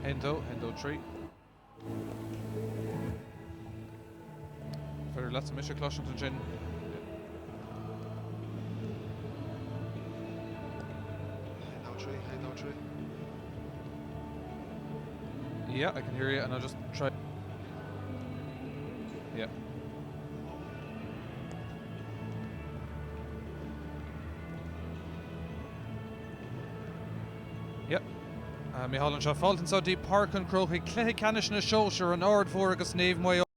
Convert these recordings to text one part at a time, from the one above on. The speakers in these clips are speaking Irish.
1, 2, 1, 2, 3. Féidir leatsa mise a chloisint ansin. 1, 2, 3, 1, 2, 3. Yeah, I can hear you and I'll just try. Yeah. Yep. Mícheál anseo. Fáilte anseo dtí Páirc an Chrócaigh, cluiche ceannais na sóisear, an Aird Mhór agus Naomh Maigh Eo.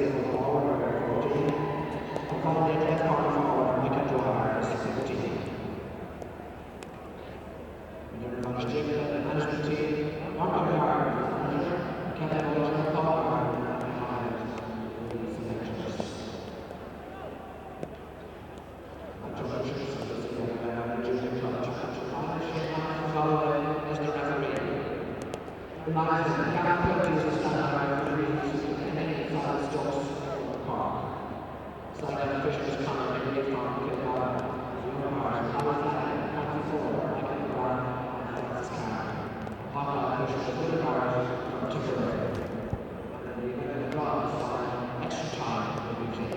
is the full forward, number 14. And finally, at left corner forward, Michael Dwyer is 17. Management team, Mark O'Hara, manager, Kevin Walter, Paul O'Hara, and Michael will be selectors. Introductions of the Junior Club Championship final, Shane Galway is the referee. The linesman, Gavin Quilty is the standby referees, Kenny Simon Stokes from Cork. Sideline officials Conor Higley from Kilgore, the umpires Alan Flanagan, Matthew Ford, Michael McGrath, and Francis Carr. Hawkeye officials Willie Barrett from Tipperary. And in the event of a draw this final, extra time will be played.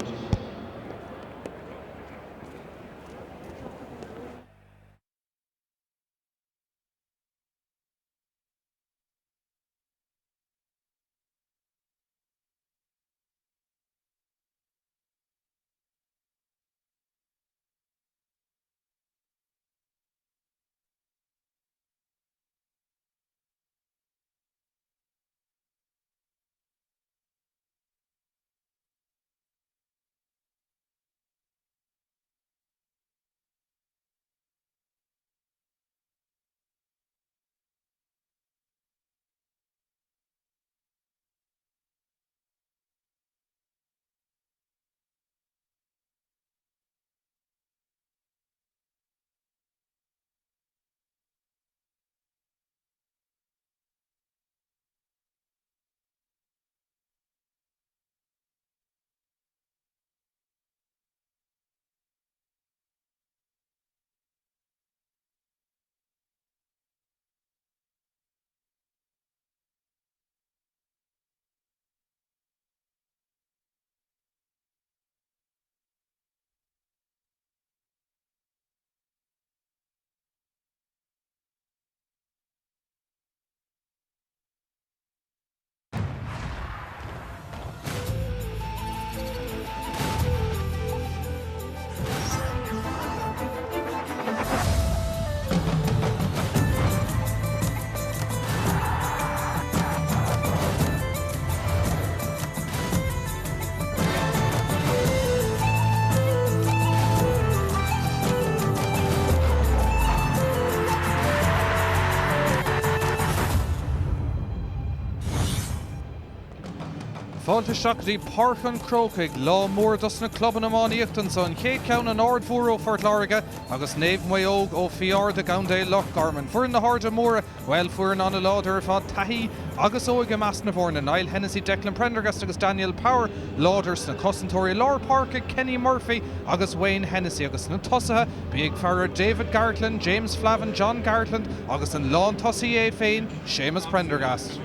Fáilte isteach go dtí Páirc an Chrócaigh, lá mór dos na clubanna iománaíochta anso, an chéad cheann an Aird Mhór ó Phort Láirge agus Naomh Maigh Eo ó Fiodh Ard i gContae Loch Garman. Foireann na hAirde Móire, bhuel, foireann an-láidir ar fad, taithí agus óige i measc na bhfoirne, Niall Hennessy, Declan Prendergast agus Daniel Power láidir sna cosantóirí, lár páirce Kenny Murphy agus Wayne Hennessy agus sna tosaithe, bí ag faire ar David Gartland, James Flavin, John Gartland agus an lántosaí é féin, Séamus Prendergast.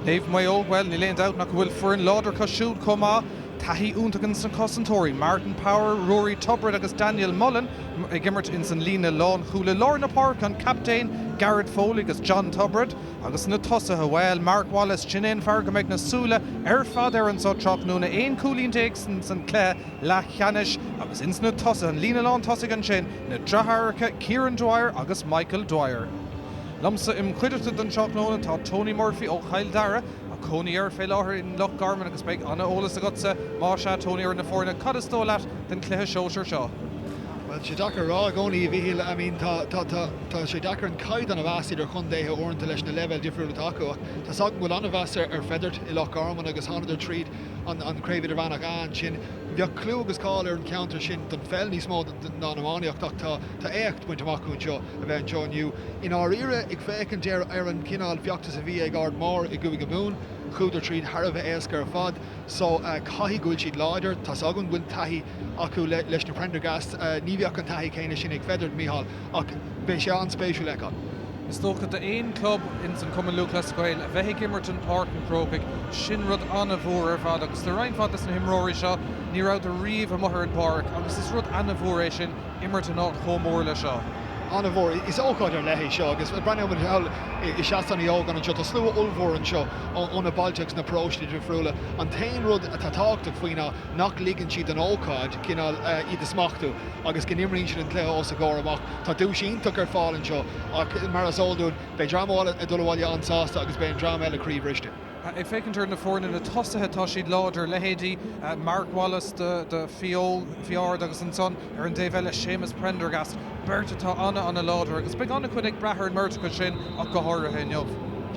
Naomh Maigh Eo, bhuel, níl aon dabht ach go bhfuil foireann láidir acu siúd chomh maith. Taithí iontach ins na cosantóirí, Martin Power, Ruairí Tubritt agus Daniel Mullen ag imirt ins an líne lánchúil. I lár na páirce, an captaen Garrett Foley agus John Tubritt. Agus na tosaithe, bhuel, Mark Wallace, sin é an fear go mbeidh na súile ar fad air anso tráthnóna. 11 cúilín ins an cluiche leathcheannais agus ins na tosaithe, an líne lán tosaigh ansin, na deartháireacha Kieran Dwyer agus Michael Dwyer. Liomsa im chuideachta don tráthnóna tá Tony Murphy ó Chill Dara, ach cónaí air fé láthair in Loch Garman agus beidh an-eolas agatsa, más ea, Tony, ar na foirne. Cad is dóigh leat den chluiche sóisir seo? Bhuel, tá sé deacair a rá i gcónaí, a Mhíchíl. I mean, tá, tá, tá, tá sé deacair an caighdeán a mheas idir chontaetha uaireanta leis na leibhéil difriúla atá acu ach tá 's agam go bhfuil an-mheas ar, ar Fethard i Loch Garman agus thánadar tríd an, an Chraobh Idirmheánach A ansin. Bheadh clú agus cáil ar an cheantar sin don pheil níos mó ná an iománaíocht ach tá, tá éacht bainte amach acu anseo a bheith anseo inniu. I ndáiríre, ag féachaint ar ar an chineál feachtas a bhí ag Ard Mór i gCúige Mumhan, chuadar tríd thar a bheith éasca ar fad. So, caithfidh go bhfuil siad láidir. Tá's agam go bhfuil taithí acu leis na Prendergasts. Ní bheadh an taithí céanna sin ag Fethard, Mícheál, ach beidh sé an-spéisiúil a fheiceáil. Is dócha d'aon club ins an Cumann Lúthchleas Gael a bheith ag imirt in Páirc an Chrócaigh, sin rud an-mhór ar fad agus do roinnt mhaith des na himreoirí seo, ní rabhadar riamh amuigh ar an bpáirc agus is rud an-mhór é sin imirt in áit chomh mór le seo. An-mhór. Is ócáid ar leith é seo agus breathnaíonn muid thall i Seastán Uí Ógáin anseo, tá slua ollmhór anseo ó na bailte agus na paróistí difriúla. An t-aon rud atá tábhachtach faoi ná nach ligeann siad don ócáid cineál iad a smachtú agus go n-imríonn siad an cluiche os a gcomhair amach. Tá duais iontach ar fáil anseo ach mar is eol dúinn, beidh dream amháin ag dul abhaile an-sásta agus beidh an dream eile croíbhriste. Ag féachaint ar na foirne, na tosaithe, tá siad láidir, leithéidí Mark Wallace do Fí Ard agus ansan ar an dtaobh eile Séamus Prendergast, beirt atá ana-ana-láidir agus beidh an-chuid ag brath ar an mbeirt acu sin ach go háirithe inniu.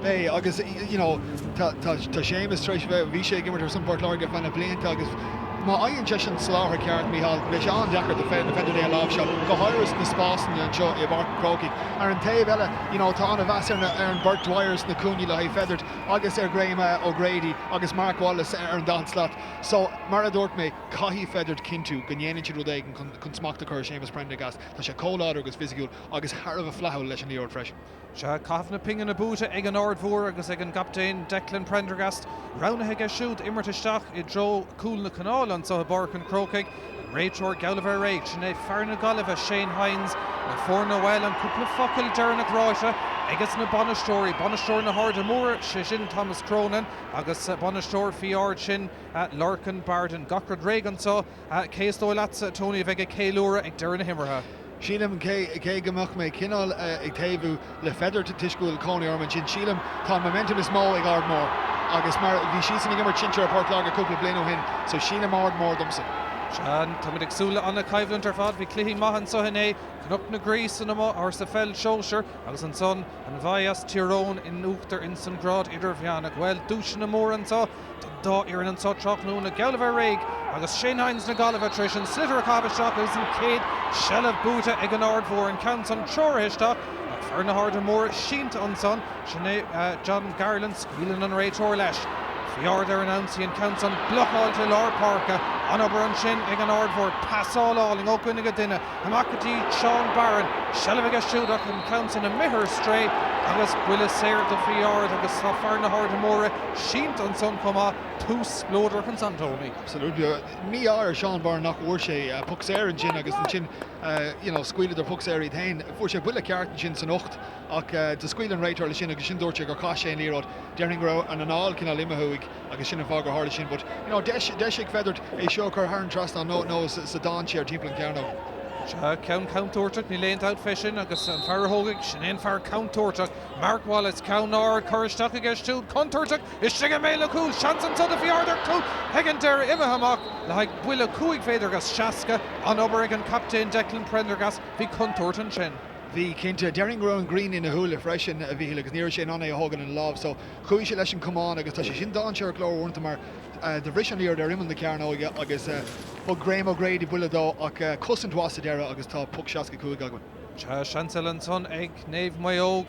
Beidh agus you know tá Séamus tar éis a bheith, bhí sé ag imirt ar son Phort Láirge ar feadh na blianta agus má fhaigheann seisean an soláthar ceart, Mícheál, beidh sé an-deacair do Fethard é a láimhseáil, go háirithe sna spásanna anseo i bPáirc an Chrócaigh. Ar an taobh eile, you know tá an-mheas ar an beirt Dwyers sna cúinní le haghaidh Fethard. agus ar Graham O'Grady agus Mark Wallace ar an daichead slat. So, mar a dúirt mé, caithfidh Fethard cinntiú go ndéanann siad rud éigin chun smacht a chur ar Séamus Prendergast. Tá sé chomh láidir agus fisiciúil agus thar a bheith flaithiúil leis an liathróid freisin. Sea, caitheamh na pingine buaite ag an Aird Mhór agus ag an gcaptaen Declan Prendergast. Roghnaithe aige siúd imirt isteach i dtreo cúl na canála anseo i bPáirc an Chrócaigh. An réiteoir geall le bheith réidh, sin é fear na Gaillimhe, Shane Hynes, na foirne, bhuel, an cúpla focal deireanach ráite aiges na bainisteoirí, bainisteoir na hAirde Móire, sé sin Thomas Cronin, agus bainisteoir Fí Ard, sin Lorcan Barden. Gach rud réidh anseo. Cé is dóigh leatsa, Tony, a bheidh ag ceiliúradh ag deireadh na himeartha? Sílim, cé go mbeadh mé cineál ag taobhú le Fethard toisc go bhfuil cónaí orm ansin, sílim tá an momentum is mó ag Ard Mór agus mar bhí siadsan ag imirt sinsir ar Port Láirge cúpla bliain ó shin, so sílim Ard Mór domsa. Sea, táimid ag súil le an-choimhlint ar fad. Bhí cluichí maithe anseo inné, Cnoc na Graí san or sa pheil sóisir agus ansan an Mhaigh as Tír Eoghain in uachtar ins an grád idirmheánach. Bhuel, duaiseanna móra anseo. Don dá fhoireann anseo tráthnóna, geall le bheith réidh agus Shane Hynes na Gaillimhe tar éis an sliotar a chaitheamh isteach agus an chéad seilbh buaite ag an Aird Mhór. An ceann san treoraithe isteach ach fear na hAirde Móire sínte ansan, sin é John Garland, scaoileann an réiteoir leis. Fí Ard ar an ionsaí, an ceann san blocáilte i lár páirce. An-obair ansin ag an Aird Mhór, pasáil álainn ó dhuine go duine. Amach go dtí Seán Barron, seilbh aige siúd ach an ceann san imithe ar strae agus buille saor do Fí Ard agus tá fear na hAirde Móire sínte ansan chomh maith, tús spleodrach ansan Tony. Absolutely. Mí-ádh ar Seán Barron nach bhfuair sé poc saor ansin agus ansin you know scaoileadar poc saor iad féin. Fuair sé buille ceart ansin san ucht ach do scaoil an réiteoir leis sin agus ansin dúirt sé gur chaith sé an liathróid. Déarfainn go raibh an anáil cineál imithe uaidh. agus sin an fáth gur tharla sin. But, you know, deis, deis ag Fethard é seo a chur thar an trasnán nó, nó sa dainséar timpeall an chearnóg. Sea, ceann contúirteach, níl aon dabht fé sin, agus an fear a thógfaidh, sin é an fear contúirteach, Mark Wallace, ceann ard curtha isteach aige siúd, contúirteach, istigh i mbéal an chúil, seans anso do Fí Ard ar chúl ag an deireadh, imithe amach le haghaidh buille 5 mhéadar agus 60, an-obair ag an captaen Declan Prendergast, bhí contúirt ansin. Bhí, cinnte. Déarfainn go raibh an ghrian ina shúile freisin, a Mhíchíl, agus ní raibh sé in ann é a thógáil ina lámh, so chuaigh sé leis an chamán agus tá sé sin dainséarach go leor uaireanta mar do bhris an liathróid ar imeall na cearnóige agus thug Graham O'Grady buille dó ach cosaint mhaith sa deireadh agus tá poc 65 againn. Sea, seans eile ansan ag Naomh Maigh Eo an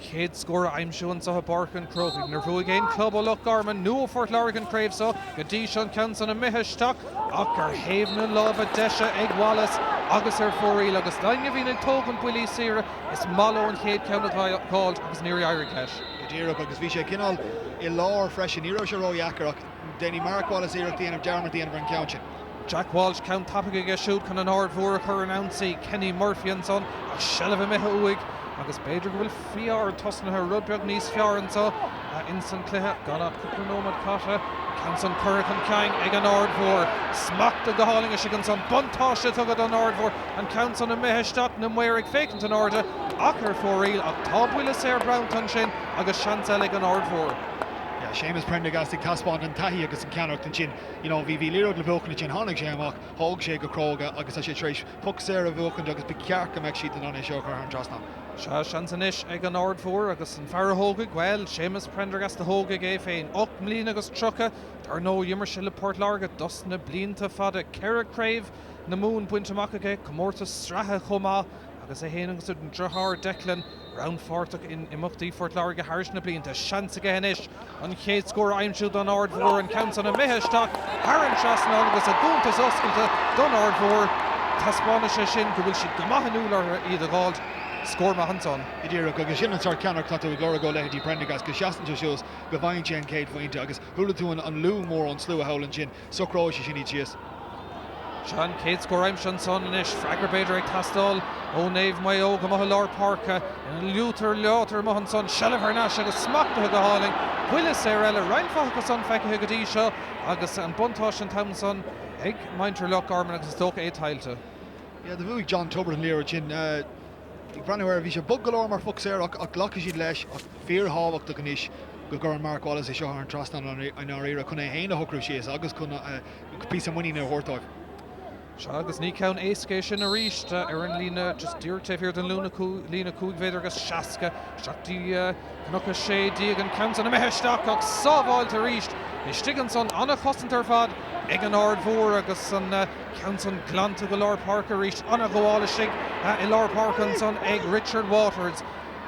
chéad scór a aimsiú anseo i bPáirc an Chrócaigh. Níor bhuaigh aon chlub ó Loch Garman nó ó Phort Láirge an chraobh seo go dtí seo, an ceann san imithe isteach ach ar thaobh na láimhe deise ag Wallace agus ar fóraoil agus d'éinne a bhíonn ag tógaint buillí saora is maith leo an chéad ceann a dh'fháilt agus níor éirigh leis. Go díreach agus bhí sé cineál i lár freisin, ní raibh sé ródheacair ach déanfaidh Mark Wallace iarracht a dhéanamh dearmad a dhéanamh ar an gceann sin. Jack Walsh, ceann tapaidh aige siúd chun an Aird Mhór a chur ar an ionsaí. Kenny Murphy ansan ach seilbh imithe uaidh agus b'fhéidir go bhfuil Fí Ard tosnaithe rud beag níos fearr anso ins an cluiche gan ach cúpla nóiméad caite. Ceann san curtha chun cinn ag an Aird Mhór. Smachtaithe go hálainn istigh ansan. Buntáiste tugtha don Aird Mhór. An ceann san imithe isteach, na maoir ag féachaint in airde ach ar fóraoil ach tá buille saor bronnta ansin agus seans eile ag an Aird Mhór. Yeah, Séamus Prendergast ag taispeáint an taithí agus an ceannaireacht ansin. You know, bhí bhí liathróid le buachan ansin, tháinig sé amach, thóg sé go cróga agus tá sé tar éis poc saor a bhuachaint agus ba cheart go mbeadh siad in ann é seo a chur thar an trasnán. Sea, seans anois ag an Aird Mhór agus an fear a thógfaidh, bhuel, Séamus Prendergast a thógfaidh é féin. 8 mbliana agus 30, dar ndóigh, d'imir sé le Port Láirge dos na blianta fada. Ceithre craobh na Mumhan bainte amach aige, comórtas sraithe chomh maith agus é féin agus a dheartháir Declan rannpháirteach in imeachtaí Phort Láirge thairis na blianta. Seans aige anois an chéad scór a aimsiú don Aird Mhór, an ceann san imithe isteach thar an trasnán agus a gcuntas oscailte don Aird Mhór. Taispeánann sé sin go bhfuil siad go maith inniúil orthu iad a dh'fháilt. Scór maith ansan. Go díreach, agus sin an sórt ceannaireacht atá tú ag lorg ó leithéidí Prendergast, go seasann sé suas, go bhfaigheann sé an chéad phointe agus chuala tú an liú mór ón slua thall ansin. Socróidh sé sin iad síos. Seo an chéad scór aimsithe ansan anois. Freagra b'fhéidir ag teastáil ó Naomh Maigh Eo amuigh i lár páirce. Ina liútar leátar amuigh ansan. Seilbh thar n-ais agus smachtaithe go hálainn. Buille saor eile. Roinnt mhaith acu san feicthe go dtí seo agus an buntáiste an t-am san ag muintir Loch Garman agus is dócha é tuillte. Yeah, do bhuaigh John Tubritt an liathróid sin. Ag breathnú air, bhí sé bog go leor mar phoc saor ach glacfaidh siad leis ach fíorthábhachtach anois go gcuireann Mark Wallace é seo thar an trasnán i ndáiríre chun é féin a shocrú síos agus chun píosa muiníne a thabhairt dóibh. Sea, agus ní ceann éasca é sin arís ar an líne just díreach taobh thiar den líne 5 mhéadar agus 60 isteach dtí Cnoc 16, an ceann san imithe isteach ach sábháilte arís istigh ansan. An-chosaint ar fad ag an Aird Mhór agus an ceann san glanta go lár páirce arís. An-ghabháil istigh i lár páirce ansan ag Richard Waters.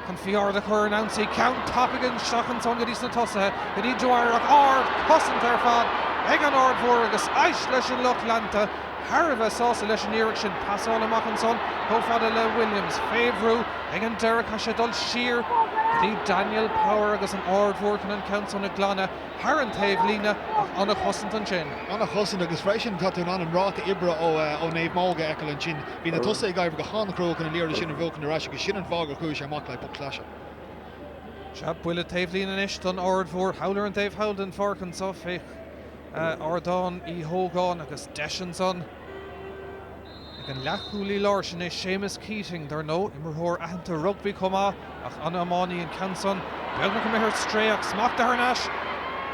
Chun faoi ard a chur ar an ionsaí. Ceann tapaidh isteach ansan go dtí sna tosaithe, go dtí Dwyer ach ard chosaint ar fad ag an Aird Mhór agus éist leis an lucht leanta thar a bheith sásta leis an iarracht sin. Pasáil amach ansan chomh fada le Williams. Fé bhrú ag an deireadh caithfidh sé dul siar go dtí Daniel Power agus an Aird Mhór chun an ceann san a ghlanadh. Thar an taobh líne ach an-chosaint ansin. An-chosaint agus freisin tá tú in ann an ráta oibre ó Naomh Maodhóg a fheiceáil ansin. Bhí na tosaithe ag oibriú go han-chrua chun an liathróid sin a bhuachan ar ais agus sin an fáth gur chuaigh sé amach le poc claise. Sea, buille taobh líne anois don Aird Mhór thall ar an dtaobh thall den pháirc anso fé Ardán Uí Hógáin agus deis ansan. Ag an leathchúlaí láir, sin é Séamus Keating, dar ndóigh, imreoir aitheanta rugbaí chomh maith, ach an-iománaí an ceann san. Beagnach imithe ar strae ach smachtaithe thar n-ais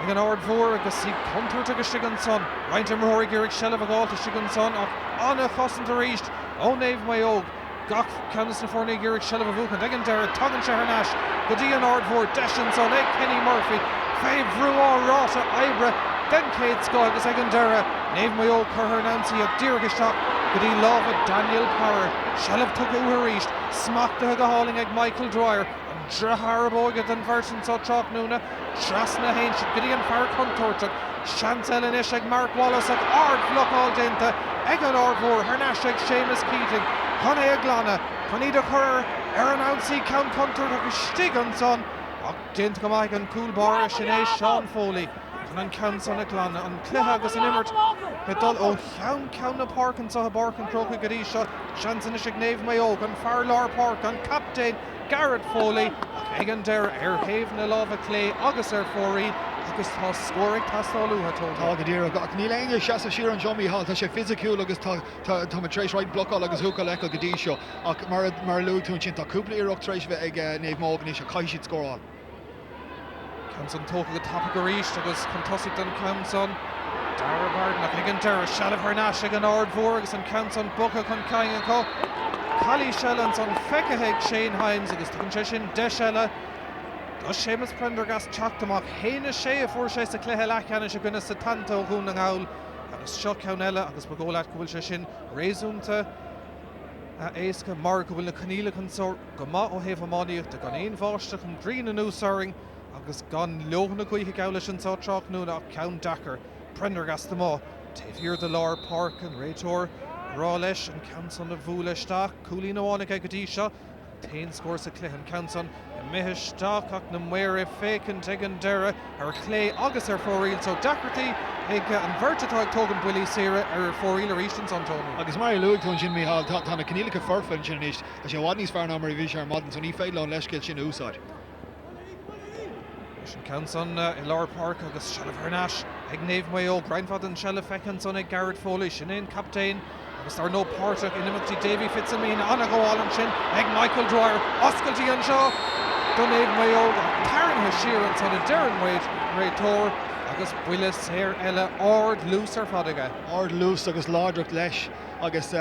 ag an Aird Mhór agus iad contúirteach istigh ansan. Roinnt imreoirí ag iarraidh seilbh a dh'fháilt istigh ansan ach an-chosaint arís ó Naomh Maodhóg. Gach ceann de na foirne ag iarraidh seilbh a bhuachaint ag an deireadh. Tagann sé thar n-ais go dtí an Aird Mhór. Deis ansan ag Kenny Murphy fé bhrú á ráta oibre den chéad scoth agus ag an deireadh, Naomh Maigh Eo curtha ar an ionsaí ach díreach isteach go dtí lámha Daniel Power. Seilbh tugtha uathu arís. Smachtaithe go hálainn ag Michael Dwyer, an deartháir ab óige den bheirt anso tráthnóna. Trasna a théann siad go dtí an fear contúirteach. Seans eile anois ag Mark Wallace ach ard-bhlocáil déanta ag an Aird Mhór thar n-ais ag Séamus Keating chun é a ghlanadh, chun iad a chur ar an ionsaí. Ceann contúirteach istigh ansan ach déanta go maith ag an gcúl báire, sin é Seán Foley chun an ceann san a ghlanadh. An cluiche agus an imirt ag dul ó cheann ceann na páirce anso i bPáirc an Chrócaigh go dtí seo. Seans anois ag Naomh Maodhóg, an fear lár páirce, an captaen, Garrett Foley ach ag an deireadh ar thaobh na láimhe clé agus ar fóraoil agus tá scór ag teastáil uathu, Tony. Tá go díreach, ach níl éinne ag seasamh siar anseo, Mícheál. Tá sé fisiciúil agus tá tá muid tar éis roinnt blocáil agus húcáil a fheiceáil go dtí seo ach mar a mar a luaigh tú ansin tá cúpla iarracht tar éis a bheith ag Naomh Maodhóg anois ach caithfidh siad scóráil. Ceann san tógtha go tapaidh arís agus chun tosaigh don cheann san, Dara Barden ach ag an deireadh, seilbh thar n-ais ag an Aird Mhór agus an ceann san bogtha chun cinn acu. Calaois eile ansan feicthe ag Shane Hynes agus tugann sé sin deis eile do Séamus Prendergast teacht amach. 1-6 a fuair sé sa chluiche leathcheannais i gcoinne Setanta ó Dhún na nGall agus seo ceann eile agus ba dhóigh leat go bhfuil sé sin réasúnta éasca mar go bhfuil na coinníollacha anso go maith ó thaobh iománaíochta, gan aon bháisteach, an ghrian anuas orainn agus gan leoithne gaoithe geall leis anso tráthnóna ach ceann deacair. Prendergast amuigh taobh thiar de lár páirce, an réiteoir ag rá leis an ceann san a bhualadh isteach. Cúilín amháin aige go dtí seo, an t-aon scór sa chluiche, an ceann san imithe isteach ach na maoir ag féachaint ag an deireadh ar chlé agus ar fóraoil so deacrachtaí ag an bheirt atá ag tógaint buillí saora ar fóraoil arís ansan, Tony. Agus mar a luaigh tú ansin, Mícheál, tá na coinníollacha foirfe ansin anois. Tá sé i bhfad níos fearr ná mar a bhí sé ar maidin so ní féidir leo an leithscéal sin a úsáid. Leis an ceann san i lár páirce agus seilbh thar n-ais ag Naomh Maodhóg. Roinnt mhaith den tseilbh feicthe ansan ag Garrett Foley. Sin é an captaen agus dar ndóigh páirteach in imeachtaí Davy Fitzsimon. An-ghabháil ansin ag Michael Dwyer. Oscailtí anseo do Naomh Maodhóg ach tarraingthe siar ansan a deir an réiteoir agus buille saor eile ard luas ar fad aige. Ard luas agus láidreacht leis agus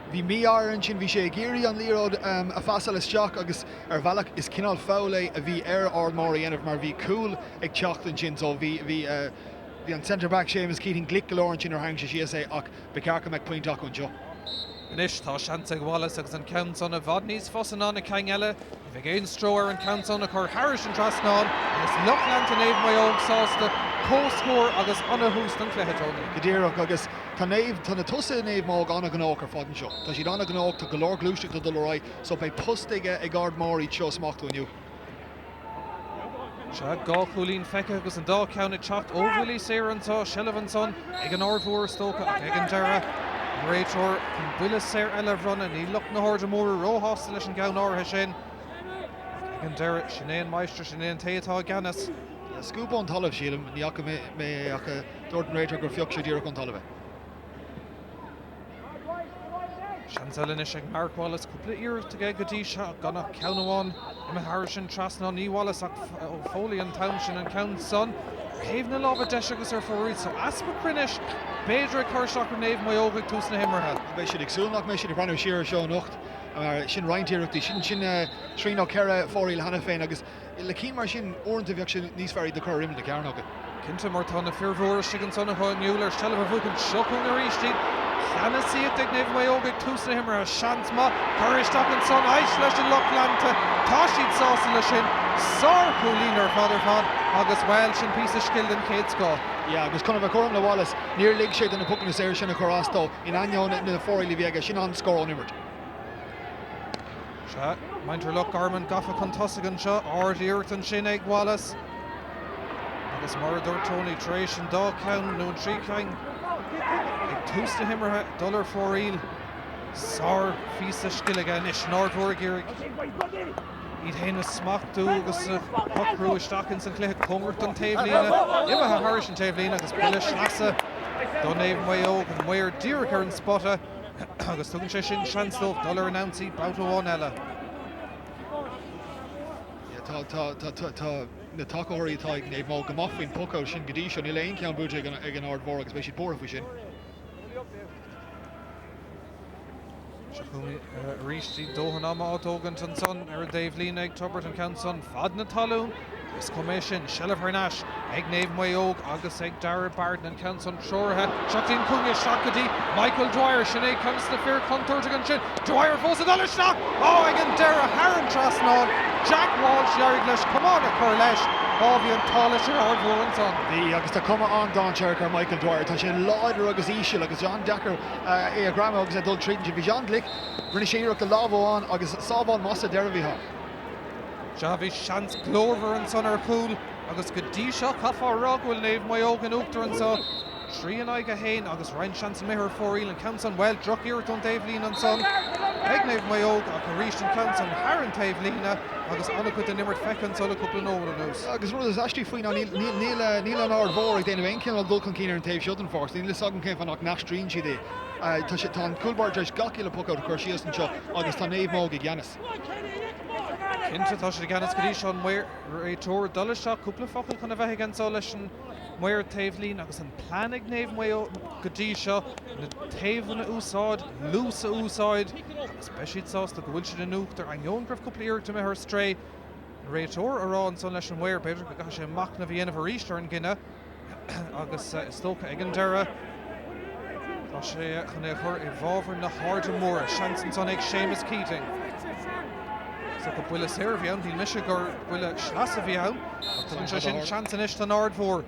Bhí mí-ádh air ansin, bhí sé ag iarraidh an liathróid a phasáil isteach agus ar bhealach is cineál foul é a bhí ar Ard Mór a dhéanamh mar bhí cúl ag teacht ansin so bhí bhí bhí an centre back Séamus Keating glic go leor ansin nuair a tharraing sé síos é ach ba cheart go mbeadh pointe acu anseo. Anois tá seans ag Wallace agus an ceann san i bhfad níos fusa ná na cinn eile. Ní bheidh aon stró air an ceann san a chur thairis an trasnán agus lucht leanta Naomh Maodhóg sásta. Comhscór agus ana-thús don chluiche, Tony. Go díreach agus tá Naomh, tá na tosaithe Naomh Maodhóg an-ghnóthach ar fad anseo. Tá siad an-ghnóthach, tá go leor gluaiseachta ag dul ar aghaidh so beidh post ag ag Ard Mór iad seo a smachtú inniu. Sea, 2 chúilín feicthe agus an dá cheann ag teacht ó bhuillí saora anseo. Seilbh ansan ag an Aird Mhór is dócha ach ag an deireadh. An réiteoir chun buille saor eile a bhronnadh. Níl lucht na hAirde Móire róshásta leis an gceann áirithe sin. Ach ag an deireadh, sin é an máistir, sin é an té atá i gceannas. Scuab ón talamh, sílim. Ní fhaca mé é ach dúirt an réiteoir gur phioc sé díreach ón talamh é. Seans eile anois ag Mark Wallace. Cúpla iarracht aige go dtí seo gan ach ceann amháin imithe thairis an trasnán. Ní Wallace ach Foley an t-am sin an ceann san ar thaobh na láimhe deise agus ar fóraoil. So easpa cruinnis b'fhéidir ag cur isteach ar Naomh Maigh Eo ag tús na himeartha. Beidh siad ag súil nach mbeidh siad ag breathnú siar ar seo anocht mar sin roinnt iarrachtaí. Sin sin trí nó ceithre fóraoil cheana féin agus Le cinn mar sin, uaireanta bheadh sé níos fearr iad a chur ar imeall na cearnóige. Cinnte, mar tá na fir mhóra istigh ansan acu inniu le seilbh a bhuachaint. Seo chugainn arís iad. Ceannasaíocht ag Naomh Maigh Eo ag tús na himeartha. Seans maith curtha isteach ansan. Aici leis an lucht leanta. Tá siad sásta leis sin. Sár-chúilín ar fad ar fad agus, bhuel, sin píosa scil den chéad scoth. Yeah, agus chun a bheith cothrom le Wallace, níor lig sé do na pocanna saora sin a chur as dó, in ainneoin na fóraoil a bhí aige. Sin an-scór ón imirt. Sea, muintir Loch Garman gafa chun tosaigh anseo. Ard-iarracht ansin ag Wallace. Agus mar a dúirt Tony, tar éis an dá cheann, nó an trí cheann, ag tús na himeartha, dul ar fóraoil, sár-phíosa scil aige anois. An Aird Mhór ag iarraidh iad féin a smachtú agus a shocrú isteach ins an chluiche cóngarach don taobhlíne. Imithe thairis an taobhlíne agus buille sleasa do Naomh Maigh Eo, an maor díreach ar an spota. Agus tugann sé sin seans dóibh dul ar an ionsaí babhta amháin eile. Tá tá na tacaitheoirí atá ag Naomh Maigh Eo go maith faoin puc-out sin go dtí seo. Níl aon cheann buaite ag an Aird Mhór agus beidh siad buartha faoi sin. Seo chugainn arís iad dóthain ama á dtógaint ansan ar an dtaobhlíne ag Tiobraid an ceann san fad na talún. Is cuma é sin. Seilbh thar n-ais ag Naomh Maigh Eo agus ag Darragh Barden an ceann san treoraithe. Seo go dtí an cúinne isteach go dtí Michael Dwyer. Sin é ceann de na fir chontúirteacha ansin. Dwyer fós ag dul isteach! Á, ag an deireadh thar an trasnán. Jack Walsh d'éirigh leis camán a chur leis. Á, bhí an t-ádh leis an Aird Mhór ansan. Bhí, agus tá cuma an-dainséarach ar Michael Dwyer. Tá sé láidir agus íseal agus an-deacair é a ghreamú agus é ag dul tríd ansin. Bhí sé an-ghlic. Rinne sé iarracht le lámh amháin agus sábháil maith sa deireadh a bhí ann. Sea, bhí seans glórmhar ansan ar chúl agus go dtí seo chaithfeá a rá go bhfuil Naomh Maigh Eo in uachtar anso, 3 in aghaidh 1 agus roinnt seans imithe ar fóraoil, an ceann san, bhuel, drochiarracht ón dtaobhlíne ansan ag Naomh Maigh Eo ach arís an ceann san thar an taobhlíne agus an-chuid den imirt feicthe anso le cúpla nóiméad anuas. Agus rud is aistí faoi ná níl níl an Aird Mhór ag déanamh aon chineál dul chun cinn ar an taobh seo den pháirc, níl fhios agam cén fáth nach n-aistríonn siad é. Tá sé, tá an cúl báire tar éis gach uile puc-out a chur síos anseo agus tá Naomh Maigh Eo i gceannas. Cinnte, tá siad i gceannas go dtí seo, an réiteoir ag dul isteach, cúpla focal chun a bheith aige anseo leis an maor taobhlíne agus an plean ag Naomh Maigh Eo go dtí seo, na taobhanna a úsáid, luas a úsáid agus beidh siad sásta go bhfuil siad in uachtar, ainneoin go raibh cúpla iarracht imithe ar strae. An réiteoir a rá ansan leis an maor, b'fhéidir go gcaithfidh sé machnamh a dhéanamh arís ar an gcinneadh. Agus is dócha ag an deireadh, tá sé chun é a chur i bhfabhar na hAirde Móire. Seans ansan ag Séamus Keating. Is dócha buille saor a bhí ann, shíl mise gur buille sleasa a bhí ann. Ach tugann sé sin seans anois don Aird Mhór.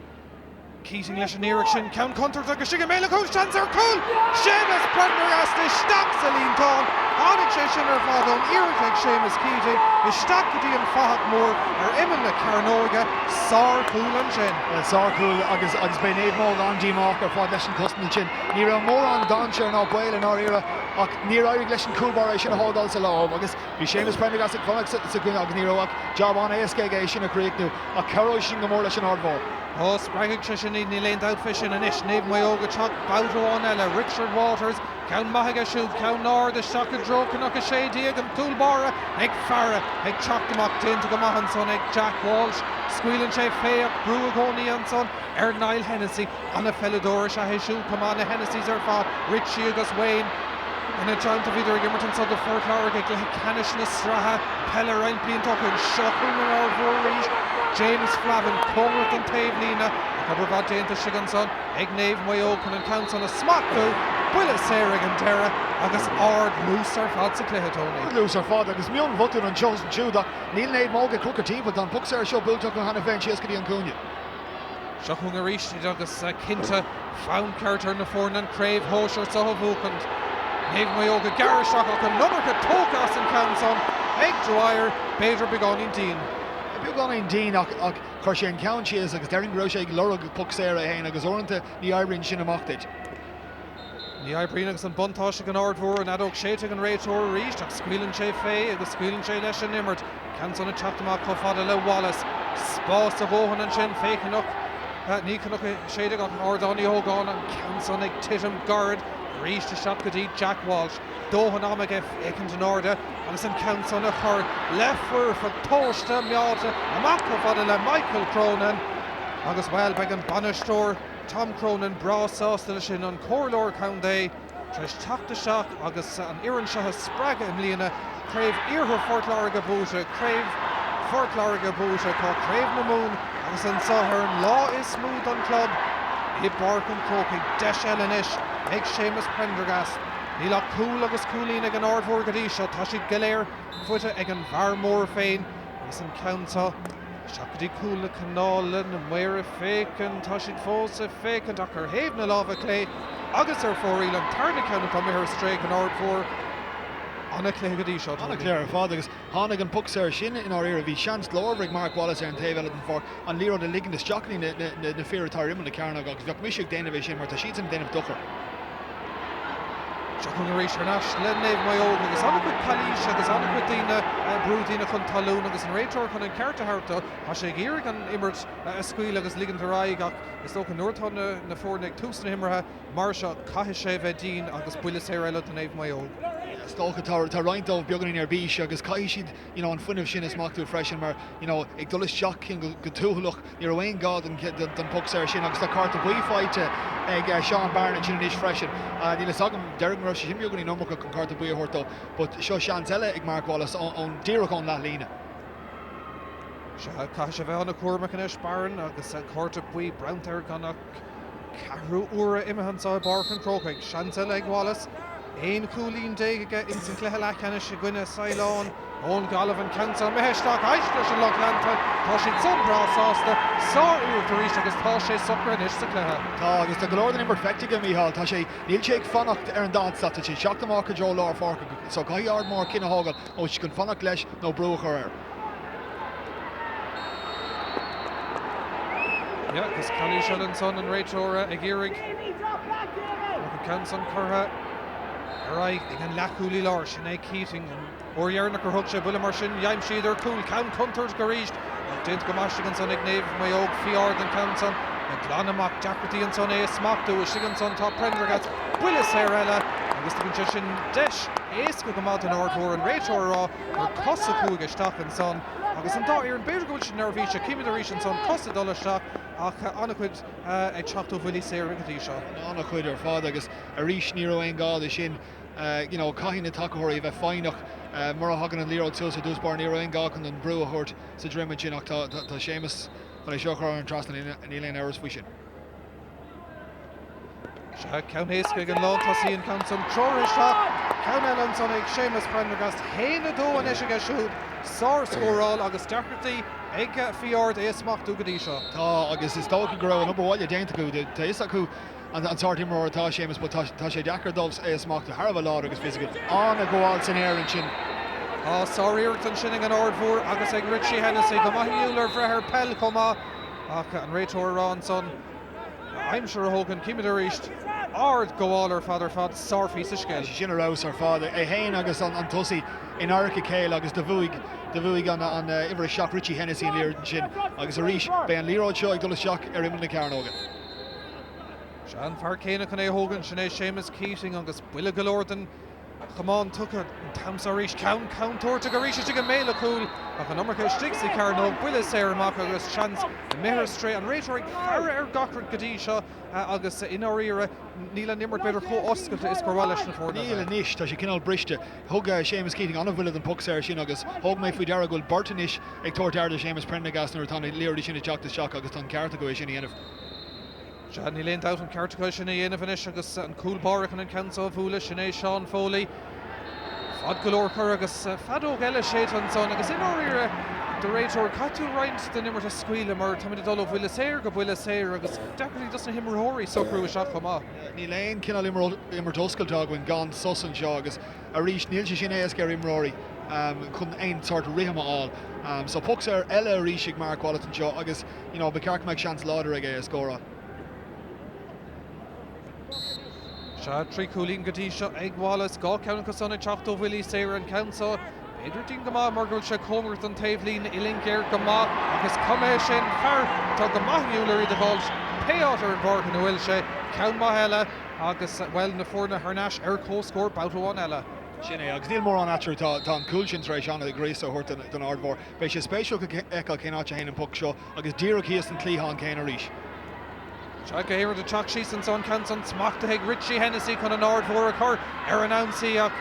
Keating leis an iarracht sin, ceann contúirteach agus istigh i mbéal an chúil, seans ar chúl! Séamus Prendergast isteach sa líontán! Tháinig sé sin ar fad ón iarracht ag Séamus Keating isteach go dtí an fathach mór ar imeall na cearnóige. Sár-chúl ansin. Bhuel, sár-chúl agus agus beidh Naomh Maigh Eo an-díomách ar fad leis an chosaint ansin. Ní raibh mórán dainséir ná baol i ndáiríre ach níor éirigh leis an chúl báire é sin a thógáil sa lámh agus bhí Séamus Prendergast ag fanacht sa gcúinne agus ní raibh ach jab an-éasca aige é sin a chríochnú ach cabhróidh sin go mór leis an Aird Mhór. Ó, spreagfaidh sé sin iad, níl aon dabht fé sin. Anois, Naomh Maigh Eo ag teacht babhta amháin eile. Richard Waters, ceann maith aige siúd, ceann ard isteach i dtreo Cnoc 16, an cúl báire ag faire, ag teacht amach, déanta go maith ansan ag Jack Walsh. Scaoileann sé fé ach brú i gcónaí ansan ar Niall Hennessy. Ana-pheileadóir is ea é siúd chomh maith, na Hennessys ar fad, Richie agus Wayne. Ina dteannta bhíodar ag imirt anso do Phort Láirge i gcluiche ceannais na sraithe peile roinnt blianta ó shin. Seo chugainn an Aird Mhór arís. James Flavin, cóngarach don taobhlíne ach obair mhaith déanta istigh ansan ag Naomh Maigh Eo chun an ceann san a smachtú. Buille saor ag an deireadh agus ard luas ar fad sa chluiche, Tony. Ard luas ar fad agus mion-bhotún anseo is ansiúd ach níl Naomh Maigh Eo ag crochadh timpeall. Tá an poc saor seo buailte acu cheana féin síos go dtí an cúinne. Seo chugainn arís iad agus cinnte fonn ceart ar na foirne an chraobh shóisir seo a bhuachaint. Naomh Maigh Eo ag gearradh isteach ach an iomarca tógtha as an cheann san ag Dwyer, b'fhéidir beagáinín dian. Beagáinín dian ach chuir sé an ceann síos agus déarfainn go raibh sé ag lorg poc saor é féin agus uaireanta ní oibríonn sin amach duit. Ní oibríonn agus an buntáiste ag an Aird Mhór, an fheadóg séidte ag an réiteoir arís ach scaoileann sé fé agus scaoileann sé leis an imirt. Ceann san ag teacht amach chomh fada le Wallace. Spás a dhóthain ansin fé Chnoc, ní Cnoc Séideog ach Ardán Uí Ógáin, an ceann san ag titim gairid arís isteach go dtí Jack Walsh. Dóthain ama aige féachaint in airde agus an ceann san a chur le foirfeacht tomhaiste meáite amach chomh fada le Michael Cronin agus, bhuel, beidh an bainisteoir Tom Cronin breá sásta leis sin, an comhairleoir contae tar éis teacht isteach agus an fhoireann seo a spreagadh i mbliana, Craobh Iarthar Phort Láirge buaite, Craobh Phort Láirge buaite, tá Craobh na Mumhan agus anseo ar an lá is mó don chlub i bPáirc an Chrócaigh. Deis eile anois ag Séamus Prendergast. Níl ach cúl agus cúilín ag an Aird Mhór go dtí seo, tá siad go léir faighte ag an bhfear mór féin agus an ceann seo isteach go dtí cúl na canála, na maoir ag féachaint, tá siad fós ag féachaint ach ar thaobh na láimhe clé agus ar fóraoil, an tarna ceann atá imithe ar strae ag an Aird Mhór. An-chluiche go dtí seo, Tony. An-chluiche ar fad agus tháinig an poc saor sin i ndáiríre. Bhí seans glórmhar ag Mark Wallace ar an taobh eile den pháirc an liathróid a ligean isteach go dtí na fir atá ar imeall na cearnóige agus bheadh mise ag déanamh é sin mar tá siadsan ag déanamh dochar. Seo chugainn arís thar n-ais le Naomh Maigh Eo agus an-chuid calaoise agus an-chuid daoine ag brú daoine chun talún agus an réiteoir chun an ceart a thabhairt dó. Tá sé ag iarraidh an imirt a scaoileadh agus ligint ar aghaidh ach is dócha nuair atá na foirne ag tús na himeartha mar seo caithfidh sé bheith dian agus buille saor eile do Naomh Maigh Eo. Is dócha tá roinnt dóibh beagáinín ar bís agus caithfidh siad you know an fuinneamh sin a smachtú freisin mar you know ag dul isteach go tuathalach ní raibh aon gá don poc saor sin agus tá cárta buí faighte ag Seán Barron ansin anois freisin. Níl fhios agam, déarfainn go raibh sé sin beagáinín iomarcach chun cárta buí a thabhairt dó but seo seans eile ag Mark Wallace ón díreach ón leathlíne. Sea, caithfidh sé bheith an-chúramach anois Barron agus cárta buí bronnta air gan ach ceathrú uaire imithe anseo i bPáirc an Chrócaigh. Seans eile ag Wallace. 11 chúilín aige ins an chluiche leathcheannais i gcoinne Saighleáin ón Ghaillimh. An ceann seo imithe isteach éist leis an lucht leanta. Tá siad san breá sásta. Sár-iarracht arís agus tá sé socraithe anois sa chluiche. Tá, agus tá go leor den imirt feicthe aige, Mícheál. Tá sé, níl sé ag fanacht ar an daichead slat, tá sé ag teacht amach i dtreo lár pháirce so caithfidh Ard Mór cinneadh a thógáil an bhfuil siad chun fanacht leis nó brú a chur air. Yeah, agus calaois eile ansan an réiteoir ag iarraidh an ceann san curtha ar aghaidh ag an leathchúlaí láir, sin é Keating. An uair dheireanach gur thug sé buille mar sin, d'aimsíodar cúl, ceann contúirteach arís ach déanta go maith istigh ansan ag Naomh Maigh Eo, Fi Ard an ceann san ag glanadh amach, deacrachtaí ansan é a smachtú, istigh ansan tá Prendergast, buille saor eile agus tugann sé sin deis éasca go maith don Aird Mhór an réiteoir a rá gur cos a chuaigh isteach ansan agus an dá fhoireann, b'fhéidir go bhfuil siad neirbhíseach, címid arís ansan cos ag dul isteach ach an-chuid ag teacht ó bhuillí saora go dtí seo. An-chuid ar fad agus arís ní raibh aon gá do sin. You know caithfidh na tacaitheoirí a bheith foighneach mura thagann an liathróid suas ar dtús báire, ní raibh aon gá chun an brú a thabhairt sa droim ansin ach tá Séamus chun é seo a chur thar an trasnán, níl aon amhras faoi sin. Sea, ceann éasca ag an lántosaí an ceann san treoraithe isteach. Ceann eile ansan ag Séamus Prendergast. 1-2 anois aige siúd. Sár-scóráil agus deacrachtaí ag Fí Ard é a smachtú go dtí seo. Tá, agus is dócha go raibh an obair bhaile déanta acu. Tá fhios acu an sórt imreoir atá Séamus but tá sé deacair dóibh é a smachtú. Thar a bheith láidir agus fisiciúil. An-ghabháil san aer ansin. Tá sár-iarracht ansin ag an Aird Mhór agus ag Richie Hennessy. Go maith inniúil ar bhreith ar peil chomh maith ach an réiteoir a rá ansan. Aimsir a thógann, címid arís ard-ghabháil ar fad ar fad, sárphíosa scil. Sin ar fheabhas ar fad. É féin agus an tosaí in adharca a chéile agus do bhuaigh do bhuaigh an uimhir 7 Richie Hennessy an liathróid ansin agus arís beidh an liathróid seo ag dul isteach ar imeall na cearnóige. Sea, an fear céanna chun é a thógaint, sin é Séamus Keating agus buille go leor den chamán tugtha an t-am seo arís. Ceann contúirteach arís istigh i mbéal an chúil ach an iomarca istigh sa chearnóg. Buille saor amach agus seans imithe ar strae. An réiteoir ag faire ar gach rud go dtí seo agus i ndáiríre níl an imirt b'fhéidir chomh oscailte is gur mhaith leis na foirne a Níl bheith. anois, tá sé cineál briste. Thug Séamus Keating an-bhuille don phoc saor sin agus thóg mé faoi deara go bhfuil beirt anois ag tabhairt aird ar Séamus Prendergast nuair atá na liathróidí sin ag teacht isteach agus tá an ceart acu é sin a dhéanamh. Sea, níl aon dabht an ceart acu é sin a dhéanamh anois agus an cúl báire chun an ceann seo a bhualadh, sin é Seán Foley. Fad go leor curtha agus feadóg eile séidte ansan agus i ndáiríre do réiteoir, caithfidh tú roinnt den imirt a scaoileadh mar táimid ag dul ó bhuille saor go buille saor agus deacrachtaí dos na himreoirí socrú isteach chomh maith. Níl aon chineál imirt oscailte againn gan sos anseo agus arís níl sé sin éasca ar imreoirí chun aon sórt rithim a fháil. So poc saor eile arís ag Mark Wallace anseo agus you know, ba cheart go mbeadh seans láidir aige é a scóráil. Sea, 3 chúilín go dtí seo ag Wallace, 2 ceann acu san ag teacht ó bhuillí saora, an ceann seo b'fhéidir dian go maith mar go bhfuil sé cóngarach don taobhlíne, uillinn géar go maith agus cuma é sin, fear atá go maith inniúil ar iad a dh'fháilt pé áit ar an bpáirc ina bhfuil sé, ceann maith eile agus, bhuel, na foirne thar n-ais ar comhscór babhta amháin eile. Sin é, agus níl mórán eatarthu, tá an cúl sin tar éis an-ghríosadh a thabhairt don Aird Mhór. Beidh sé spéisiúil a fheiceáil cén áit a théann an poc seo agus díreach thíos an cliathán céanna arís. Sea, go haonraic ag teacht síos ansan, ceann san smachtaithe ag Richie Hennessy chun an Aird Mhór a chur ar an ionsaí ach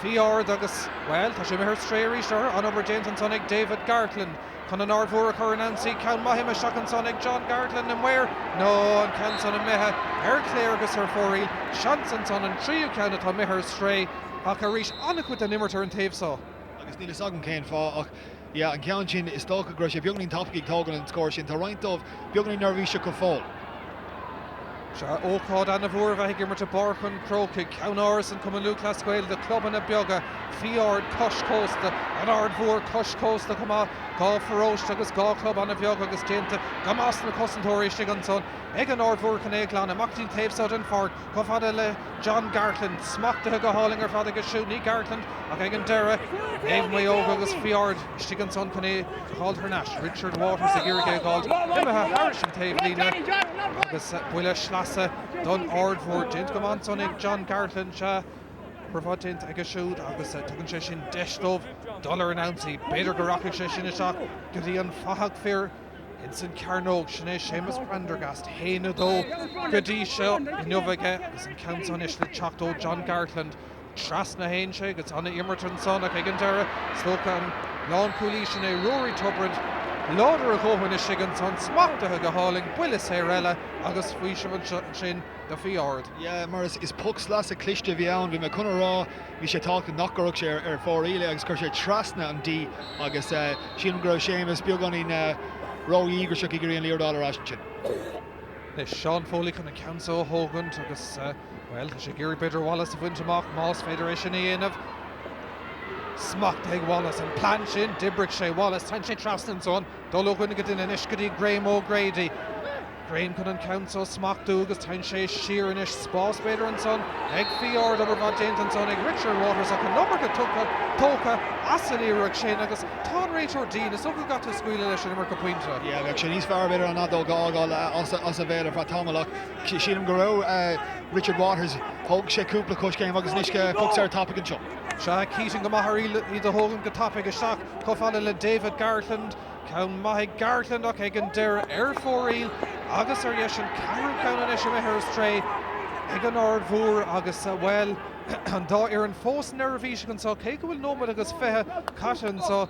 Fiadh Ard agus, bhuel, tá sé imithe ar strae arís orthu. An-obair déanta ansan ag David Gartland chun an Aird Mhór a chur ar an ionsaí. Ceann maith imithe isteach ansan ag John Gartland, na maoir, nó an ceann san imithe ar clé agus ar fóraoil. Seans ansan an tríú ceann atá imithe ar strae ach arís an-chuid den imirt ar an taobh so. Agus níl fhios agam cén fáth ach Yeah, an ceann sin, is dócha go raibh sé beagáinín tapaidh ag tógáil an scór sin. Tá roinnt dóibh beagáinín neirbhíseach go fóill. Sea, ócáid ana-mhór a bheith ag imirt i bPáirc an Chrócaigh, ceann-áras an Chumann Lúthchleas Gael do chlubanna beaga, Fiadh Ard cois cósta, an Aird Mhór cois cósta chomh maith, 2 pharóiste agus 2 chlub ana-bheag agus déanta go maith sna cosantóirí istigh ansan ag an Aird Mhór chun é a ghlanadh amach go dtí an taobh seo den pháirc. Chomh fada le John Gartland, smachtaithe go hálainn ar fad aige siúd, ní Gartland ach ag an deireadh, Naomh Maigh Eo agus Fiadh Ard istigh ansan chun é a dh'fháilt thar n-ais. Richard Waters ag iarraidh é a dh'fháilt imithe thairis an taobhlíne agus buille sleasa don Aird Mhór. Déanta go maith ansan ag John Gartland, sea, obair mhaith déanta aige siúd agus tugann sé sin deis dóibh dul ar an ionsaí. B'fhéidir go rachaidh sé sin isteach go dtí an fathach fir. Ins an chearnóg, sin é Séamus Prendergast, 1, 2 go dtí seo inniu aige agus an ceann seo anois le teacht ó John Gartland. Trasna a théann sé agus ana-imirt ansan ach ag an deireadh, is dócha an lánchúlaí, sin é Ruairí Tubritt, láidir a dhóthain istigh ansan, smachtaithe go hálainn, buille saor eile agus faoiseamh ansin do Fiadh Ard. Yeah, mar is poc sleasa cliste a bhí ann. Bhí mé chun a rá, bhí sé tábhachtach nach gcuirfeadh sé ar fóraoil é agus chuir sé trasna an D agus sílim go raibh Séamus beagáinín ró-dhíograiseach ag iarraidh an liathróid a fháil ar ais ansin. Anois Seán Foley chun an ceann so a thógaint agus, bhuel, tá sé ag iarraidh b'fhéidir Wallace a bhaint amach más féidir é sin a dhéanamh. Smachtaithe ag Wallace, an plean sin, d'oibrigh sé. Wallace, téann sé trasna ansan, dul ó dhuine go duine anois go dtí Graham O'Grady. Graham chun an ceann so a smachtú agus téann sé siar anois. Spás b'fhéidir ansan ag Fiadh Ard, obair mhaith déanta ansan ag Richard Waters ach an iomarca tugtha, tógtha as an iarracht sin agus tá an réiteoir dian. Is dócha go gcaithfidh tú scaoileadh leis an iomarca pointe. Yeah, bheadh sé níos fearr b'fhéidir an fheadóg a fhágáil as a bhéal ar feadh tamaill ach sílim go raibh Richard Waters, thóg sé cúpla coiscéim agus anois poc saor tapaidh anseo. Sea, Keating go maith ar iad a thógaint go tapaidh isteach chomh fada le David Gartland. Ceann maith ag Gartland ach ag an deireadh ar fóraoil agus ar dheis an ceathrú ceann anois imithe ar strae ag an Aird Mhór agus, bhuel, an dá fhoireann fós neirbhíseach anseo cé go bhfuil nóiméad agus 20 caite anseo.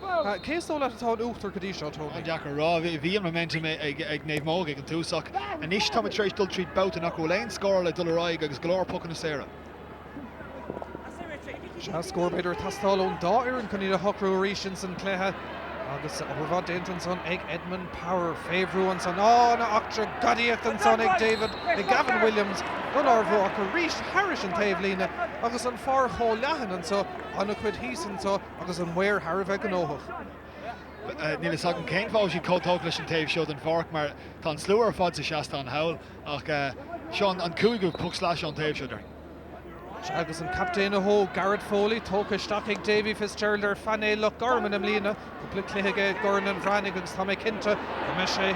Cé is dóigh leat atá in uachtar go dtí seo, Tony? An-deacair a rá. Bhí an momentum ag Naomh Mogue ag an tús ach anois táimid tar éis dul tríd babhta nach bhfuil aon scóráil ag dul ar aghaidh agus go leor pocanna saora. Sea, scór b'fhéidir ag teastáil ón dá fhoireann chun iad a shocrú arís ins an chluiche agus obair mhaith déanta ansan ag Edmund Power. Fé bhrú ansan, á, ana-eachtra gadaíochta ansan ag David, ag Gavin Williams don Aird Mhór ach arís thairis an taobhlíne agus an pháirc chomh leathan anso, an-chuid thíos anso agus an maor thar a bheith gnóthach. Níl fhios agam cén fáth a bhfuil siad chomh tógtha leis an taobh seo den pháirc mar tá an slua ar fad sa seastán thall ach seo an cúigiú poc sleasa ón taobh seo, déarfainn. Sea, agus an captaen a thóg Garrett Foley, tógtha isteach ag Davy Fitzgerald ar phainéal Loch Garman i mbliana. Cúpla cluiche aige i gCorn an Bhreathnaigh agus tá mé cinnte go mbeidh sé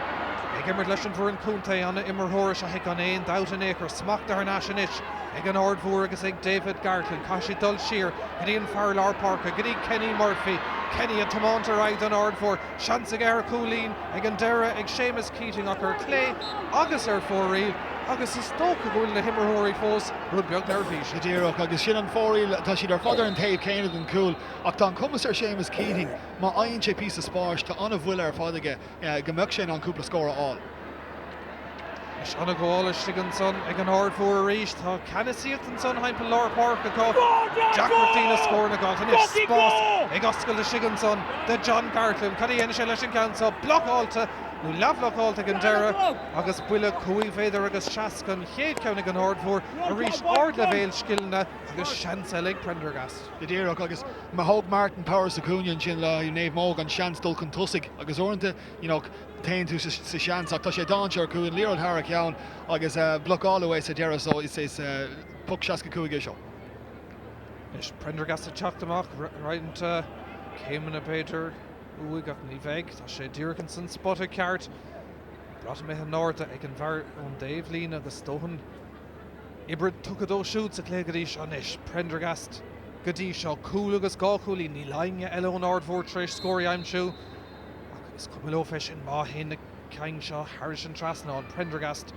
ag imirt leis an bhfoireann contae. Ana-imreoir is ea é gan aon dabht in aon chor. Smachtaithe thar n-ais anois ag an Aird Mhór agus ag David Gartland. Caithfidh siad dul siar go dtí an fear lár páirce, go dtí Kenny Murphy. Kenny ag tiomáint ar aghaidh don Aird Mhór. Seans aige ar chúilín ag an deireadh ag Séamus Keating ach ar chlé agus ar fóraoil agus is dócha go bhfuil na himreoirí fós rud beag neirbhíseach. Go díreach, agus sin an fóraoil, tá siad ar fad ar an taobh céanna den chúl ach tá an cumas ar Séamus Keating, má fhaigheann sé píosa spáis, tá an-bhuille ar fad aige go mbeadh sé in ann cúpla scór a fháil. Anois ana-ghabháil istigh ansan ag an Aird Mhór arís. Tá ceannasaíocht ansan thimpeall lár páirce acu. Deacrachtaí na scóranna a dh'fháilt. Anois spás ag oscailt istigh ansan do John Gartland. Cad a dhéanfaidh sé leis an gceann seo? Blocáilte nó leathbhlocáilte ag an deireadh agus buille 5 mhéadar agus 60 an chéad cheann ag an Aird Mhór. Arís ardleibhéal scileanna agus seans eile ag Prendergast. Go díreach agus má thóg Martin Power sa chúinne ansin le Naomh Móg an seans dul chun tosaigh agus uaireanta you know, téann tú sa seans ach tá sé dainséarach, an liathróid thar a cheann agus blocáladh é sa deireadh so is is Poc 65 é seo. Anois Prendergast ag teacht amach, roinnt céimeanna b'fhéidir uaidh ach ní bheidh, tá sé díreach ins an spota ceart. Brat imithe in airde ag an bhfear ón dtaobhlíne agus dóthain oibre tugtha dó siúd sa chluiche go dtí seo. Anois Prendergast go dtí seo, cúl agus dhá chúilín, níl éinne eile ón Aird Mhór tar éis scór a aimsiú ach is cuma leo fé sin má théann na cinn seo thairis an trasnán. Prendergast.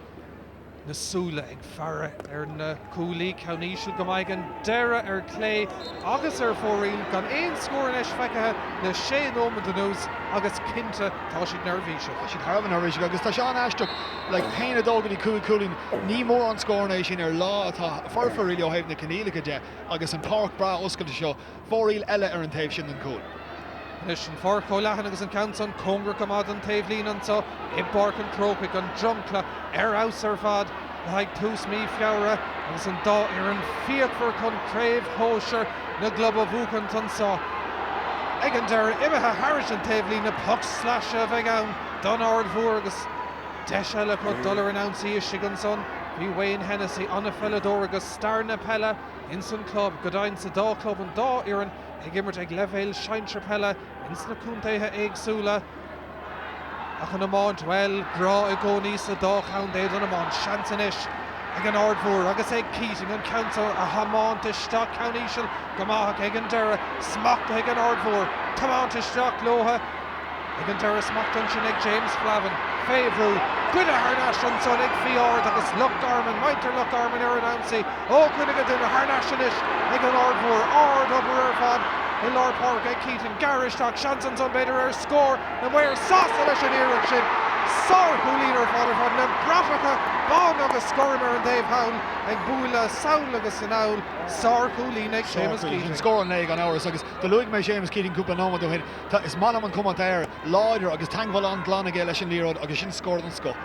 na súile ag faire ar na cuaillí, ceann íseal go maith ag an deireadh ar clé agus ar fóraoil, gan aon scór anois feicthe le sé nóiméad anuas agus cinnte tá siad neirbhíseach. Tá siad thar a bheith neirbhíseach agus tá sé an-aisteach, like, 1-2 go dtí 5 cúilín, ní mórán scóranna é sin ar lá atá foirfe really ó thaobh na coinníollacha de agus an páirc breá oscailte seo. Fóraoil eile ar an taobh sin den chúl. Anois an pháirc chomh leathan agus an ceann san cóngarach go maith don taobhlíne anso i bPáirc an Chrócaigh, an dromchla ar fheabhas ar fad le haghaidh tús mí Feabhra agus an dá fhoireann fíochmhar chun craobh shóisir na gclub a bhuachaint anso. Ag an deireadh, imithe thairis an taobhlíne, poc slaise a bheidh ann don Aird Mhór agus deis eile acu dul ar an ionsaí istigh ansan. Bhí Wayne Hennessy, an-pheileadóir agus stair na peile, ins an club, go deimhin sa dá chlub, an dá fhoireann ag imirt ag leibhéal sinsir peile ins na contaetha éagsúla. Ach an iomáint, bhuel, grá i gcónaí sa dá chontae don iomáint. Seans anois ag an Aird Mhór agus ag Keating an ceann seo a thiomáint isteach, ceann íseal go maith ach ag an deireadh smachtaithe ag an Aird Mhór, tiomáint isteach leotha. Ag an deireadh smacht ansin ag James Flavin. Fé bhrú. Goidte thar n-ais ansan ag Fí Ard agus Loch Garman, muintir Loch Garman ar an ionsaí. Ó dhuine go duine thar n-ais anois ag an Aird Mhór. Ard obair ar fad i lár páirce ag Keating. Gearradh isteach. Seans ansan b'fhéidir ar scór. Na maoir sásta leis an iarracht sin. Sár-chúilín ar fad ar fad. Na bratacha bán agus gorm ar an dtaobh thall ag bualadh sall agus anall. Sár-chúilín ag Séamus Keating. Scór an lae gan amhras agus do luaigh mé Séamus Keating cúpla nóiméad ó shin. Tá, is maith liom an cuma atá air, láidir agus teagmháil an-ghlan aige leis an liathróid agus sin scór den scoth.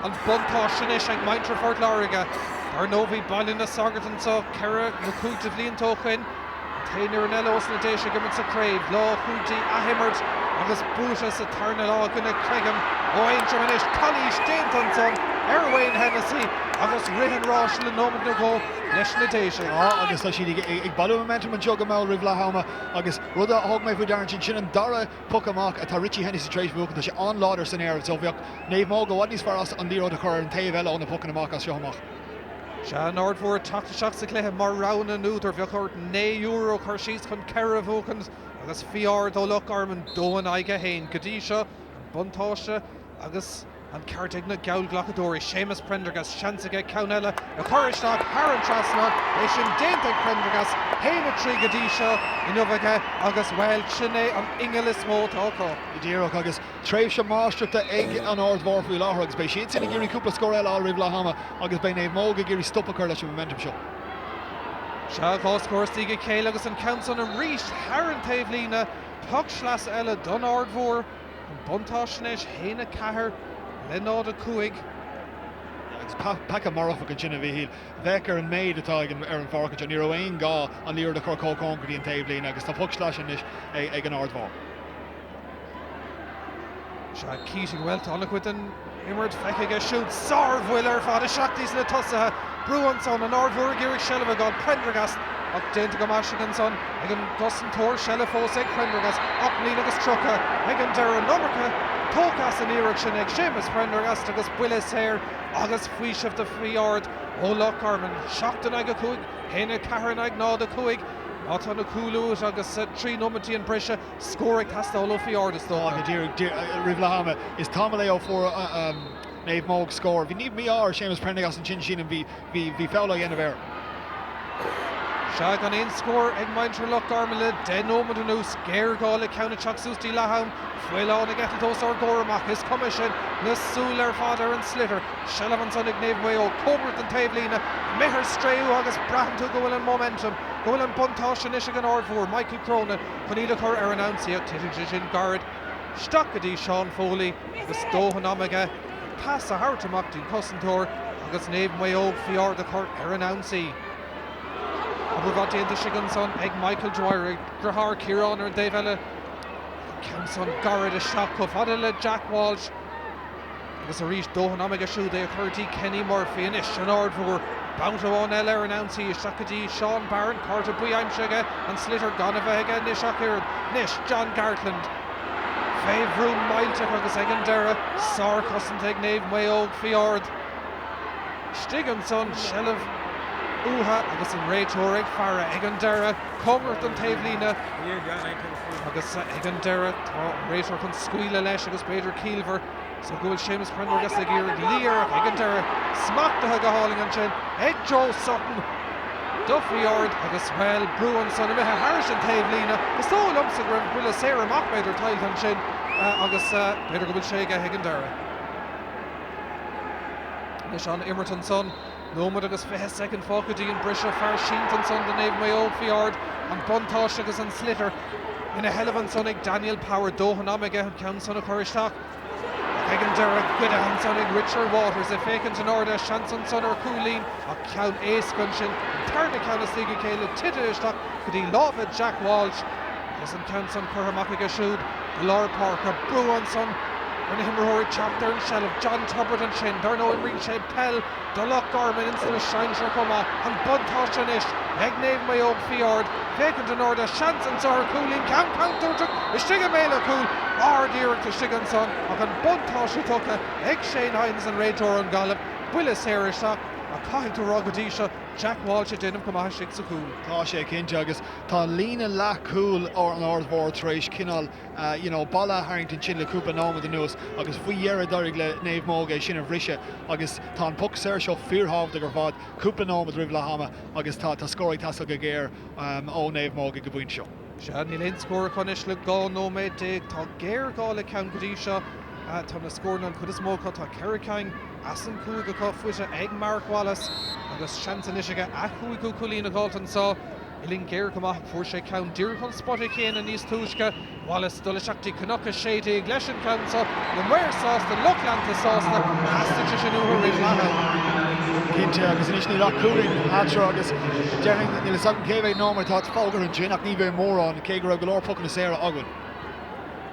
An buntáiste anois ag muintir Phort Láirge. Dar ndóigh bhí Baile na Sagart anseo ceithre nó cúig de bhlianta ó shoin, an t-aon fhoireann eile ós na Déise ag imirt sa chraobh. Lá a chuaigh dtí athimirt agus buaite sa tarna lá i gcoinne Creggan ó Aontroim anois. Calaois déanta ansan ar Wayne Hennessy agus rith an ráis le nóiméad nó dhó leis na Déisigh. Tá agus tá siad ag bailiú momentum anseo go mall roimh leath ama agus Rud a thóg mé faoi deara ansin, sin an dara poc amach atá Richie Hennessy tar éis buachan. Tá sé an-láidir san aer so bheadh Naomh Maodhóg i bhfad níos fearr as an liathróid a chur ar an taobh eile ó na pocanna amach as seo amach. Sea, an Aird Mhór ag teacht isteach sa chluiche mar rogha na n-údar. Bheadh ort €9 a chur síos chun ceithre a bhuachan agus Fí Ard ó Loch Garman dó in aghaidh a haon. Go dtí seo, an buntáiste agus. An ceart ag na geallghlacadóirí, Séamus Prendergast, seans aige ceann eile a chur isteach thar an trasnán, é sin déanta ag Prendergast, 1-3 go dtí seo inniu aige agus, bhuel, sin é an ingeal is mó atá acu. Go díreach, agus tréimhse máistreachta ag an Aird Mhór faoi láthair agus beidh siadsan ag iarraidh cúpla scór eile a fháil roimh leath ama agus beidh Naomh Maodhóg ag iarraidh stop a chur leis an momentum seo. Sea, dhá scór istigh a chéile agus an ceann san arís thar an taobhlíne, poc sleasa eile don Aird Mhór. An buntáiste anois, 1, 4 le 0, 5. Agus peaca marfach ansin a Mhíchíl. Féach ar an méid atá ag an ar an pháirc anseo. Ní raibh aon ghá an liathróid a chur chomh cóngarach go dtí an taobhlíne agus tá poc sleasa anois ag an Aird Mhór. Sea, Keating, bhuel, tá an-chuid den imirt feicthe aige siúd. Sárbhuille ar fad isteach dtí sna tosaithe. Brú ansan, an Aird Mhór ag iarraidh seilbh a fháil. Prendergast, ach déanta go maith ansan ag an gcosantóir. Seilbh fós ag Prendergast, 8 mbliana agus 30 ag an deireadh. An iomarca tógtha as an iarracht sin ag Séamus Prendergast agus buille saor agus faoiseamh do Fí Ard ó Loch Garman. 7 in aghaidh 5, 1, 4 in aghaidh 0, 5. Má tá na cúil uait agus 3 nóiméad dtí an briseadh, Scór ag teastáil ó Fí Ard is dócha. Go díreach roimh leath ama. Is tamall é ó fuair Naomh Maodhóg scór. Bhí mí-ádh ar Séamus Prendergast ansin, sílim, bhí bhí feall á dhéanamh air. Sea, gan aon scór ag muintir Loch Garman le 10 nóiméad anuas. Géarghá le ceann ag teacht suas dtí leath am. Faoileán ag eitilt os ár gcomhair amach. Is cuma sin. Na súile ar fad ar an sliotar. Seilbh ansan ag Naomh Maodhóg. Cóngarach don taobhlíne. Imithe ar strae uathu agus braitheann tú go bhfuil an momentum, go bhfuil an buntáiste anois ag an Aird Mhór. Michael Cronin. Chun iad a chur ar an ionsaí ach titeann sé sin gairid isteach go dtí Seán Foley agus dóthain ama aige pas a thabhairt amach dtí'n cosantóir agus Naomh Maodhóg Fí Ard a chur ar an ionsaí. Obair mhaith déanta istigh ansan ag Michael Dwyer, a dheartháir Ciarán ar an dtaobh eile. An ceann san gairid isteach chomh fada le Jack Walsh agus arís dóthain ama aige siúd é a chur dtí Kenny Murphy. Anois an Aird Mhór. Babhta amháin eile ar an ionsaí isteach go dtí Seán Barron, cárta buí aimsithe aige, an sliotar gan a bheith aige anois ach oiread. Anois John Gartland fé bhrú millteach agus ag an deireadh, sárchosaint ag Naomh Maodhóg Faoi Ard. Istigh ansan, seilbh uathu agus an réiteoir ag faire ag an deireadh, cóngarach don taobhlíne agus ag an deireadh tá an réiteoir chun scaoileadh leis agus b'fhéidir ciallmhar so go bhfuil Séamus Prendergast ag iarraidh luí air ach ag an deireadh smachtaithe go hálainn ansin ag Joe Sutton do Faoi Ard agus, bhuel, brú ansan imithe thairis an taobhlíne. Is dóigh liomsa go raibh buille saor amach b'fhéidir tuillte ansin agus b'fhéidir go bhfuil sé aige ag an deireadh. Anois an imirt ansan, nóiméad agus 20 soicind fágtha go dtí an briseadh, fear sínte ansan do Naomh Maodhóg Faoi Ard, an buntáiste agus an sliotar ina sheilbh ansan ag Daniel Power, dóthain ama aige an ceann san a chur isteach. Ach ag an deireadh, goidte ansan ag Richard Waters, ag féachaint in airde, seans ansan ar chúilín ach ceann éasca ansin, an tarna ceann as a chéile tite isteach go dtí lámha Jack Walsh agus an ceann san curtha amach aige siúd go lár páirce. Brú ansan ar na himreoirí teacht ar an seilbh. John Tubritt ansin, dar ndóigh imríonn sé peil do Loch Garman ins na sinsir chomh maith. An buntáiste anois ag Naomh Maodhóg Faoi Ard. Féachaint in airde, seans anso ar chúilín, ceann contúirteach istigh i mbéal an chúil. Ard-iarracht istigh ansan ach an buntáiste tugtha ag Shane Hynes an réiteoir ón Ghaillimh. Buille saor isteach ach caithfidh tú a rá go dtí seo Jack Walsh ag déanamh go maith istigh sa chúl. Tá sé cinnte agus tá líne leathchúil an Aird Mhóir tar éis cineál you know, balla a tharraingt ansin le cúpla nóiméad anuas agus faoi dheireadh d'éirigh le Naomh Maodhóg é sin a bhriseadh agus tá an poc saor seo fíorthábhachtach ar fad, cúpla nóiméad roimh leath ama agus tá tá scór ag teastáil go géar ó Naomh Maodhóg ag an bpointe seo. Sea, níl aon scór acu anois le 12 nóiméad. Tá géarghá le ceann go dtí seo. Tá na scóranna, an chuid is mó acu, tá ceithre cinn as an gcúig acu faighte ag Mark Wallace agus seans anois aige a chúigiú cúilín a dh'fháilt anso. Uillinn géar go maith ach fuair sé ceann díreach ón spota céanna níos túisce. Wallace dul isteach dtí Cnoc 16 leis an ceann seo. Na maoir sásta, lucht leanta sásta, theastaigh sé sin uathu roimh leath ama. Cinnte, agus anois níl ach cúilín eatarthu agus déarfainn, níl fhios agam cé mhéad nóiméad atá fógartha ansin ach ní bheidh mórán, cé go raibh go leor pocanna saora againn.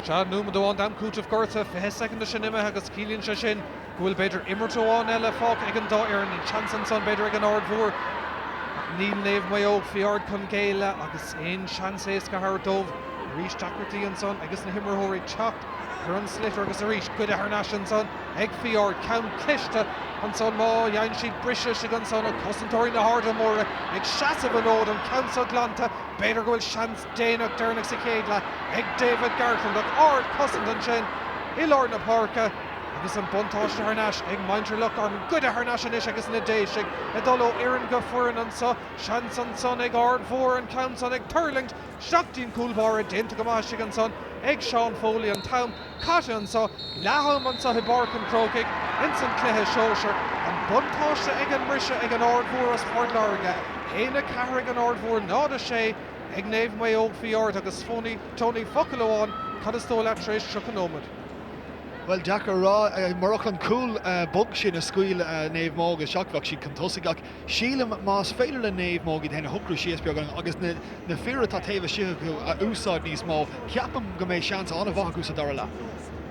Sea, nóiméad amháin d'am cúitimh gorta, 20 soicind de sin imithe agus ciallaíonn sé sin go bhfuil b'fhéidir imirt amháin eile fágtha ag an dá fhoireann, an seans ansan b'fhéidir ag an Aird Mhór ach níl Naomh Maodhóg Faoi Ard chun géilleadh agus aon seans éasca a thabhairt dóibh. Arís deacrachtaí ansan agus na himreoirí teacht ar an sliotar agus arís goidte thar n-ais ansan ag Faoi Ard. Ceann cliste ansan má dhein siad briseadh istigh ansan ach cosantóirí na hAirde Móire ag seasamh an fhóid, an ceann seo glanta, b'fhéidir go bhfuil seans déanach deireanach sa chéad leath ag David Gartland ach ard chosaint ansin i lár na páirce agus an buntáiste thar n-ais ag muintir Loch Garman. Goidte thar n-ais anois agus na Déisigh ag dul ó fhoireann go foireann anso. Seans ansan ag Ard Mhór an ceann san ag tuirlingt isteach dtí an cúl báire. Déanta go maith istigh ansan ag Seán Foley. An t-am caite anso, leath am anso i bPáirc an Chrócaigh ins an cluiche sóisir. An buntáiste ag an mbriseadh ag an Ard Mhór as Port Láirge. 1-4 ag an Ard Mhór, 0-6 ag Naomh Maodhóg Faoi Ard agus Tony, focal amháin, cad is dóigh leat tar éis 30 nóiméad? Bhuel, deacair a rá. Murach an cúl bog sin a scaoil Naomh Maodhóg isteach, bheadh siad chun tosaigh. Ach sílim, más féidir le Naomh Maodhóg iad féin a shocrú síos beagán agus na fir atá taobh istigh acu a úsáid níos mó, ceapaim go mbeidh seans an-mhaith acu sa dara leath.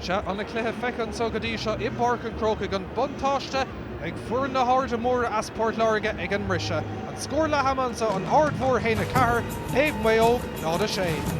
Sea, an-chluiche feicthe anseo go dtí seo i bPáirc an Chrócaigh. An buntáiste ag foireann na hAirde Móire as Port Láirge ag an mbriseadh. An scór leath ama anseo, An Aird Mhór 1-4, Naomh Maodhóg 0-6.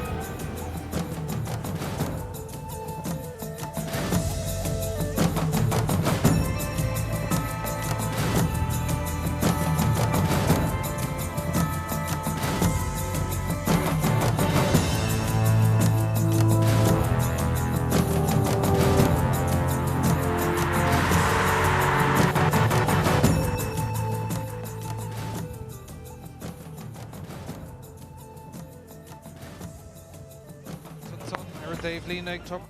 Ansan ar an dtaobhlíne ag Tom.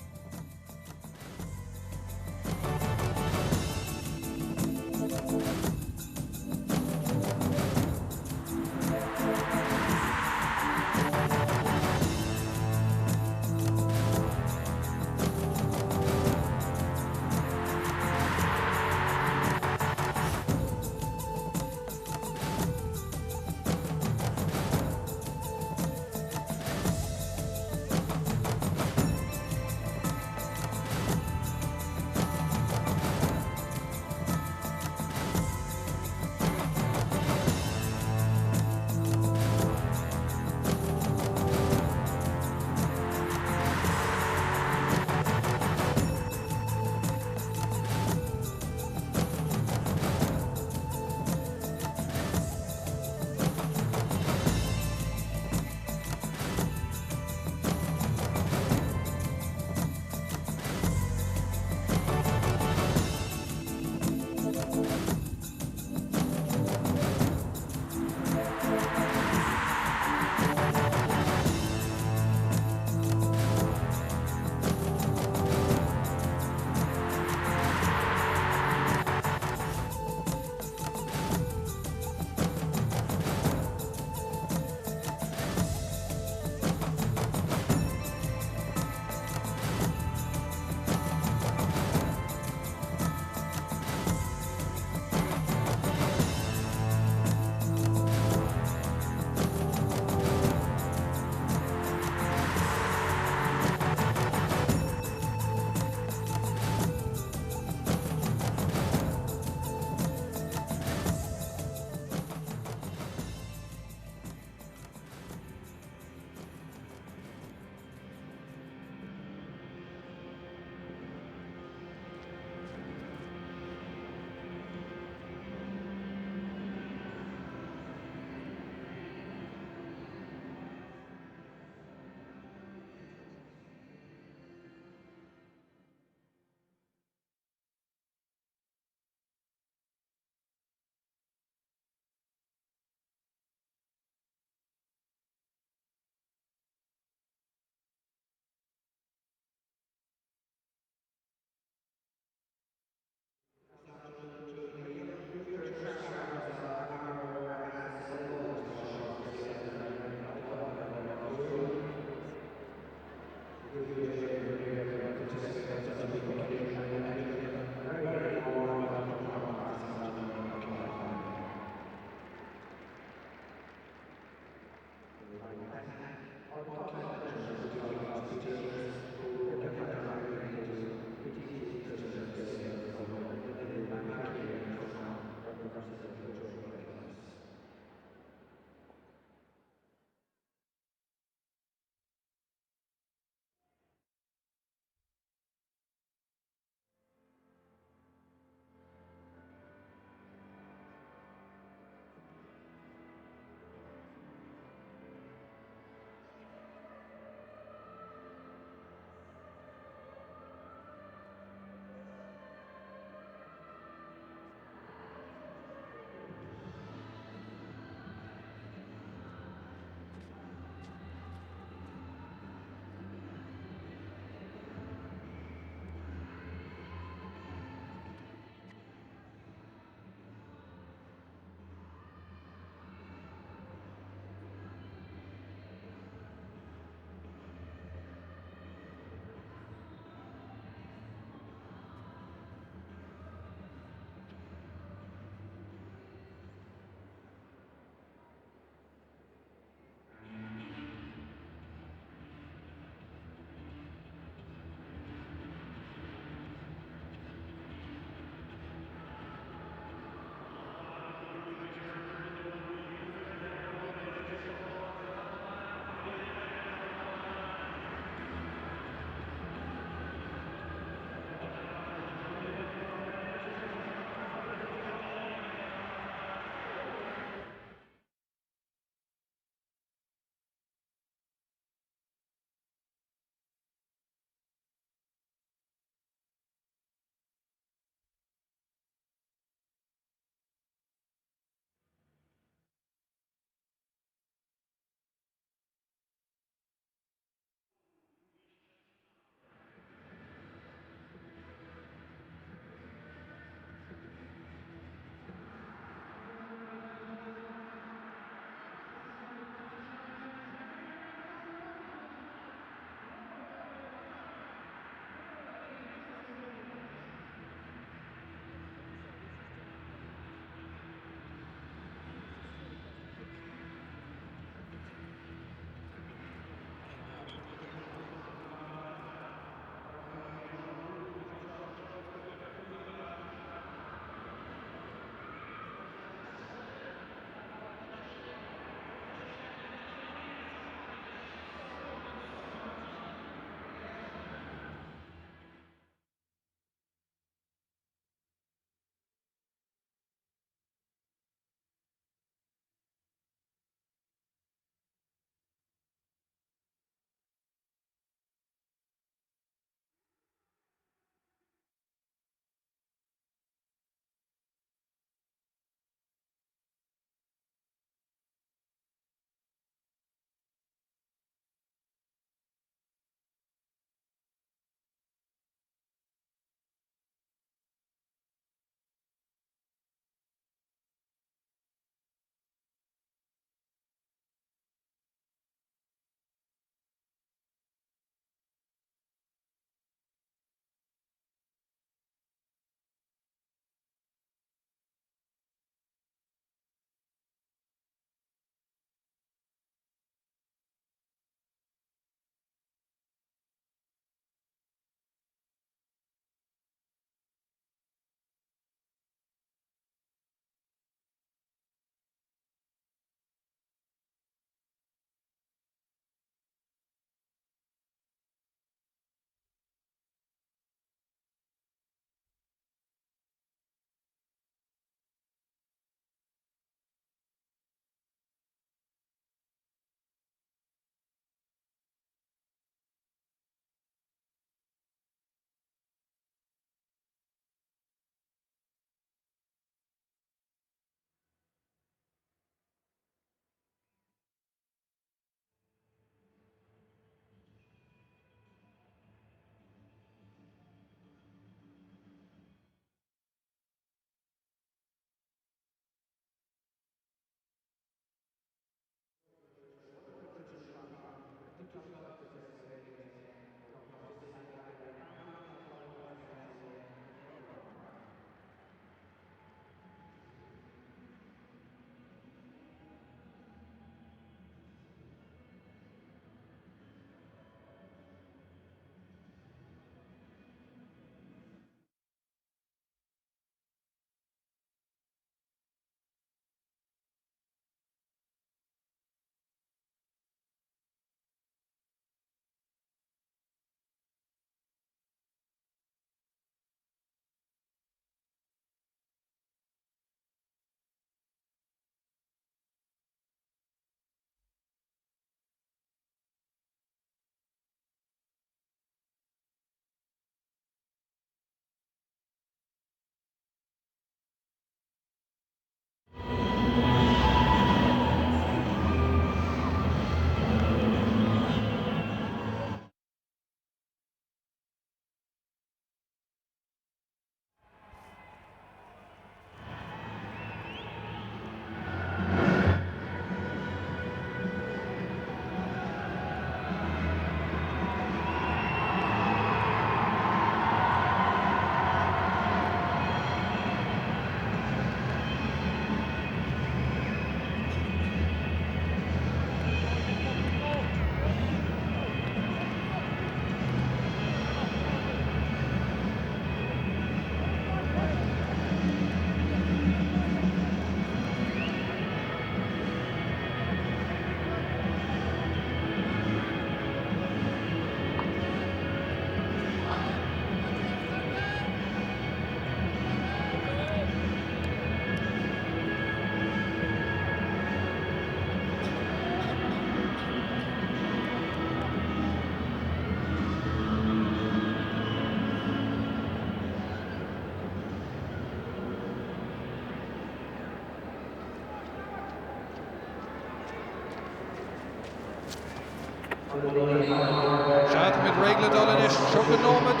Sea, táimid réidh le dul anois. 30 nóiméad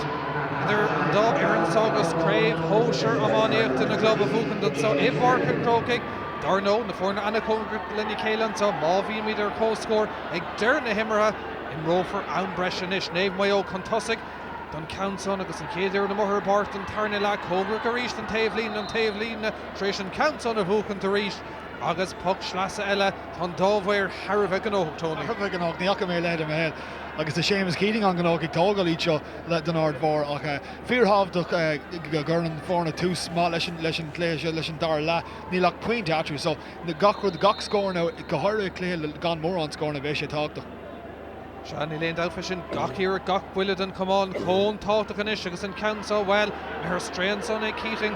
idir an dá fhoireann seo agus Craobh Shóisir Iománaíochta na gClub a bhuachaint anseo i bPáirc an Chrócaigh. Dar ndóigh, na foirne an-chóngarach lena chéile anseo. Má bhímid ar comhscór ag deireadh na himeartha, imreofar am breise anois. Naomh Maigh Eo chun tosaigh don cheann san agus an chéad fhoireann amuigh ar an bpáirc don tarna leath. Cóngarach arís don taobhlíne, an taobhlíne tar éis an ceann san a bhuachaint arís. Agus poc sleasa eile, tá an dá mhaor thar a bheith gnóthach, Tony. Thar a bheith gnóthach, ní fhaca mé a leithéid i mo shaol. Agus tá Séamus Keating an-ghnóthach ag tógáil iad seo le don Aird Mhór ach fíorthábhachtach go gcuireann foirne tús maith leis an leis an gcluiche seo, leis an dara leath. Níl ach pointe eatarthu so gach rud, gach scór now, go háirithe cluiche gan mórán scóranna, beidh sé tábhachtach. Sea, níl aon dabht fé sin. Gach iarracht, gach buille den chamán chomh tábhachtach anois agus an ceann seo, bhuel, imithe ar strae ansan ag Keating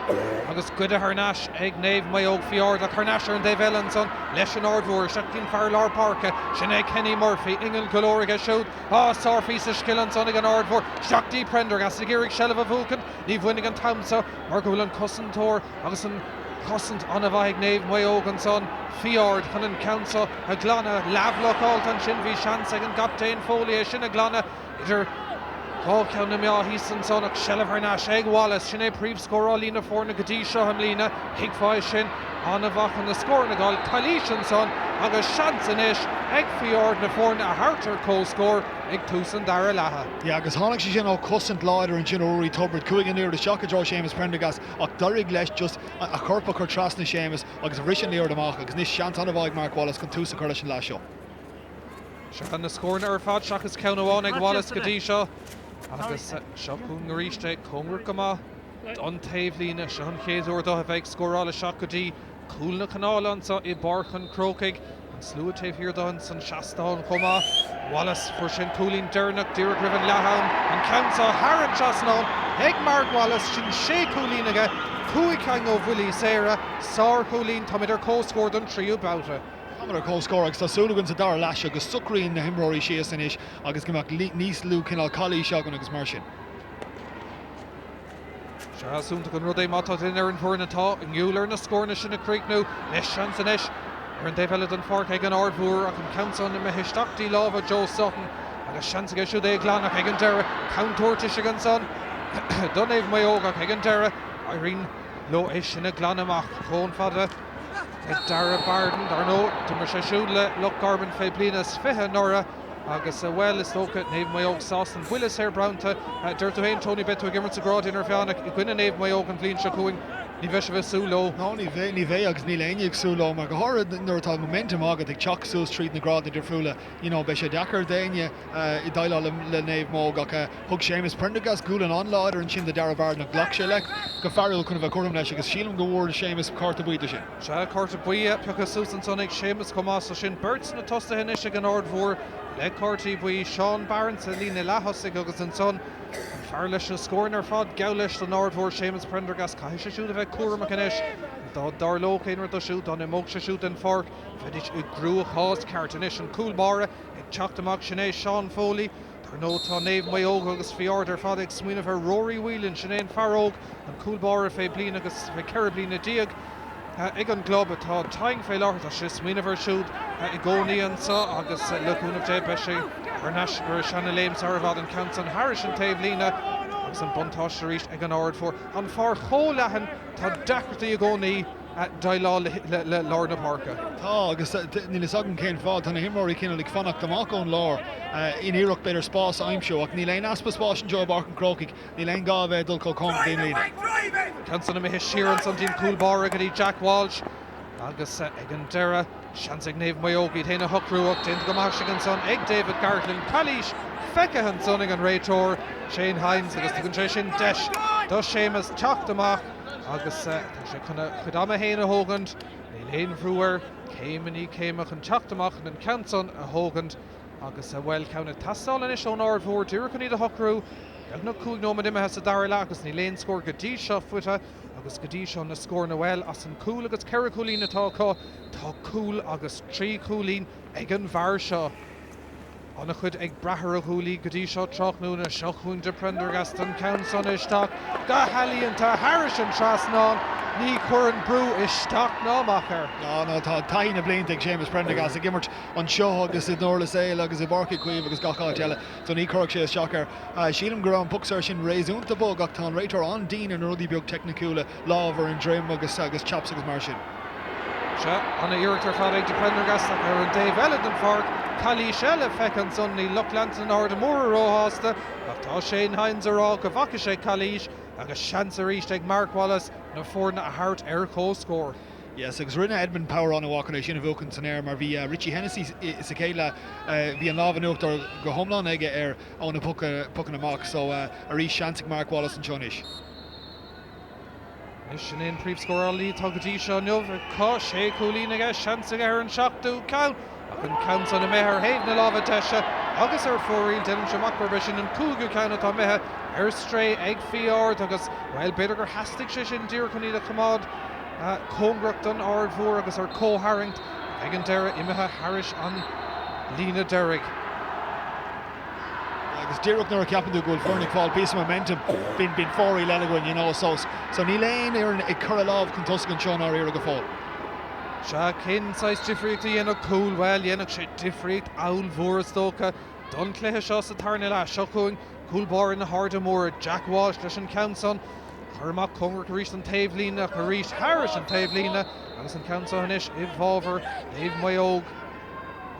agus goidte thar n-ais ag Naomh Maigh Eo faoi ard ach thar n-ais ar an dtaobh eile ansan leis an Aird Mhór. Isteach dtí'n fear lár páirce, sin é Kenny Murphy, ingeall go leor aige siúd. Á, sárphíosa scil ansan ag an Aird Mhór. Isteach dtí Prendergast ag iarraidh seilbh a bhuachaint. Ní bhainfidh an t-am seo mar go bhfuil an cosantóir agus an chosaint an-mhaith ag Naomh Maigh Eo ansan. Fiard chun an ceann seo a ghlanadh. Leathbhlocáilte ansin, bhí seans ag an gcaptaen Foley é sin a ghlanadh idir dhá cheann na meá thíos ansan ach seilbh thar n-ais ag Wallace. Sin é príomhscórálaí na foirne go dtí seo i mbliana. Thuigfeá é sin. An-mhaith chun na scóranna a fháil. Calaois ansan agus seans anois ag Fiard na foirne a thabhairt ar comhscór ag tús an dara leatha. Yeah, agus tháinig sé sin ó chosaint láidir ansin ó Ruairí Tubritt. Chuaigh an liathróid isteach i dtreo Séamus Prendergast ach d'éirigh leis just a chorp a chur trasna Séamus agus bhris an liathróid amach agus anois seans an-mhaith ag Mark Wallace chun tús a chur leis an leath seo. Seo na scóranna ar fad seachas ceann amháin ag Wallace go dtí seo agus seo chugainn arís é, cóngarach go maith don taobhlíne. Seo an chéad uair dó a bheith ag scóráil isteach go dtí cúl na canála anseo i bPáirc an Chrócaigh. An slua taobh thiar dó ins an seastán chomh maith. Wallace, fuair sé an cúilín deireanach díreach roimh an leath-am. An ceann seo thar an trasnán ag Mark Wallace. Sin sé chúilín aige, cúig cinn ó bhuillí saora. Sár-chúilín. Táimid ar comhscór don tríú babhta. Táimid ar comhscór agus tá súil againn sa dara leath seo go socraíonn na himreoirí síos anois agus go mbeadh níos lú cineál calaois againn agus mar sin. Sea, is iontach an rud é má tá duine ar an bhfoireann atá inniúil ar na scóranna sin a chríochnú. Anois, seans anois ar an dtaobh eile den pháirc ag an Aird Mhór ach an ceann san imithe isteach dtí lámha Joe Sutton agus seans aige siúd é a ghlanadh ach ag an deireadh, contúirt istigh ansan do Naomh Maigh Eo ach ag an deireadh, éiríonn leo é sin a ghlanadh amach chomh fada ag Darragh Barden. Dar ndóigh, d'imir sé siúd le Loch Garman fé bliana is 20 anuraidh. Agus, bhuel, is dócha, Naomh Maigh Eo sásta an buille saor bronnta. Deir tú féin, Tony, beidh tú ag imirt sa ghrád idirmheánach i gcoinne Naomh Maigh Eo an bhliain seo chugainn. Ní bheidh sibh ag súil leo. No, ní bheidh, ní bheidh agus níl éinne ag súil leo mar go háirithe nuair atá momentum agat ag teacht suas tríd na grádanna difriúla, you know, beidh sé deacair d'éinne déileáil le Naomh Maigh Eo ach thug Séamus Prendergast gualainn an-láidir ansin do Darragh Barden ach ghlac sé leis go fearúil chun a bheith cothrom leis agus sílim go bhfuair Séamus cárta buí de sin. Sea, cárta buí pioctha suas ansan ag Séamus chomh maith, so sin beirt sna tosaithe anois ag an Aird Mhór le cártaí buí, Seán Barron sa líne leath-thosaigh agus ansan an fear leis na scóranna ar fad, geall leis don Aird Mhór, Séamus Prendergast. Caithfidh sé siúd a bheith cúramach anois. Dá dtarlódh aon rud dó siúd, dá n-imeodh sé siúd den pháirc, bheidís i gcruachás ceart. Anois an cúl báire ag teacht amach, sin é Seán Foley. Dar ndóigh tá Naomh Maigh Eo agus Fiard ar fad ag smaoineamh ar Rory Whelan, sin é an fear óg, an cúl báire fé bliain agus fé 14 bliana ag an gclub atá tinn fé láthair. Tá sé ag smaoineamh air siúd i gcónaí anseo agus le cúnamh Dé beidh sé thar n-ais ar a seana léim sar i bhfad. An ceann san thairis an taobh líne agus an buntáiste arís ag an Aird Mhór. An pháirc chomh leathan, tá deacrachtaí i gcónaí. déileáil le lár na páirce. Tá, agus níl fhios agam cén fáth, tá na himreoirí cineál ag fanacht amach ón lár in iarracht b'fhéidir spás a aimsiú ach níl aon easpa spáis anseo i bPáirc an Chrócaigh, níl aon gá a bheith ag dul chomh cóngarach dtí'n líne. Ceann san imithe siar ansan dtí'n cúl báire go dtí Jack Walsh agus ag an deireadh, seans ag Naomh Maigh Eo iad féin a shocrú ach déanta go maith ansan ag David Gartland. Calaois feicthe ansan ag an réiteoir Shane Hynes agus tugann sé sin deis do Séamus teacht amach agus tá sé chun a chuid ama fhéin a thógaint, níl aon bhrú air, céim i ndiaidh céime chun teacht amach chun an ceann san a thógaint agus, bhuel, ceann ag teastáil anois ón Aird Mhór díreach chun iad a shocrú. Beagnach 5 nóiméad imithe sa dara leath agus níl aon scór go dtí seo faighte agus go dtí seo na scóranna, bhuel, as an cúl agus ceithre chúilín atá acu, tá cúl agus trí chúilín ag an bhfear seo. An-chuid ag brath ar a ghuaillí go dtí seo tráthnóna. Seo chugainn de Prendergast an ceann san isteach go healaíonta thairis an trasnán. Ní chuireann brú isteach ná amach air. Ná, ná, tá taithí na blianta ag Séamus Prendergast ag imirt anseo agus i nDurlas Éile agus i bPáirc Uí Chaoimh agus gach áit eile, so ní chuirfeadh sé isteach air. Sílim go raibh an poc saor sin réasúnta bog ach tá an réiteoir an-dian ar na rudaí beag teicniciúla, lámh ar an droim agus agus chaps agus mar sin. Sea, ana-iarracht ar fad ag de Prendergast ach ar an dtaobh eile den pháirc, calaois eile feicthe ansan, níl lucht leanta na hArda Móire róshásta ach tá Shane Hynes ag rá go bhfaca sé calaois agus seans arís ag Mark Wallace na foirne a thabhairt ar comhscór. Yes, agus rinne Edmund Power an-mhaith chun é sin a bhuachan san aer mar bhí Richie Hennessy sa chéad leath, bhí an lámh in uachtar go hiomlán aige air ó na pocanna amach so arís seans ag Mark Wallace anseo anois. Anois sin é an príomhscórálaí atá go dtí seo inniu acu, sé chúilín aige, seans aige ar an seachtú ceann ach an ceann san imithe ar thaobh na láimhe deise agus ar fóraoil. Déanaimse amach gurb é sin an cúigiú ceann atá imithe ar strae ag Fí Ard agus, bhuel, b'fhéidir gur theastaigh sé sin díreach chun iad a choimeád cóngarach don Aird Mhór agus ar comhtharraingt ach ag an deireadh imithe thairis an líne deiridh. Agus díreach nuair a cheapann tú go bhfuil foireann ag fáil píosa momentum, bíonn bíonn fóraoil eile againn, you know, so so níl aon fhoireann ag cur a lámh chun tosaigh anseo i ndáiríre go fóill. Sea, cén saghas difríocht a dhéanfadh cúl? Bhuel, dhéanfadh sé difríocht ollmhór is dócha don chluiche seo sa tarna leath. Seo chugainn cúl báire na hAirde Móire, Jack Walsh leis an ceann san. Curtha amach cóngarach arís don taobhlíne ach arís thairis an taobhlíne agus an ceann seo anois i bhfabhar Naomh Maodhóg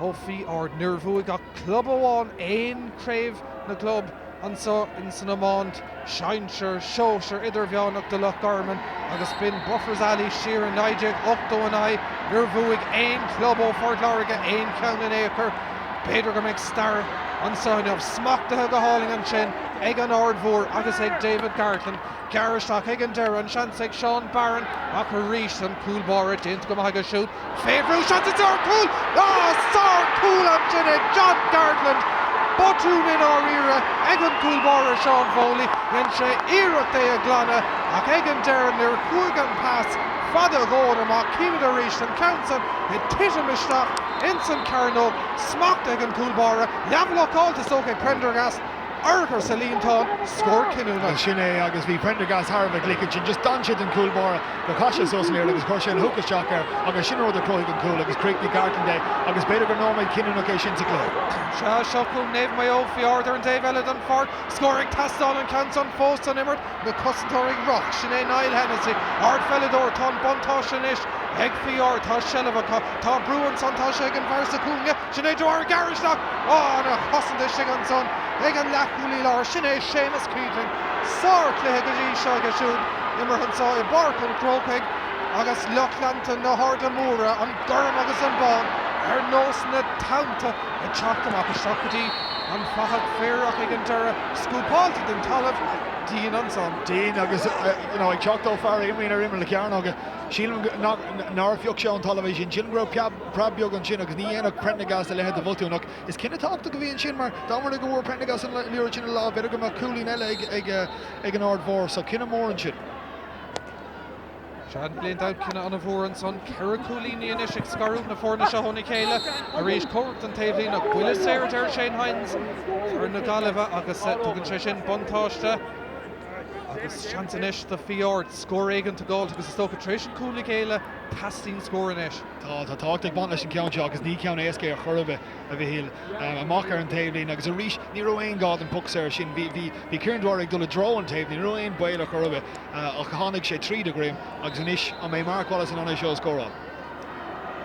ó Fí Ard. Níor bhuaigh ach club amháin aon chraobh na gclub anseo in san iomáint, sinsear, sóisear, idirmheánach do Loch Garman agus b'in Buffers Alley siar in 1989. Níor bhuaigh aon chlub ó Phort Láirge aon cheann in aon chor. B'fhéidir go mbeidh stair anseo inniu. Smachtaithe go hálainn ansin ag an Aird Mhór agus ag David Gartland. Gearr isteach ag an deireadh, an seans ag Seán Barron ach arís an cúl báire déanta go maith aige siúd. Fé bhrú, seans ag sár-chúl! Ah, sár-chúl ansin ag John Gartland! Botún i ndáiríre ag an gcúl báire Seán Foley. Dhein sé iarracht é a ghlanadh ach ag an deireadh nuair a chuaigh an pas fada a dhóthain amach, címid arís an ceann san ag titim isteach ins an chearnóg, smacht ag an gcúl báire, leathbhlocáilte is dócha ag Prendergast, urchar sa líontán, scór cinniúnach. Sin é agus bhí Prendergast thar a bheith glic ansin, just d'fhan sé den chúl báire gur chaith sé suas an liathróid agus chuir sé an hook isteach air agus sin an rud a chruthaigh an cúl agus chríochnaigh Gartland é agus b'fhéidir gur nóiméad cinniúnach é sin sa chluiche. Sea, seo chugainn Naomh Maodhóg ó Fí Ard ar an dtaobh eile den pháirc, scór ag teastáil an ceann san fós san imirt, na cosantóirí ag rith, sin é Niall Hennessy, ardpheileadóir, tá an buntáiste anois ag Fí Ard, tá seilbh acu, tá brú ansan, tá sé ag an bhfear sa chúinne, Sin é Dwyer gearr isteach! Á, ana chosaint istigh ansan ag an leathchúlaí láir. Sin é Séamus Keating. Sár-chluiche go dtí seo aige siúd. Imeartha anso i bPáirc an Chrócaigh agus lucht leanta na hArda Móire, an gorm agus an bán, ar nós na dtonnta ag teacht amach isteach go dtí an fathach féir ach ag an deireadh scúpáilte den talamh. Dian ansan. Dian agus, you know, ag teacht ó fear a imríonn ar imeall na cearnóige. Sílim nár phioc sé ón talamh é sin. Sílim go raibh preab beag ansin agus ní dhéanfadh Prendergast a leithéid de bhotún. Ach is cinneadh tábhachtach a bhí ansin mar dá mba rud é go bhfuair Prendergast an liathróid sin ina lámh, b'fhéidir go mbeadh cúilín eile ag an Aird Mhór. So cinneadh mór ansin. Sea, níl aon dabht, cinneadh an-mhór ansan. Ceithre chúilíní anois ag scarúint na foirne seo óna chéile. Arís, cóngarach don taobhlíne. Buille saor, a deir Shane Hynes, fear na Gaillimhe, agus tugann sé sin buntáiste. Agus seans anois do Fí Ard scór éigin a fháilt agus is dócha tar éis an cúl a ghéilleadh, teastaíonn scór anois. Tá, tá tábhacht ag baint leis an gceann seo agus ní ceann éasca é ar chor ar bith, a Mhichíl. Amach ar an taobhlíne agus arís ní raibh aon ghá don poc saor sin. Bhí, bhí, bhí Kieran Dwyer ag dul i dtreo an taobhlíne, ní raibh aon baol ar chor ar bith ach tháinig sé tríd a dhroim agus anois an mbeidh Mark Wallace in ann é seo a scóráil?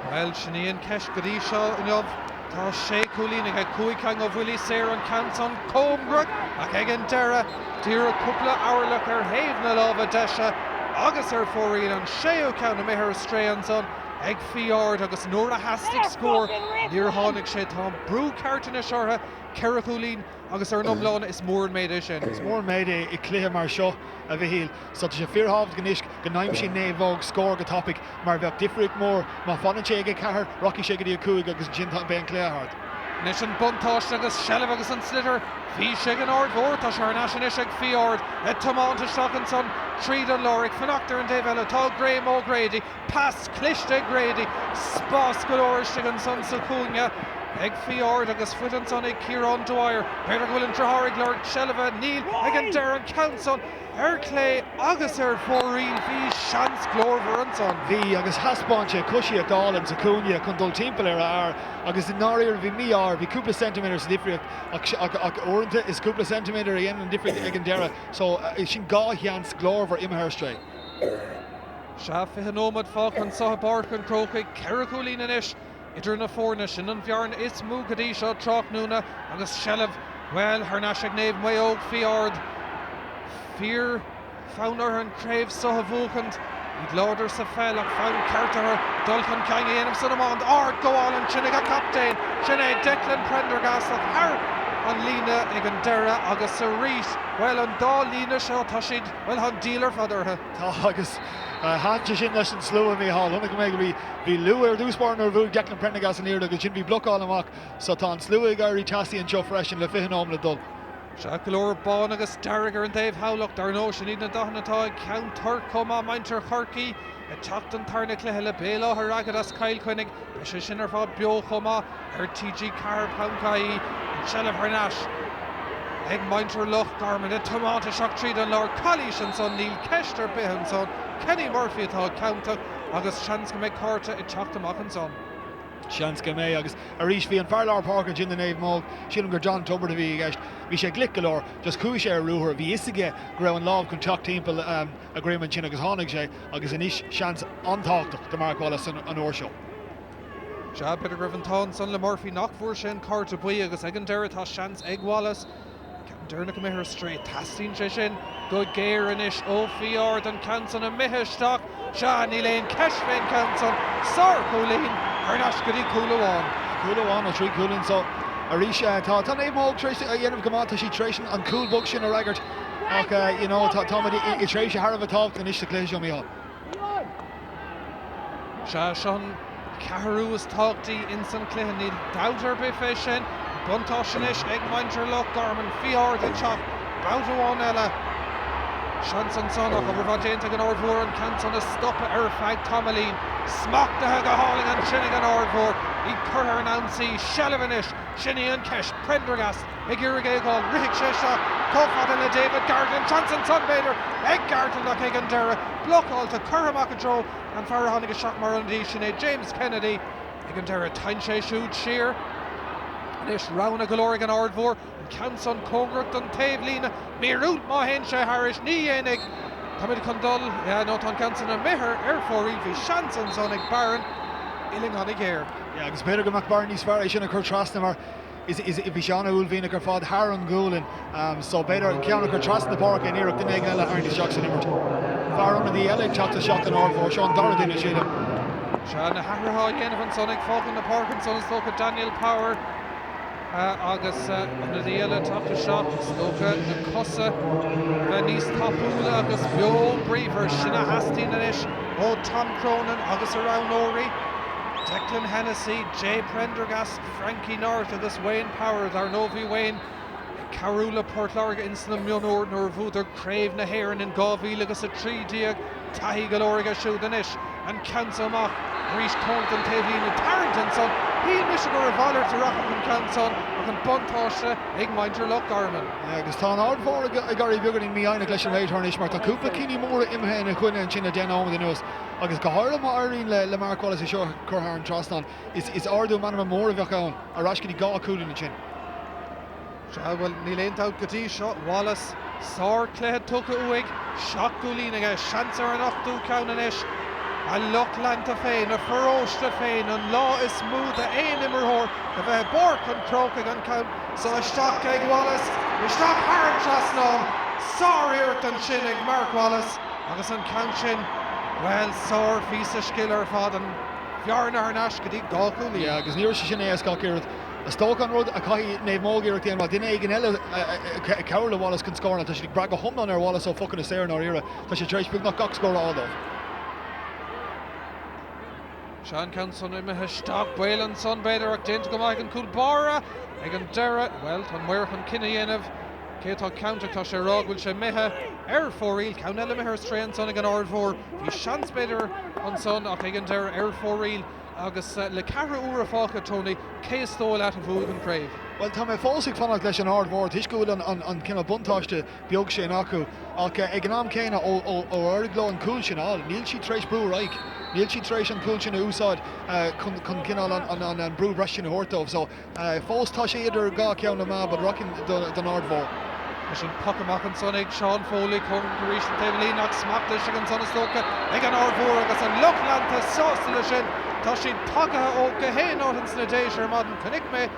Bhuel, sin í an cheist go dtí seo inniu. Tá sé chúilín aige, 5 ceann ó bhuillí saora, an ceann san cóngarach ach ag an deireadh, díreach cúpla orlach ar thaobh na láimhe deise agus ar fóraoil, an séú ceann imithe ar strae ansan ag Fí Ard agus nuair a theastaigh scór níor tháinig sé. Tá an brú ceart anois orthu, ceithre chúilín agus ar an iomlán is mór an méid é sin. Is mór an méid é i gcluiche mar seo, a Mhichíl. So tá sé fíorthábhachtach anois go n-aimsíonn Naomh Óg scór go tapaidh mar bheadh difríocht mór má fanann sé ag 4, rachaidh sé go dtí 5 agus ansin beidh an cluiche thart. Anois an buntáiste agus seilbh agus an sliotar, bhí sé ag an Aird Mhór, tá sé thar n-ais anois ag Fí Ard, ag tiomáint isteach ansan tríd an lár, ag fanacht ar an dtaobh eile tá Graham O'Grady, pas cliste ag Grady, spás go leor istigh ansan sa chúinne. ag Fiard agus faighte ansan ag Ciarán Dwyer. B'fhéidir go bhfuil an driotháir ag lorg seilbhe. Níl ag an deireadh an ceann san ar clé agus ar fóraoil. Bhí seans glórmhar ansan. Bhí, agus thaispeáin sé coisíocht álainn sa chúinne chun dul timpeall ar a fhear agus i ndáiríre bhí mí-ádh air, bhí cúpla ceintiméadar sa difríocht ach uaireanta is cúpla ceintiméadar a dhéanann an difríocht ag an deireadh so sin dhá sheans glórmhar imithe ar strae. Sea, 20 nóiméad fágtha anso i bPáirc an Chrócaigh, 4 chúilín anois idir na foirne. Sin an bhearna is mó go dtí seo tráthnóna agus seilbh, bhuel, thar n-ais ag Naomh Maodhóg Fiard. Fíor fonn orthu an craobh so a bhuachaint. Iad láidir sa pheil ach fonn ceart orthu dul chun cinn a dhéanamh san iomáint. Ard gabháil ansin ag a captaen, sin é Declan Prendergast ach thar an líne ag an deireadh agus arís, bhuel, an dá líne seo, tá siad, bhuel, tá an díol ar fad orthu. Tá, agus thaitin sé sin leis an slua, a Mhícheáil. Chonaic mé go bhí, bhí lú ar dtús báire nuair a bhuaigh Declan Prendergast an liathróid agus ansin bhí blocáil amach so tá an slua ag éirí teasaí anseo freisin le 20 nóiméad le dul. Sea, go leor bán agus dearg ar an dtaobh thall ach dar ndóigh sin iad na dathanna atá ag Ceann Toirc chomh maith, muintir Chorcaí ag teacht don tarna cluiche le Béal Átha Ragad as Cill Chainnigh. Beidh sé sin ar fad beo chomh maith ar TG4.ie. An tseilbh thar n-ais ag muintir Loch Garman ag tiomáint isteach tríd an lár. Calaois ansan, níl ceist ar bith ansan. Kenny Murphy atá ciontach agus seans go mbeidh cárta ag teacht amach ansan. Seans go mbeidh agus arís bhí an fear lár páirce ansin do Naomh Maodhóg, sílim gur John Tubridy a bhí i gceist, bhí sé glic go leor, just chuaigh sé ar ruathar, bhí fhios aige go raibh an lámh chun teacht timpeall a dhroim ansin agus tháinig sé agus anois seans an-tábhachtach do Mark Wallace an uair seo. Sea, b'fhéidir go raibh an t-ádh ansan le Murphy nach bhfuair sé an cárta buí agus ag an deireadh tá seans ag Wallace ceann deireanach imithe ar strae. Teastaíonn sé sin go géar anois ó Fiard, an ceann san imithe isteach. Sea, níl aon cheist fén gceann san. Sár-chúilín thar n-ais go dtí cúl amháin. Cúl amháin ó thrí chúilín so arís tá Naomh Maodhóg tar éis a dhéanamh go maith. Tá siad tar éis an cúl bog sin a fhreagairt ach you know tá táimid i dtréimhse thar a bheith tábhachtach anois sa chluiche seo, Mícheál. Sea, seo an ceathrú is tábhachtaí ins an chluiche, níl dabht ar bith fé sin. Buntáiste anois ag muintir Loch Garman, Fiard ag teacht babhta amháin eile. Seans ansan ach obair mhaith déanta ag an Aird Mhór an ceann san a stopadh ar feadh tamaillín. Smachtaithe go hálainn ansin ag an Aird Mhór. Iad curtha ar an ionsaí. Seilbh anois, sin í an cheist. Prendergast ag iarraidh é a fháil. Rithfidh sé isteach chomh fada le David Gartland. Seans ansan b'fhéidir ag Gartland ach ag an deireadh, blocáilte, curtha amach i dtreo an fear a tháinig isteach mar ionadaí, sin é James Kennedy. Ag an deireadh, téann sé siúd siar. Anois, roghanna go leor ag an Aird Mhór. An ceann san cóngarach don taobhlíne. Míorúilt má théann sé thairis. Ní dhéanfaidh. Táimid chun dul, yeah, nó tá an ceann san imithe ar fóraoil. Bhí seans ansan ag Barron. Uillinn an-ghéar. Yeah, agus b'fhéidir go mbeadh Barron níos fearr é sin a chur trasna mar is bhí sé an-uaillmhianach ar fad thar an ghualainn so b'fhéidir ceann a chur trasna na páirce in iarracht duine éigin eile a tharraingt isteach san imirt. Fear ionadaí eile ag teacht isteach don Aird Mhór, seo an dara duine sílim. Sea, na hathruithe á dhéanamh ansan ag fágáil na páirce ansan is dócha Daniel Power agus ionadaí eile ag teacht isteach is dócha na cosa a bheith níos tapúla agus beo bríomhar. Sin a theastaíonn anois ó Tom Cronin agus a roghnóirí, Declan Hennessy, Jay Prendergast, Frankie North agus Wayne Power. Dar ndóigh bhí Wayne ag cabhrú le Port Láirge ins na mionúir nuair a bhuadar Craobh na hÉireann in 2013. Taithí go leor aige siúd anois. An ceann so amach arís cóngarach don taobhlíne. Tarraingt ansan. Shíl mise gur a mhalairt a rachadh an ceann san ach an buntáiste ag muintir Loch Garman. Agus tá an Aird Mhór ag éirí beagáinín mífhoighneach leis an réiteoir anois mar tá cúpla cinní móra imithe ina choinne ansin le 10 nóiméad anuas agus go háirithe má éiríonn le Mark Wallace é seo a chur thar an trasnán. Is ardú meanma mór a bheadh ann, ar ais go dtí 2 chúilín ansin. Sea, bhuel, níl aon dabht go dtí seo, Wallace, sár-chluiche tugtha uaidh, 7 gcúilín aige, seans ar an ochtú ceann anois. A lucht leanta féin, a pharóiste féin, an lá is mó d'aon imreoir a bheith i bPáirc an Chrócaigh, an ceann so isteach ag Wallace, isteach thar an trasnán, sár-iarracht ansin ag Mark Wallace agus an ceann sin, bhuel, sár-phíosa scil ar fad, an. bhearna thar n-ais go dtí 2 chúilín. Yeah, agus ní raibh sé sin éasca ach oiread. Is dócha an rud a chaithfidh Naomh Maodhóg iarracht a dhéanamh ná duine éigin eile a cabhrú le Wallace chun scóranna. Tá siad ag brath go hiomlán ar Wallace ó phocanna saora i ndáiríre. Tá sé tar éis beagnach gach scór a fháil dóibh. Sea, an ceann san imithe isteach. Baol ansan, b'fhéidir, ach déanta go maith ag an cúl báire ag an deireadh. Bhuel, tá an maor chun cinneadh a dhéanamh cé atá ciontach. Tá sé ag rá go bhfuil sé imithe. Ar fóraoil, ceann eile imithe ar strae ansan ag an Aird Mhór. Bhí seans b'fhéidir ansan ach ag an deireadh ar fóraoil agus le ceathrú uaire fágtha, Tony, cé is dóigh leat a bhuafaidh an chraobh? Bhuel, tá mé fós ag fanacht leis an Aird Mhór toisc go bhfuil an cineál buntáiste beag sin acu ach ag an am céanna ó d'éirigh leo an cúl sin a fháil, níl siad tar éis brú ar aghaidh. Níl siad tar éis an cúl sin a úsáid chun cineál an brú breise sin a thabhairt dóibh. So, Fós tá sé idir dhá cheann na meá but rachainn don Aird Mhór. Leis an poc amach ansan ag Seán Foley, cóngarach arís don taobh líne ach smachtaithe istigh ansan is dócha ag an Aird Mhór agus an lucht leanta sásta leis sin. Tá siad tagaithe ó gach aon áit ins na Déise ar maidin. Chonaic mé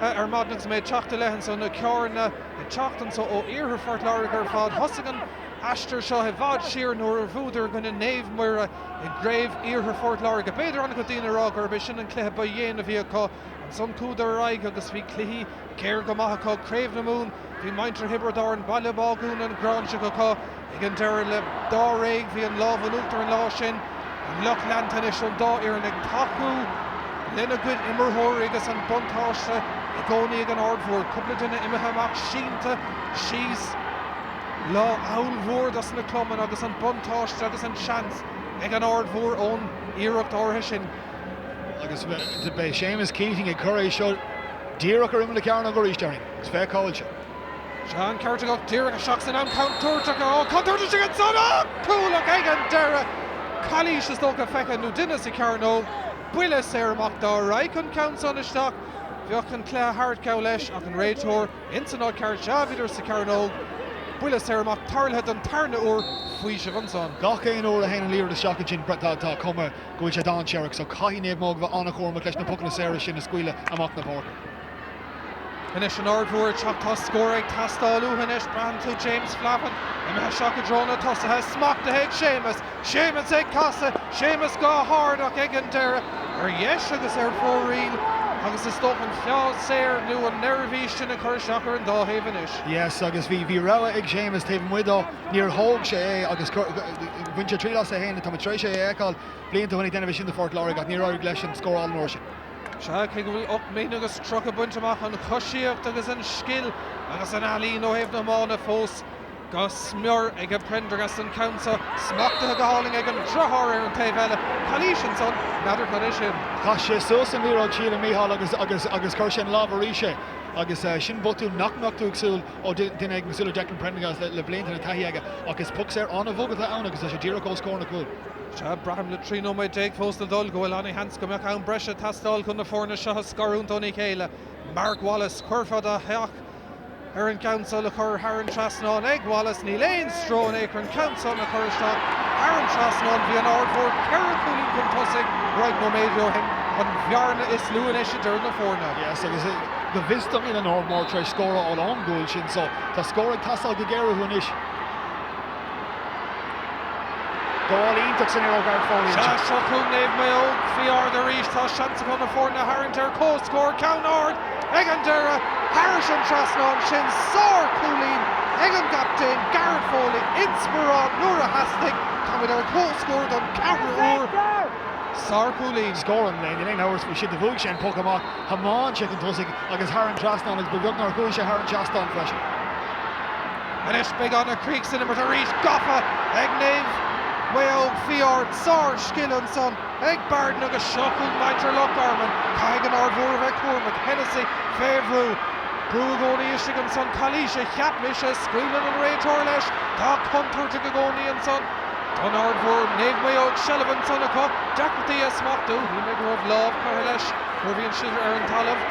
ar maidin agus mé ag teacht i leith anso na carranna ag teacht anso ó iarthar Phort Láirge ar fad. Thosaigh an aistear seo i bhfad siar nuair a bhuadar i gcoinne Naomh Muire i gCraobh Iarthar Phort Láirge. B'fhéidir an-chuid daoine a rá gurb é sin an cluiche ba dhéine a bhí acu. Ansan chuadar ar aghaidh agus bhí cluichí géar go maith acu. Craobh na Mumhan, bhí muintir Thiobraid Árann, Baile Bágún, An Ghráinseach acu. Ag an deireadh le dáréag bhí an lámh in uachtar an lá sin. An lucht leanta anois ón dá fhoireann ag tacú lena gcuid imreoirí agus an buntáiste i gcónaí ag an Aird Mhór. Cúpla duine imithe amach sínte síos. Lá ollmhór dos na cumainn agus an buntáiste agus an seans ag an Aird Mhór ón iarracht áirithe sin. Agus beidh Séamus Keating ag cur é seo díreach ar imeall na cearnóige arís, déarfainn, agus féach cá bhfuil sé. Sea, an ceart agat, díreach isteach san am contúirteach, ó, contúirt istigh ansan, ó, cúl ach ag an deireadh, calaois is dócha feicthe nó duine sa chearnóg, buille saor amach dá raghadh an ceann san isteach, bheadh an cluiche thart geall leis ach an réiteoir ins an áit ceart, sea, bhíodar sa chearnóg, buille saor amach tarlaithe don tarna uair, faoiseamh ansan. Gach aon uair a théann an liathróid isteach ansin, tá cuma. go bhfuil sé dainséarach so caithfidh Naomh Maodhóg a bheith an-chúramach leis na pocanna saora sin a scaoileadh amach na páirce. Anois an Aird Mhór ag teacht, tá scór ag teastáil uathu anois, braitheann tú James Flavin imithe isteach i dtreo na tosaithe, smachtaithe ag Séamus, Séamus ag casadh, Séamus go hard ach ag an deireadh ar dheis agus ar fóraoil agus is dócha an feall saor nó an neirbhís sin ag cur isteach ar an dá thaobh anois. Yes agus bhí bhí rogha ag Séamus taobh amuigh dó. Níor thóg sé é agus bhain sé triail as é féin. Tá mé tar éis é a fheiceáil blianta ó shin ag déanamh é sin do Phort Láirge ach níor éirigh leis an scór a fháil an uair sin. Sea, cé go bhfuil 8 mbliana agus 30 bainte amach, an choisíocht agus an scil agus an ealaín ó thaobh na hiomána fós go smior ag Prendergast an ceann seo smachtaithe go hálainn ag an driotháir ar an taobh eile. Calaois ansan, n'fheadar cad é sin. Chaith sé suas an liathróid sílim Mícheál agus agus agus chuir sé an lámh arís é agus sin botún nach mbeadh tú ag súil ó duine éigin cosúil le Declan Prendergast le blianta na taithí aige ach is poc saor an-bhog atá ann agus tá sé díreach os comhair na cúil. Sea, braithim le 13 nóiméad fós le dul go bhfuil an-sheans go mbeadh am breise ag teastáil chun na foirne seo a scarúint óna chéile. Mark Wallace, chuirfeá do theach ar an gceann seo le cur thar an trasnán ag Wallace. Níl aon stró in aon chor an ceann san a chur isteach thar an trasnán. Bhí an Aird Mhór ceithre chúilín chun tosaigh roinnt nóiméid ó shin, an bhearna is lú anois idir na foirne. Yes, agus go bhfios dom níl an Aird Mhór tar éis scór a fháil ón gcúl sin so tá scór ag teastáil go géar uathu anois. Gabháil iontach san aer ó Gareth Foley Sea, ansin. seo chugainn Naomh Maodhóg faoi Ard arís. Tá seans acu na foirne a tharraingt ar comhscór. Ceann ard ag an deireadh, thairis an trasnán sin. Sár-chúilín ag an gcaptaen Gareth Foley. Inspioráid nuair a theastaigh. Táimid ar comhscór don ceathrú uair. Sár-chúilín. Scór an lae, níl aon amhras faoi sin. Do bhuaigh sé an poc amach, thiomáin sé chun tosaigh agus thar an trasnán agus ba bheag nár chuaigh sé thar an seastán freisin. Anois beidh ana-chrích san imirt arís, gafa ag Naomh Maodhóg faoi Ard. Sár-scil ansan ag Barden agus seo chugainn muintir Loch Garman. Caithfidh an Aird Mhór a bheith cúramach. Hennessy fé bhrú. Brú i gcónaí istigh ansan. Calaois a cheap mise. Scaoileann an réiteoir leis. Tá contúirt i gcónaí ansan don Aird Mhór. Naomh Maodhóg seilbh ansan acu. Deacrachtaí a smachtú. Shíl mé go raibh lámh curtha leis nuair a bhí an sliotar ar an talamh.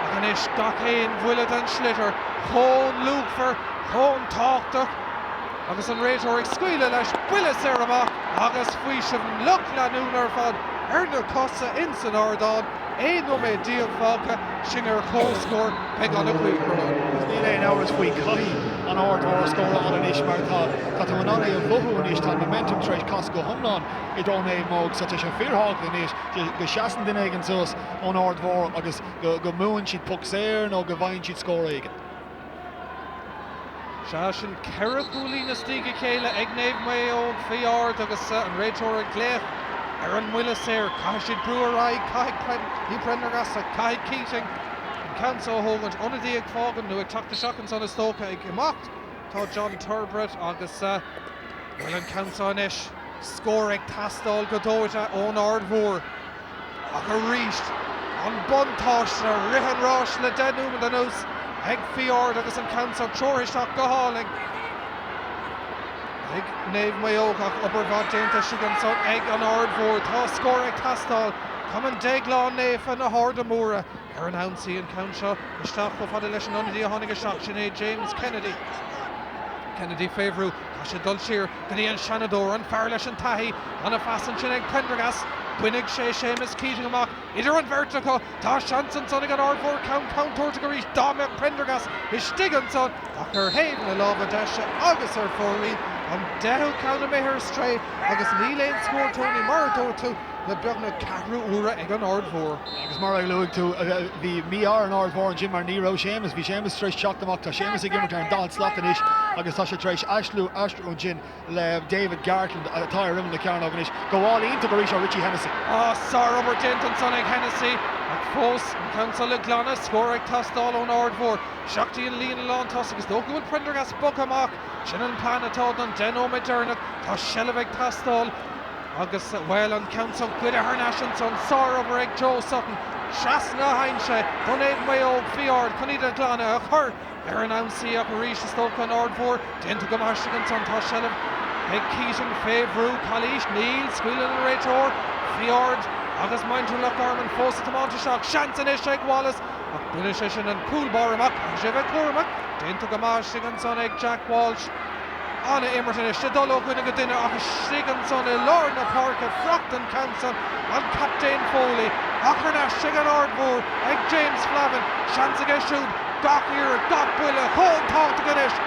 Ach anois gach aon bhuille den sliotar. Chomh luachmhar, chomh tábhachtach agus an réiteoir ag scaoileadh leis, buille saor amach agus faoiseamh an lucht leanúna ar fad ar na cosa ins an ardán, 11 nóiméad fágtha, sinn ar comhscór, beidh ana-chríoch romhainn. Agus níl aon amhras faoi, caithfidh an Aird Mhór scór a fháil anois mar tá tá tú in ann é a mhothú anois, tá an momentum tar éis casadh go hiomlán i dtreo Naomh Maodhóg so tá sé fíorthábhachtach anois go seasann duine éigin suas ón Aird Mhór agus go mbuann siad poc saor nó go bhfaigheann siad scór éigin. Sea, sin 4 chúilín istigh a chéile ag Naomh Maodhóg faoi Ard agus an réiteoir ag glaoch ar an mbuille saor. Caithfidh siad brú ar aghaidh, caithfidh, ní Prendergast ach caithfidh Keating an ceann seo a thógaint. Ionadaí ag fágaint nó ag teacht isteach ansan is dócha ag imeacht. Tá John Turbritt agus, bhuel, an ceann seo anois, scór ag teastáil go dóite ón Aird Mhór. Ach arís, an buntáiste, rith an ráis le 10 nóiméad anuas ag Fí Ard agus an ceann seo treoraithe isteach go hálainn ag Naomh Maigh Eo ach obair mhaith déanta istigh ansan ag an Aird Mhór. Tá scór ag teastáil. Cumann Déaglán Naofa na hArda Móire ar an ionsaí an ceann seo isteach chomh fada leis an ionadaí a tháinig isteach, sin é James Kennedy. Kennedy fé bhrú, tá sé ag dul siar go dtí an Seanadóir, an fear leis an taithí. Ana-phas ansin ag Prendergast. Bainfidh sé Séamus Keating amach idir an bheirt acu. Tá seans ansan ag an Aird Mhór ceann contúirteach arís dá mbeadh Prendergast istigh ansan ach ar thaobh na láimhe deise agus ar fóraoil. An deichiú ceann imithe ar strae agus níl aon scór Tony mar a dúirt tú le beagnach ceathrú uaire ag an Aird Mhór. Agus mar a luaigh tú bhí mí-ádh ar an Aird Mhór ansin mar ní raibh Séamus, bhí Séamus tar éis teacht amach, tá Séamus ag imirt ar an daichead slat anois agus tá sé tar éis aistriú ansin le David Gartland atá ar imeall na cearnóige anois. Gabháil iontach arís ó Richie Hennessy. Ah, sárobair déanta ansan ag Hennessy ach fós an ceann seo le glanadh, scór ag teastáil ón Aird Mhór. Isteach dtí an líne lántosaigh. Is dócha go bhfuil Prendergast bogtha amach. Sin an plean atá don 10 nóiméad deireanach. Tá seilbh ag teastáil agus, bhuel, an ceann seo goidte thar n-ais ansan. Sárobair ag Joe Sutton. Trasna a sheinn sé do Naomh Maigh Eo Fí Ard chun iad a ghlanadh, a chur ar an ionsaí ach arís is dócha an Aird Mhór déanta go maith istigh ansan. Tá seilbh ag Keating fé bhrú, calaois, níl, scaoileann an réiteoir, Fí Ard agus muintir Loch Garman fós ag tiomáint isteach. Seans anois ag Wallace ach baineann sé sin an cúl báire amach. Caithfidh sé a bheith cúramach. Déanta go maith istigh ansan ag Jack Walsh. Ana-imirt anois, ag dul ó dhuine go duine ach istigh ansan i lár na páirce, fuair an ceann san an captaen Foley ach thar n-ais ag an Aird Mhór ag James Flavin, seans aige siúd gach iarracht, gach buille chomh tábhachtach anois.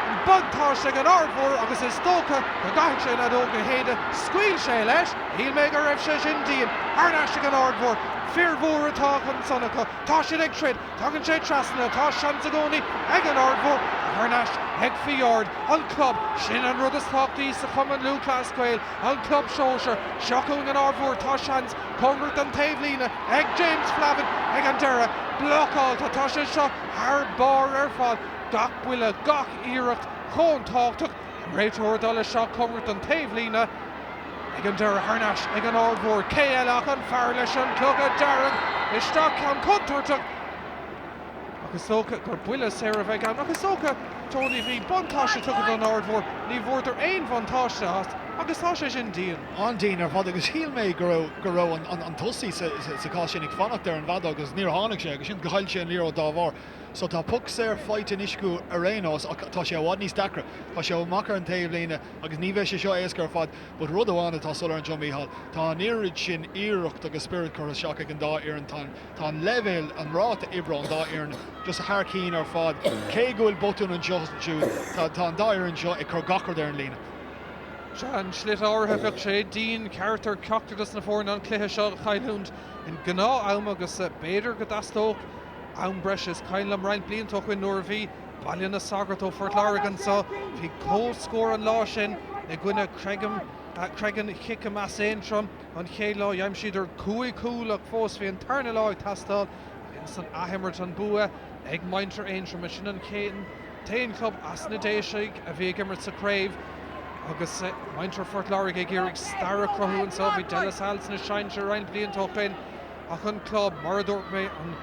An buntáiste ag an Aird Mhór agus is dócha go gcaithfidh sé an fheadóg a shéideadh. Scaoil sé leis, shíl mé go raibh sé sin dian. Thar n-ais ag an Aird Mhór. Fir mhóra atá ansan acu, tá siad ag troid. Tagann sé trasna, tá seans i gcónaí ag an Aird Mhór ach thar n-ais ag Fí Ard, an club, sin an rud is tábhachtaí sa Chumann Lúthchleas Gael, an club sóisear. Seo chugainn an Aird Mhór, tá seans, cóngarach don taobhlíne ag James Flavin ag an deireadh, blocáilte, tá sé seo thar barr ar fad, gach buille, gach iarracht chomh tábhachtach, an réiteoir ag dul isteach cóngarach don taobhlíne. Ag an deireadh, thar n-ais ag an Aird Mhór, cé eile ach an fear leis an clogad dearg isteach, ceann contúirteach ach is dócha gur buille saor a bheidh ann. Ach is dócha, Tony, bhí buntáiste tugtha don Aird Mhór, ní bhfuaireadar aon bhuntáiste as agus tá sé sin dian. An-dian ar fad agus shíl mé go raibh go raibh an tosaí sa chás sin ag fanacht ar an bhfeadóg agus níor tháinig sé agus sin chaill sé an liathróid dá bharr. So tá poc saor faighte anois acu ar aon nós ach tá sé i bhfad níos deacra. Tá sé amach ar an taobhlíne. Agus ní bheidh sé seo éasca ar fad, but rud amháin atá soiléir anseo, Mícheál, tá an oiread sin iarracht agus spiorad curtha isteach ag an dá fhoireann, tá an, tá an leibhéal, an ráta oibre ón dá fhoireann just thar cinn ar fad. Cé go bhfuil botún anseo is ansiúd, tá, tá an dá fhoireann seo ag cur gach rud ar an líne. Sea, i slite áirithe bheadh sé dian ceart ar cheachtar de na foirne an cluiche seo a chailliúint in gnáth-am agus b'fhéidir go dteastódh am breise. Is cuimhin liom roinnt blianta ó shin nuair a bhí Baile na Sagart ó Phort Láirge anseo. Bhí comhscór an lá sin i gcoinne Creggan Chickham as Aontroim. An chéad lá d'aimsíodar 5 chúl ach fós bhí an tarna lá ag teastáil ach ins an athimirt an bua ag muintir Aontroim. Sin an t-aon chlub as na Déise a bhí ag imirt sa chraobh agus muintir Phort Láirge ag iarraidh stair a chruthú anseo. Bhí De La Salle sna sinsir roinnt blianta ó shin. Ach an club, mar a dúirt mé, an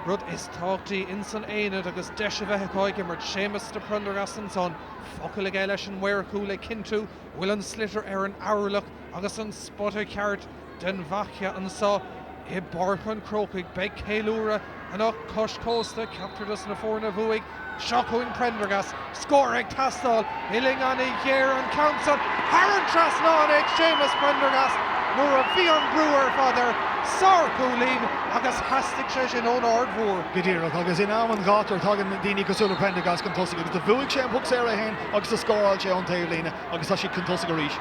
rud is tábhachtaí ins an aonad agus deis a bheith acu ag imirt. Séamus de Prendergast ansan, focal aige leis an maor cúil ag cinntiú go bhfuil an sliotar ar an orlach agus an spota ceart den bhfaiche anso i bPáirc an Chrócaigh. Beidh ceiliúradh anocht cois cósta, ceachtar dos na foirne a bhuaigh. Seo chugainn Prendergast, scór ag teastáil, uillinn ana-ghéar an ceann san thar an trasnán ag Séamus Prendergast nuair a bhí an brú ar fad air, sár-chúilín agus theastaigh sé sin ón Aird Mhór. Go díreach, agus in am an ghátair tagann daoine cosúil le Prendergast chun tosaigh agus do bhuaigh sé an poc saor é féin agus do scóráil sé ón taobhlíne agus tá siad chun tosaigh arís.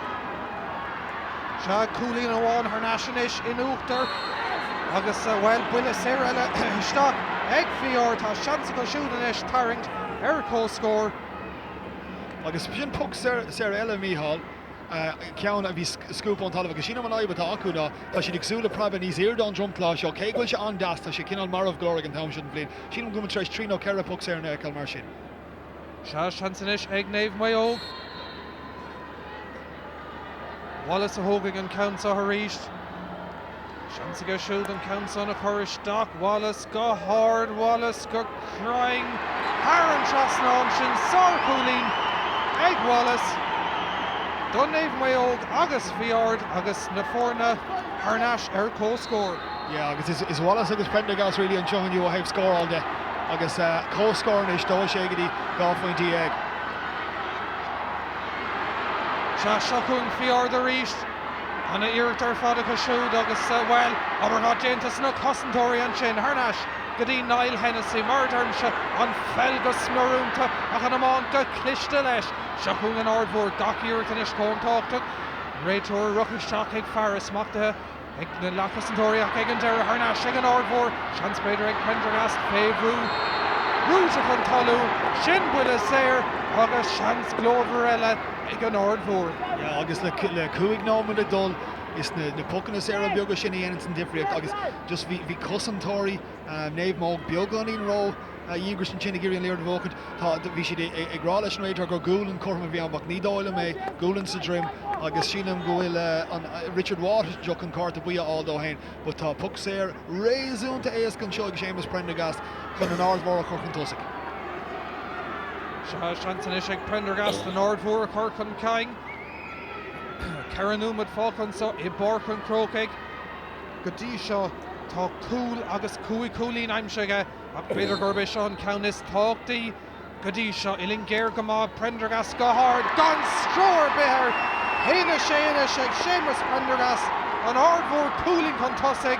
Sea, cúilín amháin thar n-ais anois in uachtar agus, bhuel, buille saor eile isteach ag Fí Ard. Tá seans acu siúd anois tarraingt ar comhscór. Agus sin poc saor eile, Mícheál, ceann a bhí scuabtha ón talamh agus sílim an fhadhb atá acu ná tá siad ag súil le preabadh níos airde ón dromchla seo. Cé go bhfuil sé an-deas, tá sé cineál marbh go leor ag an t-am seo den bhliain. Sílim go bhfuil muid tar éis trí nó ceithre poc saor a fheiceáil mar sin. Sea, seans anois ag Naomh Maodhóg. Wallace a thógfaidh an ceann seo arís. Seans aige siúd an ceann san a chur isteach. Wallace go hard, Wallace go cruinn thar an trasnán sin. Sárchúilín ag Wallace do Naomh Maodhóg agus Fiard agus na foirne thar n-ais ar comhscór. Yeah agus is Wallace agus Prendergast really anseo inniu ó thaobh scóráil de agus comhscór anois, 2-6 go dtí 12 phointe. Sea, seo chugainn Fiard arís. Ana-iarracht ar fad acu siúd agus, bhuel, obair mhaith déanta sna cosantóirí ansin. Thar n-ais go dtí Niall Hennessy, mar a deirimse, an pheil go smior iontu ach an iomáint go cliste leis. Seo chugainn an Aird Mhór, gach iarracht anois chomh tábhachtach. An réiteoir ag rith isteach ag faire, smachtaithe ag na leathchosantóirí ach ag an deireadh thar n-ais ag an Aird Mhór, seans b'fhéidir ag Prendergast fé bhrú, brúite chun talún, sin buille saor agus seans glórmhar eile ag an Aird Mhór. Yeah agus le 5 nóiméad le dul is na pocanna saora beaga sin a dhéananns an difríocht agus just bhí cosantóirí Naomh Maodhóg beagáinín ró dhíograis ansin ag iarraidh an liathróid a bhuachaint. Tá, bhí siad ag rá leis an réiteoir gur gualainn cothrom a bhí ann ach ní dóigh liom é, gualainn sa droim agus sílim go bhfuil an, Richard Waters anseo chun cárta buí a fháil dó féin but tá poc saor réasúnta éasca anseo ag Séamus Prendergast chun an Aird Mhór a chur chun tosaigh. Seo seans anois ag Prendergast an Aird Mhór a chur chun cinn. 4 nóiméad fágtha anseo i bPáirc an Chrócaigh. Go dtí seo tá cúl agus 5 chúilín aimsithe aige ach b'fhéidir gurb é seo an ceann is tábhachtaí go dtí seo. Uillinn géar go maith, Prendergast go hard, gan stró ar bith air. 1-6 anois ag Séamus Prendergast, an Aird Mhór cúilín chun tosaigh,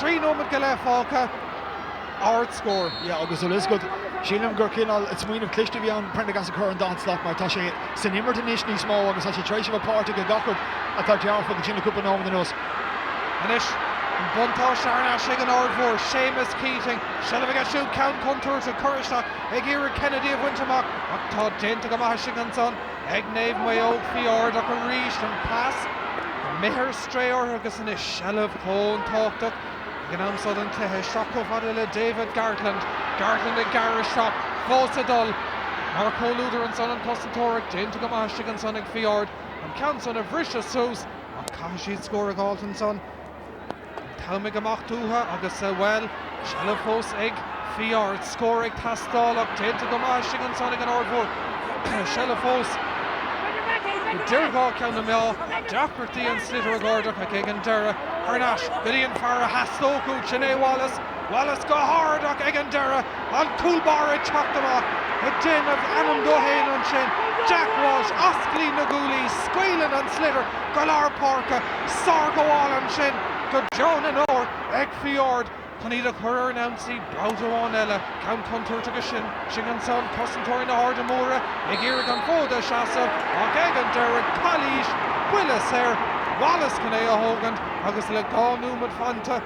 3 nóiméad go leith fágtha. Ardscór. Yeah agus bhfuil fhios agat, sílim gur cineál smaoineamh cliste a bhí ann Prendergast a chur ar an daichead slat mar tá sé san imirt anois níos mó agus tá sé tar éis a bheith páirteach i gach rud atá dearfach ansin le cúpla nóiméad anuas. Anois an buntáiste thar n-ais ag an Aird Mhór, Séamus Keating, seilbh aige siúd, ceann contúirteach curtha isteach ag iarraidh Kennedy a bhaint amach ach tá déanta go maith istigh ansan ag Naomh Maodhóg Fiard ach arís an pas imithe ar strae orthu agus anois seilbh chomh tábhachtach Ag an am seo den chluiche, isteach chomh fada le David Gartland. Gartland ag gearradh isteach, fós ag dul. Mar chomhluadar ansan an cosantóir ach déanta go maith istigh ansan ag Fiard. An ceann san a bhriseadh suas ach caithfidh siad scór a dh'fháilt ansan. An t-am ag imeacht uathu agus, bhuel, seilbh fós ag Fiard. Scór ag teastáil ach déanta go maith istigh ansan ag an Aird Mhór. Seilbh fós idir dhá cheann na meá. Deacrachtaí an sliotar a dh'ardach ach ag an deireadh, thar n-ais go dtí an fear a theastódh uait, sin é Wallace. Wallace go hard ach ag an deireadh, an cúl báire ag teacht amach, ag déanamh ainm dó fhéin ansin. Jack Walsh, ascaill na gcuaillí, scaoileann an sliotar go lár páirce. Sárghabháil ansin go deo na ndeor ag Fiard. Chun iad a chur ar an ionsaí babhta amháin eile, ceann contúirteach istigh ansan, cosantóirí na hAirde Móire ag iarraidh an fód a sheasamh ach ag an deireadh, calaois, buille saor, Wallace chun é a thógaint agus le 2 nóiméad fanta,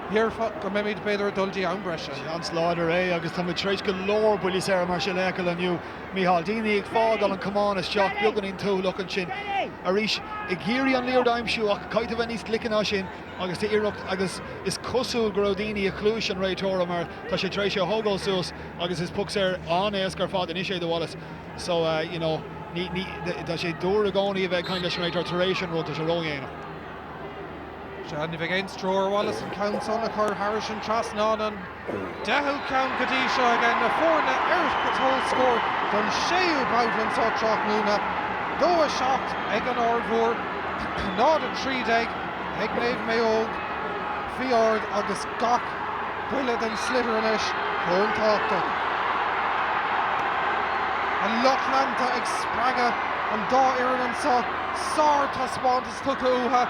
déarfá go mbeimid b'fhéidir ag dul dtí am breise. Seans láidir é agus tá muid tar éis go leor buillí saora mar sin a fheiceáil inniu, Mícheál. Daoine ag fágáil an camán isteach, beagáinín tuathalach ansin arís ag iarraidh an liathróid a aimsiú ach caithfidh tú a bheith níos glice ná sin. Agus tá iarracht agus is cosúil go raibh daoine i gcluais an réiteora mar tá sé tar éis é a thógáil suas agus is poc saor an-éasca ar fad anois é do Wallace. So you know ní, ní, tá sé dúr i gcónaí a bheith ag caint leis an réiteoir tar éis an rud, tá sé ródhéanach. Sea, ní bheidh aon stró ar Wallace an ceann san a chur thairis an trasnán, an deichiú ceann go dtí seo aige, na foirne ar comhscór don séú babhta anseo tráthnóna, 2-7 ag an Aird Mhór, 0-13 ag Naomh Maodhóg, Fiard agus gach buille den sliotar anois chomh tábhachtach. An lucht leanta ag spreagadh an dá fhoireann anseo, sár-taispeántas tugtha uathu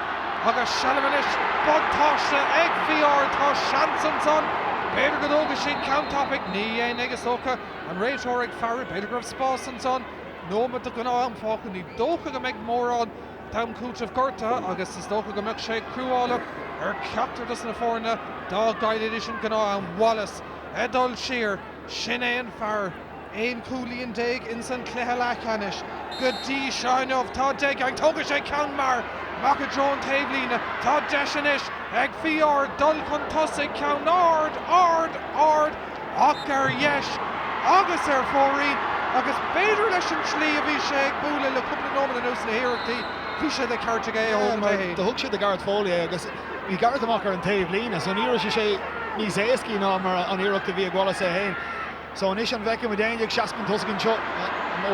agus seilbh anois, buntáiste ag Fiard, tá seans ansan, b'fhéidir go dtógfaidh siad ceann tapaidh, ní dhéanfaidh is dócha, an réiteoir ag faire, b'fhéidir go raibh spás ansan, nóiméad de ghnáth-am fágtha, ní dócha go mbeidh mórán. D'am cúitimh gortaithe agus is dócha go mbeadh sé cruálach ar cheachtar dos na foirne dá gcaillfidís an gnáth-am. Wallace ag dul siar, sin é an fear. 11 cúilín ins an cluiche leathcheannais go dtí seo inniu. Tá 10 again. Tógfaidh sé ceann mear amach i dtreo an taobhlíne. Tá deis anois ag Fiard dul chun tosaigh. Ceann ard, ard, ard ach ar dheis agus ar fóraoil. agus b'fhéidir leis an tslí a bhí sé ag bualadh le cúpla nóiméad anuas na hiarrachtaí, bhí sé de cheart aige é a thógaint é féin. Do thug sé do Gareth Foley é agus bhí Gareth amach ar an taobh líne so ní raibh sé níos éascaí ná mar an iarracht a bhí ag Wallace é féin. So anois an bhfeicfidh muid éinne ag seasamh chun tosaigh anseo?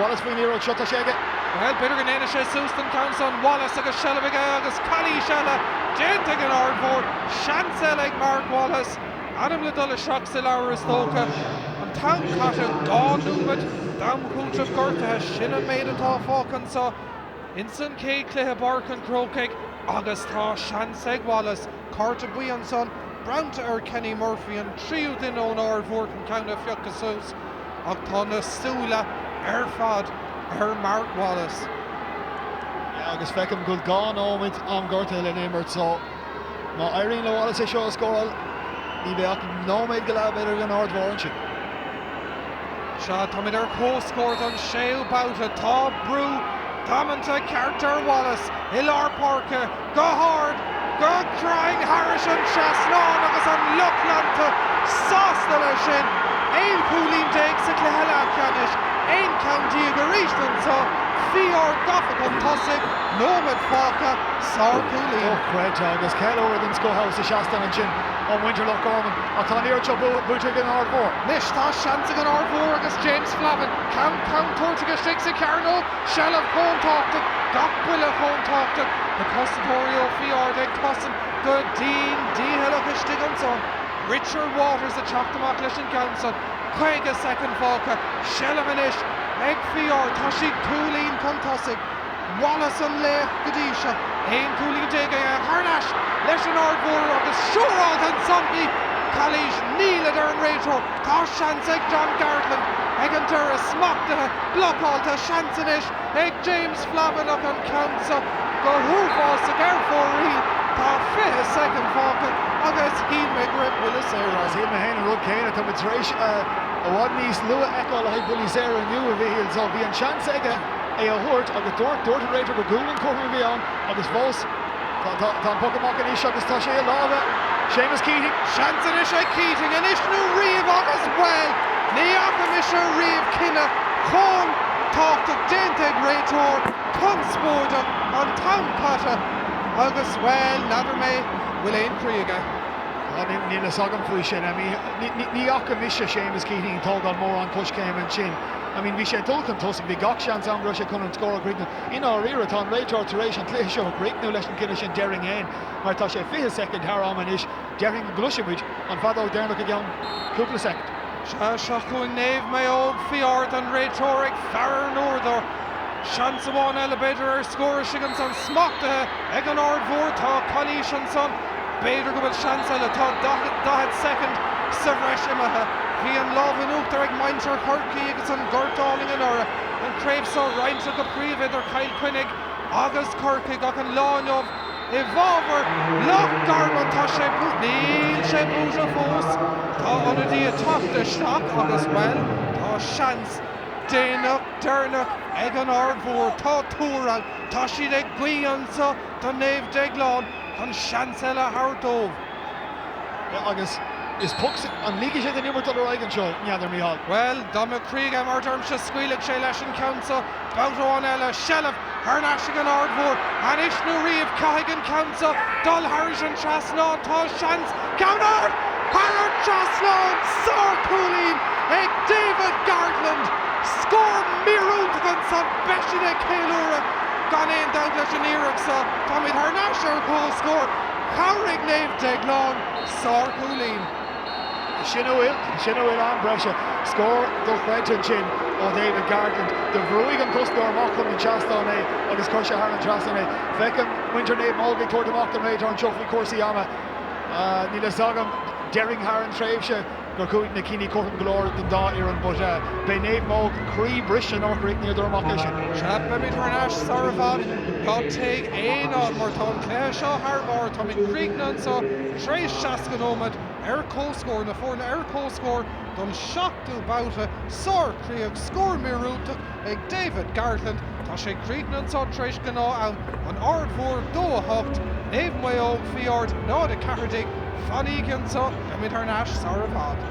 Wallace faoin liathróid seo, tá sé aige. Bhuel, b'fhéidir go ndéanfaidh sé suas don cheann san. Wallace agus seilbh aige agus calaois eile déanta ag an Aird Mhór. Seans eile ag Mark Wallace. Ainm le dul isteach sa leabhar is dócha. An t-am caite, 2 nóiméad d'am cúitimh gortaithe, sin an méid atá fágtha anseo ins an chéad chluiche i bPáirc an Chrócaigh agus tá seans ag Wallace. Cárta buí ansan bronnta ar Kenny Murphy, an tríú duine ón Aird Mhór chun ceann a phiocadh suas, ach tá na súile ar fad ar Mark Wallace. Yeah, agus feicim go bhfuil 2 nóiméad am gortaithe le n-imirt so má éiríonn le Wallace é seo a scóráil, ní bheidh ach nóiméad go leath b'fhéidir ag an Aird Mhór ansin. Sea, táimid ar comhscór don séú babhta. Tá brú damanta ceart ar Wallace i lár páirce. Go hard, go cruinn thairis an trasnán agus an lucht leanta sásta leis sin. 11 cúilín sa chluiche leathcheannais, 11 ceann arís anseo. Fiodh Ard gafa chun tosaigh, nóiméad fágtha, sárchúilín. Dochreidte agus ceiliúradh den scoth abhus sa seastán ansin ó mhuintir Loch Garman ach tá an iarracht seo buaite ag an Aird Mhór. Anois tá seans ag an Aird Mhór agus James Flavin, ceann contúirteach istigh sa chearnóg. Seilbh chontúirteach, gach buille contúirteach, na cosantóirí ó Fiodh Ard ag cosaint go dian dícheallach istigh ansan. Richard Waters ag teacht amach leis an gceann san. 50 soicind fágtha. Seilbh anois ag Fiodh Ard. Tá siad cúilín chun tosaigh. Wallace an laoch go dtí seo. 11 cúilín aige thar n-ais leis an Aird Mhór agus siúráilte ansan bhí calaois. Níl, a deir an réiteoir. Tá seans ag John Gartland ag an deireadh. Smachtaithe, blocáilte, seans anois ag James Flavin ach an ceann seo go huafásach ar fóraoil. Tá 20 soicind fágtha agus shíl mé go raibh buille saor ann. Shíl mé féin an rud céanna. Tá muid tar éis i bhfad níos lú a fheiceáil le haghaidh buillí saora inniu, a Mhichíl, so bhí an seans aige é a thabhairt agus dúirt dúirt an réiteoir gur gualainn cothrom a bhí ann agus fós Tá an poc amach anois agus tá sé i lámha Seamus Keating. Seans anois ag Keating, anois nó riamh agus, bhuel, ní fhaca mise riamh cinneadh chomh tábhachtach déanta ag réiteoir, conspóideach, an t-am caite agus, bhuel, n'fheadar mé bhfuil aon chroí aige. Níl a fhios agam faoi sin. I mean, ní fhaca mise Seamus Keating ag tógáil mórán coiscéime ansin. I mean, bhí sé ag dul chun tosaigh, bhí gach seans ann go raibh sé chun an scór a chríochnú. I ndáiríre, tá an réiteoir tar éis an cluiche seo a chríochnú leis an gcinneadh sin, déarfainn fhéin, mar tá sé 20 soicind thar am anois. Déarfainn go gcloisfidh muid an feadóg deireanach i gceann cúpla soicind. Sea, seo chugainn Naomh Maigh Eo, Fiodh Ard, an réiteoir ag faire ar an uaireadóir. Seans amháin eile, b'fhéidir, ar scór istigh ansan. Smachtaithe ag an Aird Mhór. Tá calaois ansan. B'fhéidir go bhfuil seans eile. Tá 40 soicind sa bhreis imithe. Bhí an lámh in uachtar ag muintir Chorcaí agus an Gort Álainn anuraidh. An chraobh seo roinnte go príomha idir Cill Chainnigh agus Corcaigh ach an lá inniu i bhfabhar Loch Garman tá sé níl sé buaite fós. Tá ionadaí ag teacht isteach agus, bhuel, tá seans déanach deireanach ag an Aird Mhór. Tá tuar ann. Tá siad ag guí anseo do Naomh Déaglán chun seans eile a thabhairt dóibh. Agus is puc, an ligfidh sé den imirt dul ar aghaidh anseo, n'fheadar, Mícheál? Bhuel, dá mbeadh croí aige, mar a deirimse, scaoilfeadh sé leis an ceann seo. Babhta amháin eile, seilbh thar n-ais ag an Aird Mhór. Anois nó riamh, caithfidh an ceann seo dul thairis an trasnán. Tá seans, ceann ard thar an trasnán! Sár-chúilín ag David Gartland! Scór míorúilteach ansan, beidh siad ag ceiliúradh gan aon dabht leis an iarracht seo. Táimid thar n-ais ar comhscór. Chabhraigh Naomh Déaglán, sár-chúilín. Sin a bhfuil, sin a bhfuil am breise. Scór dochreidte ansin ó David Gartland. Do bhrúigh an cosantóir amach chun an tseastáin é agus chuir sé thar an trasnán é. Feicim muintir Naomh Maodhóg ag tabhairt amach don réiteoir anseo faoi chúrsaí ama. Níl a fhios agam, déarfainn thar an tréimhse gur chuaigh na cinní cothrom go leor don dá fhoireann but beidh Naomh Maodhóg croí briste nár chríochnaíodar amach é sin. Sea, beimid thar n-ais sar i bhfad. Ná téigh aon áit mar tá an cluiche seo thar barr. Táimid críochnaithe anseo tar éis 60 nóiméad ar comhscór, na foirne ar comhscór don seachtú babhta. Sár-chríoch, scór míorúilteach ag David Gartland. Tá sé críochnaithe anseo tar éis gnáth-am, An Aird Mhór 2, 8, Naomh Maodhóg, Fiodh Ard 0, 14. Fanaígí anseo, beimid thar n-ais sar i bhfad.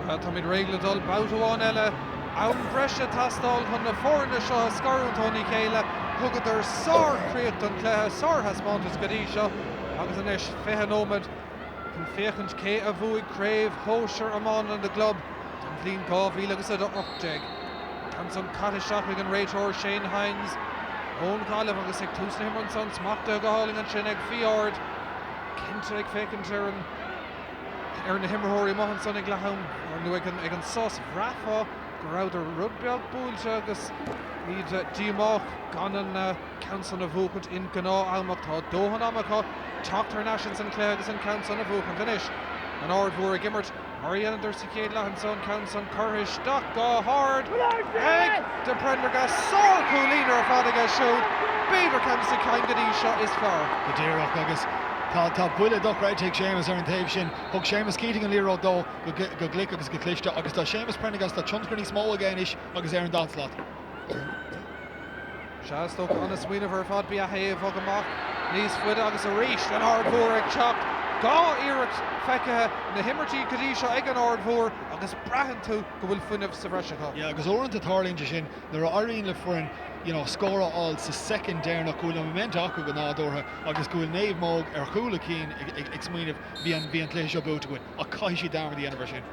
Sea, táimid réidh le dul babhta amháin eile. Am breise ag teastáil chun na foirne seo a scarúint óna chéile. Thugadar sár-chríoch don chluiche, sár-thaispeántas go dtí seo agus anois 20 nóiméad chun féachaint cé a bhuaigh Craobh Shóisir Iomána na gClub don bhliain 2018. Ceann san caite isteach ag an réiteoir Shane Hynes ón Ghaillimh agus ag tús na himeartha ansan, smachtaithe go hálainn ansin ag Fí Ard. Cinnte ag féachaint ar an. ar na himreoirí amuigh ansan ag leath-am nó ag an sos, bhraithfeá go rabhadar rud beag buailte agus iad díomách gan an ceann san a bhuachaint in gnáth-am ach tá dóthain ama acu teacht thar n-ais ins an chluiche agus an ceann san a bhuachaint. Anois an Aird Mhór ag imirt mar a dheineadar sa chéad leath ansan, ceann san curtha isteach go hard ag de Prendergast, sár-chúilín ar fad aige siúd, b'fhéidir ceann de na cinn go dtí seo is fearr. Go díreach agus Tá tá buille dochreidte ag Séamus ar an taobh sin. Thug Séamus Keating an liathróid dó go go glic agus go cliste agus tá Séamus Prendergast, tá tionchar níos mó aige anois agus é ar an daichead slat. Sea, is dócha an-smaoineamh ar fad ba ea é a bhogadh amach níos faide agus arís an Aird Mhór ag teacht. 2 iarracht feicthe na himirtí go dtí seo ag an Aird Mhór agus braitheann tú go bhfuil fuinneamh sa bhreis acu. Yeah, agus uaireanta tarlaíonn sé sin nuair a éiríonn le foireann you know, scór a fháil sa soicind deireanach go bhfuil an momentum acu go nádúrtha agus go bhfuil Naomh Maodhóg ar chúl a cinn ag smaoineamh bhí an bhí an cluiche seo buaite againn ach caithfidh siad dearmad a dhéanamh ar sin.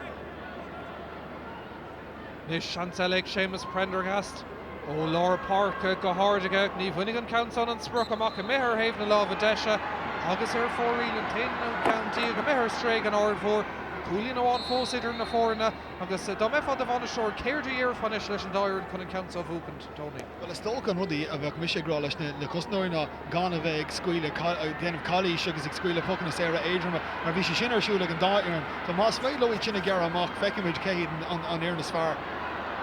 Anois seans eile ag Séamus Prendergast ó lár páirce go hard aige. Ní bhainfidh an ceann san an sprioc amach imithe ar thaobh na láimhe deise agus ar fóraoil an t-aon cheann díobh imithe ar strae ag an Aird Mhór. Cúilín amháin fós idir na foirne agus dá mbeifeá i do bhainisteoir céard a dhéarfá anois leis an dá fhoireann chun an ceann seo a bhuachaint, Tony? Bhuel is dócha an rud a bheadh mise ag rá leis na cosantóirí ná gan a bheith ag scaoileadh, ag déanamh calaois agus ag scaoileadh pocanna saora éadroma mar bhí sé sin ar siúl ag an dá fhoireann. So más féidir leo iad sin a ghearradh amach feicfimid cé hiad an fhoireann is fearr.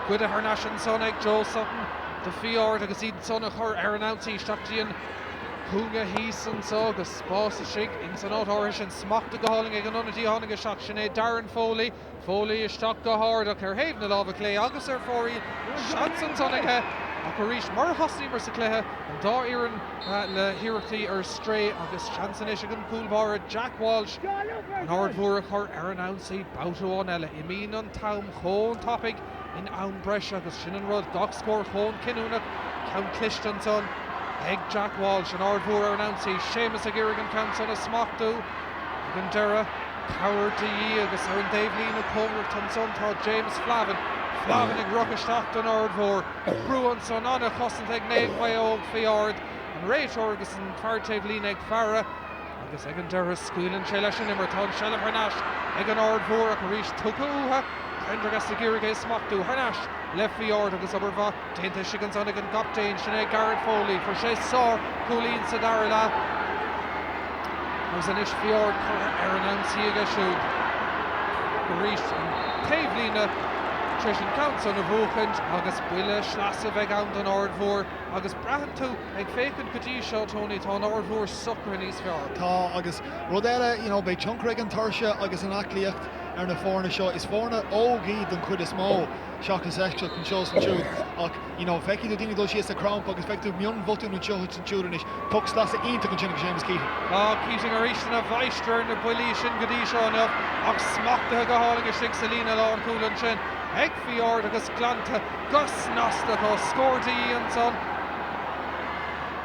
Goidte thar n-ais ansan ag Joe Sutton do Fí Ard agus iad san a chur ar an ionsaí isteach dtí an cúinne thíos anso agus spás istigh ins an áit áirithe sin. Smachtaithe go hálainn ag an ionadaí a tháinig isteach, sin é Darren Foley. Foley isteach go hard ach ar thaobh na láimhe clé agus ar fóraoil. Seans ansan aige ach arís, mar a thosnaíomar sa chluiche, an dá fhoireann le hiarrachtaí ar strae agus seans anois ag an gcúl báire Jack Walsh an Aird Mhór a chur ar an ionsaí babhta amháin eile. Imíonn an t-am chomh tapaidh in am breise agus sin an rud, gach scór chomh cinniúnach. Ceann cliste ansan ag Jack Walsh, an Aird Mhór ar an ionsaí. Séamus ag iarraidh an ceann san a smachtú ag an deireadh. Cabhair de dhíth agus ar an dtaobhlíne cóngarach ansan tá James Flavin. Flavin ag rith isteach don Aird Mhór. Brú ansan, an-chosaint ag Naomh Maodhóg Fí Ard. An réiteoir agus an fear taobhlíne ag faire agus ag an deireadh scaoileann sé leis an imirt. Tá an seilbh thar n-ais ag an Aird Mhór ach arís tugtha uathu. Prendergast ag iarraidh é a smachtú thar n-ais le Fí Ard agus obair mhaith Déanta istigh ansan ag an gcaptaen, sin é Garrett Foley. Fuair sé sár chúilín sa dara leath agus anois Fí Ard curtha ar an ionsaí aige siúd. Arís an taobhlíne tar éis an ceann san a bhuachaint agus buille sleasa a bheidh ann don Aird Mhór agus braitheann tú ag féachaint go dtí seo, Tony, tá an Aird Mhór socraithe níos fearr. Tá agus rud eile, you know, beidh tionchar ag an tuirse agus an aclaíocht ar na foirne seo. Is foirne óg iad don chuid is mó. seachas eisceacht anseo is ansiúd ach you know feicfidh tú daoine ag dul síos le crampa agus feicfidh tú mionbhotúin anseo is ansiúd anois. Poc sleasa iontach ansin ag Séamus Keating. Tá Keating arís ina mháistir ar na buillí sin go dtí seo inniu ach smachtaithe go hálainn istigh sa líne lánchúil ansin ag Fí Ard agus glanta go snasta. Tá scór de dhíth ansan.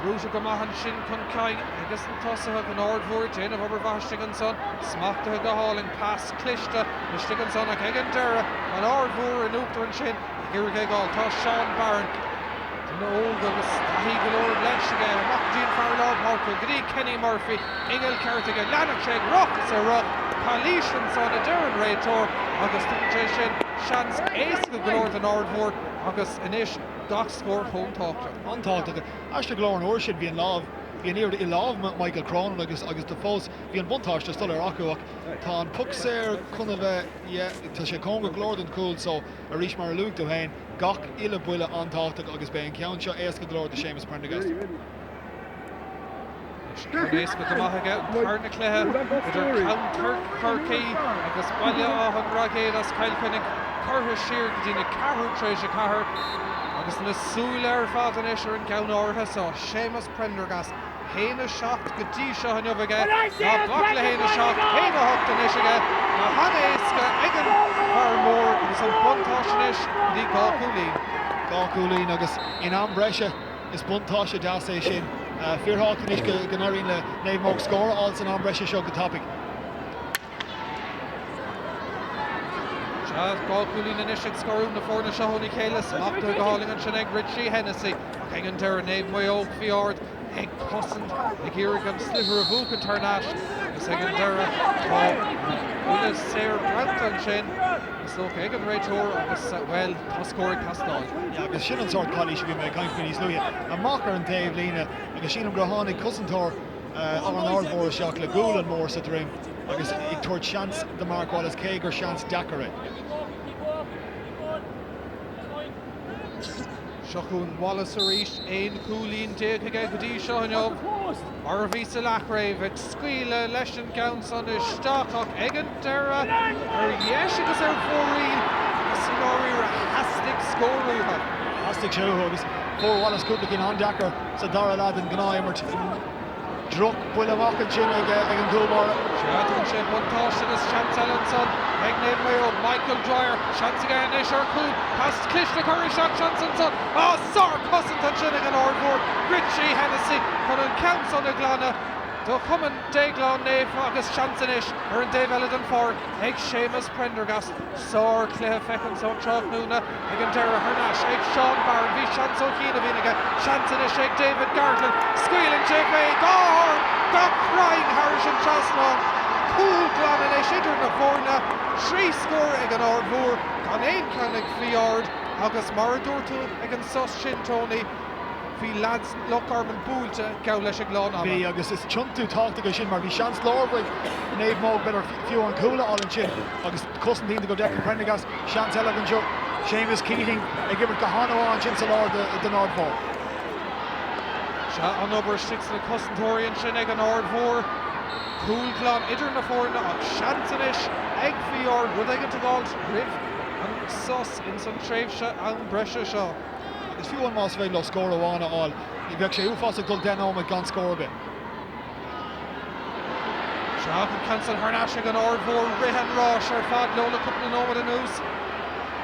Brúite go maith ansin chun cinn ages na tosaithe, an Aird Mhór ag déanamh obair mhaith istigh ansan. Smachtaithe go hálainn, pas cliste istigh ansan ach ag an deireadh, an Aird Mhór in uachtar ansin ag iarraidh é a fháil. Tá Seán Barron, duine óg agus taithí go leor leis aige, amach go dtí an fear lár páirce, go dtí Kenny Murphy, inneall ceart aige, leanfadh sé ag rith is ag rith, calaois ansan a deir an réiteoir agus tugann sé sin seans éasca go leor don Aird Mhór agus anois gach scór chomh tábhachtach. An-tábhachtach. Aisteach go leor an uair sin bhí an lámh, bhí an liathróid i lámh Michael Cronin agus agus do fós bhí an buntáiste soiléir acu ach tá an poc saor chun a bheith, yeah, tá sé cóngarach go leor don chúl so arís mar a luaigh tú féin, gach uile buille an-tábhachtach agus beidh an ceann seo éasca go leor do Séamus Prendergast. Ceann éasca go maith aige, an tarna cluiche idir Ceann Toirc Chorcaí agus Baile Átha an Raigéid as Cill Chainnigh curtha siar go dtí na ceathrú tar éis a ceathair agus na súile ar fad anois ar an gceann áirithe seo, Séamus Prendergast. 1, 7 go dtí seo inniu aige. Ná bac le 1, 7, 1, 8 anois aige. Go han-éasca ag an bhfear mór agus an buntáiste anois go dtí 2 chúilín. 2 chúilín agus in am breise, is buntáiste deas é sin. Fíorthábhachtach anois go n-éiríonn le Naomh Mogue scór a fháil san am breise seo go tapaidh. Sea, 2 chúilín anois ag scoradh na foirne seo óna chéile. Smachtaithe go hálainn ansin ag Richie Hennessy. Ach ag an deireadh, Naomh Maigh Eo, Fiodh Ard ag cosaint, ag iarraidh an sliotar a bhuachaint thar n-ais agus ag an deireadh tá buille saor bronnta ansin, is dócha, ag an réiteoir agus, bhuel, tá scór ag teastáil. Yeah, agus sin an sórt calaois a bhí mé ag caint faoi níos luaithe. Amach ar an taobh líne agus sílim gur tháinig cosantóir an Aird Mhóir isteach le gualainn mhór sa droim agus ag tabhairt seans do Mark Wallace cé gur seans deacair é. Seo chugainn Wallace arís, 11 cúilín aige go dtí seo inniu, mar a bhí sa leathchraobh, ag scaoileadh leis an gceann san isteach ach ag an deireadh ar dheis agus ar fóraoil agus i ndáiríre theastaigh scór uathu. Theastaigh sé uathu agus fuair Wallace cúpla cinn an-deacair sa dara leath den ghnáthimirt. Droch buille amach ansin ag an gcúl báire. Sea, tugann sé buntáiste agus seans eile ansan ag Naomh Maigh Eo. Michael Dwyer, seans aige anois ar chúl. Pas cliste curtha isteach, seans ansan. Á, sár-chosaint ansin ag an Aird Mhór. Richie Hennessy chun an ceann san a ghlanadh do Chumann Déaglán Naofa agus seans anois ar an dtaobh eile den pháirc ag Séamus Prendergast. Sár-chluiche feicthe anso tráthnóna ag an deireadh thar n-ais ag Seán Barron. Bhí seans ó chianaibh aige. Seans anois ag David Gartland. Scaoileann sé fé go hard, go cruinn thairis an trasnán. Cúl glan anois idir na foirne. 3 scór ag an Aird Mhór, gan aon cheann ag Fiodh Ard agus mar a dúirt tú ag an sos sin, Tony, Bhí leaids Loch Garman buailte geall leis ag lán ama. Bhí, agus is tiontú tábhachtach é sin mar bhí seans láidir ag Naomh Mogue b'fhéidir fiú an cúl a fháil ansin agus cosaint iontach ó Declan Prendergast. Seans eile anseo, Séamus Keating ag imirt go han-mhaith ansin sa lár don Aird Mhór. Sea, an obair istigh sna cosantóirí ansin ag an Aird Mhór. Cúl glan idir na foirne ach seans anois ag Fiodh Ard rud éigin a fháilt roimh an sos ins an tréimhse am breise seo. Agus fiú amháin más féidir leo scór amháin a fháil, ní bheadh sé uafásach dul 10 nóiméad gan scór ar bith. Sea, an ceann san thar n-ais ag an Aird Mhór, rith an ráis ar fad leo le cúpla nóiméad anuas.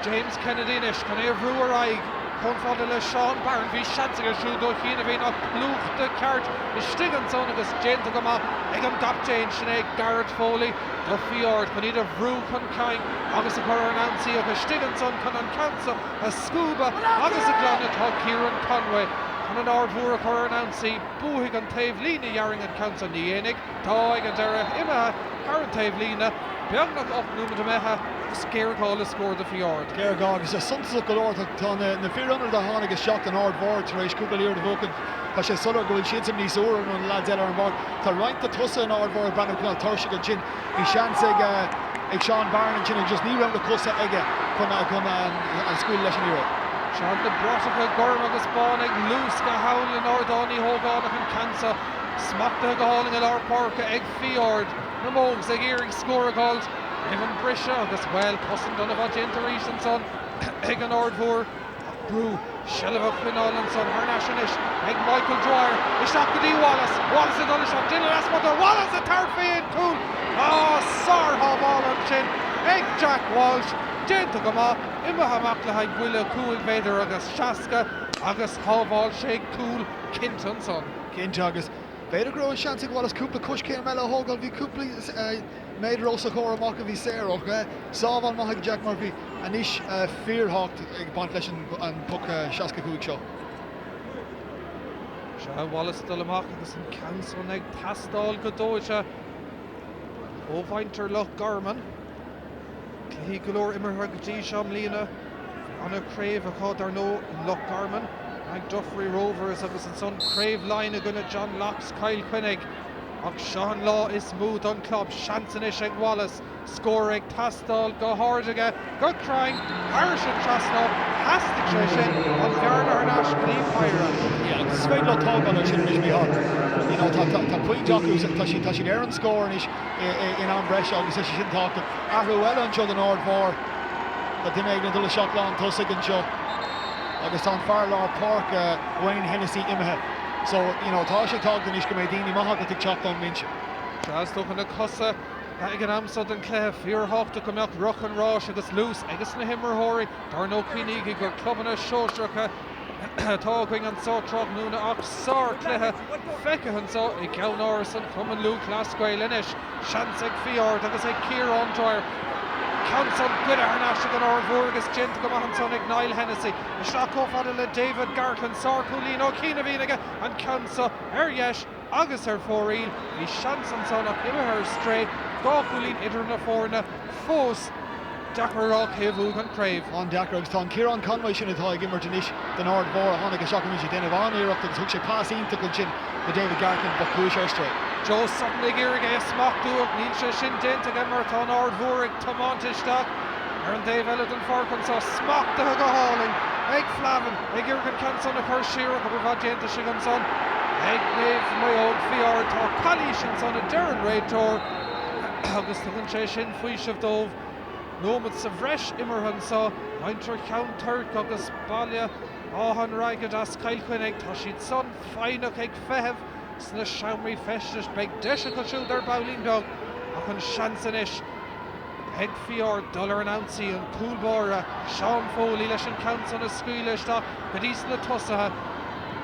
James Kennedy anois chun é a bhrú ar aghaidh chomh fada le Seán Barron. Bhí seans aige siúd ó chianaibh ach plúchta ceart istigh ansan agus déanta go maith ag an gcaptaen, sin é Garrett Foley do Fiodh Ard chun iad a bhrú chun cinn agus a chur ar an ionsaí ach istigh ansan chun an ceann so a scuabadh agus a ghlanadh tá Kieran Conway chun an Aird Mhór a chur ar an ionsaí. Buafaidh an taobh líne dhearfainn an ceann san, ní dhéanfaidh. Tá ag an deireadh imithe thar an taobh líne, beagnach 8 nóiméad imithe agus géarghá le scór do Fiodh Ard. Géarghá agus é suntasach go leor. Tá na fir ionaid a tháinig isteach don Aird Mhór tar éis cúpla liathróid a bhuachan. Tá sé soiléir go bhfuil siadsan níos úire ná na leaids eile ar an bpáirc. Tá roinnt de tosaithe an Aird Mhór ag breathnú cineál tuirseach ansin. Bhí seans ag ag Seán Barron ansin agus just ní raibh na cosa aige chun chun an scaoileadh leis an liathróid. Sea, na bratacha gorm agus bán ag luascadh thall in Ardán Uí hÓgáin ach an ceann seo smachtaithe go hálainn i lár páirce ag Fiodh Ard. Na Mogues ag iarraidh scór a dh'fháilt roimh an briseadh agus, bhuel, cosaint an-mhaith déanta arís ansan ag an Aird Mhór. Ach brú, seilbh a choinneáil ansan, thar n-ais anois ag Michael Dwyer, isteach go dtí Wallace, Wallace ag dul isteach, Dylan Asmund, Wallace ag tabhairt faoi an cúl! Ah, sár-shábháil ansin ag Jack Walsh, déanta go maith, imithe amach le haghaidh buille 5 mhéadar agus 60 agus shábháil sé cúl cinnte ansan. Cinnte, agus b'fhéidir go raibh an seans ag Wallace cúpla coiscéim eile a thógáil, bhí cúpla méadar os a chomhair amach a bhí saor ach sábháil maith ag Jack Murphy. Anois fíorthábhacht ag baint leis an bpoc 65 seo. Sea, Wallace ag dul amach agus an ceann san ag teastáil go dóite ó mhuintir Loch Garman. Cluichí go leor imeartha go dtí seo i mbliana. Bhí ana-chraobh acu dar ndóigh i Loch Garman, in aghaidh Duffry Rovers agus ansan Craobh Laighean i gcoinne John Locke's Cill Chainnigh. Ach seo an lá is mó don chlub. Seans anois ag Wallace. Scór ag teastáil go hard aige, go cruinn, thairis an trasnán, theastaigh sé sin, an bhearna thar n-ais go dtí péire. Yeah, agus is féidir leo tógáil air sin anois, Mícheál. You know, tá, tá, tá pointe acu, tá siad, tá siad ar an scór anois in am breise agus tá sé sin tábhachtach. Athrú eile anseo don Aird Mhór. Tá duine éigin ag dul isteach lán tosaigh anseo agus tá an fear lár páirce, Wayne Hennessy, imithe. So, you know, tá sé tábhachtach anois go mbeidh daoine maithe agat ag teacht ón mbinse. Sea, is dócha na cosa ag an am seo den chluiche, fíorthábhachtach go mbeadh roth an ráis agus luas ages na himreoirí. Dar ndóigh cuimhnígí gur clubanna sóisearacha atá againn anseo tráthnóna ach sárchluiche feicthe anseo i gceannáras an Chumainn Lúthchleas Gael anois. Seans ag Fí Ard agus ag Ciarán Dwyer. Ceann san goidte thar n-ais ag an Aird Mhór agus déanta go maith ansan ag Niall Hennessy. Isteach chomh fada le David Gartland. Sárchúilín ó chian a bhíonn aige an ceann so ar dheis agus ar fóraoil. Bhí seans ansan ach imithe ar strae. 2 chúilín idir na foirne fós. Deacair a rá cé a bhuafaidh an chraobh. An-deacair agus tá an Ciarán Conway sin atá ag imirt anois don Aird Mhór a tháinig isteach anois ag déanamh an-iarracht agus thug sé pas iontach ansin do David Gartland but chuaigh sé ar strae. Joe Sutton ag iarraidh é a smachtú ach níl sé sin déanta aige mar tá an Aird Mhór ag tiomáint isteach ar an dtaobh eile den pháirc anseo. Smachtaithe go hálainn ag Flavin ag iarraidh an ceann san a chur siar ach obair mhaith déanta istigh ansan ag Naomh Maigh Eo Fí Ard. Tá calaois ansan a deir an réiteoir agus tugann sé sin faoiseamh dóibh. Nóiméad sa bhreis imeartha anseo. Muintir Cheann Toirc agus Baile Átha an Airgid as Cill Chainnigh, tá siad san foighneach ag feitheamh sna seomraí feistis. Beidh deis acu siúd ar baillín beag ach an seans anois ag Fí Ard dul ar an ionsaí. An cúl báire, Seán Foley leis an ceann san a scaoileadh isteach go dtí sna tosaithe.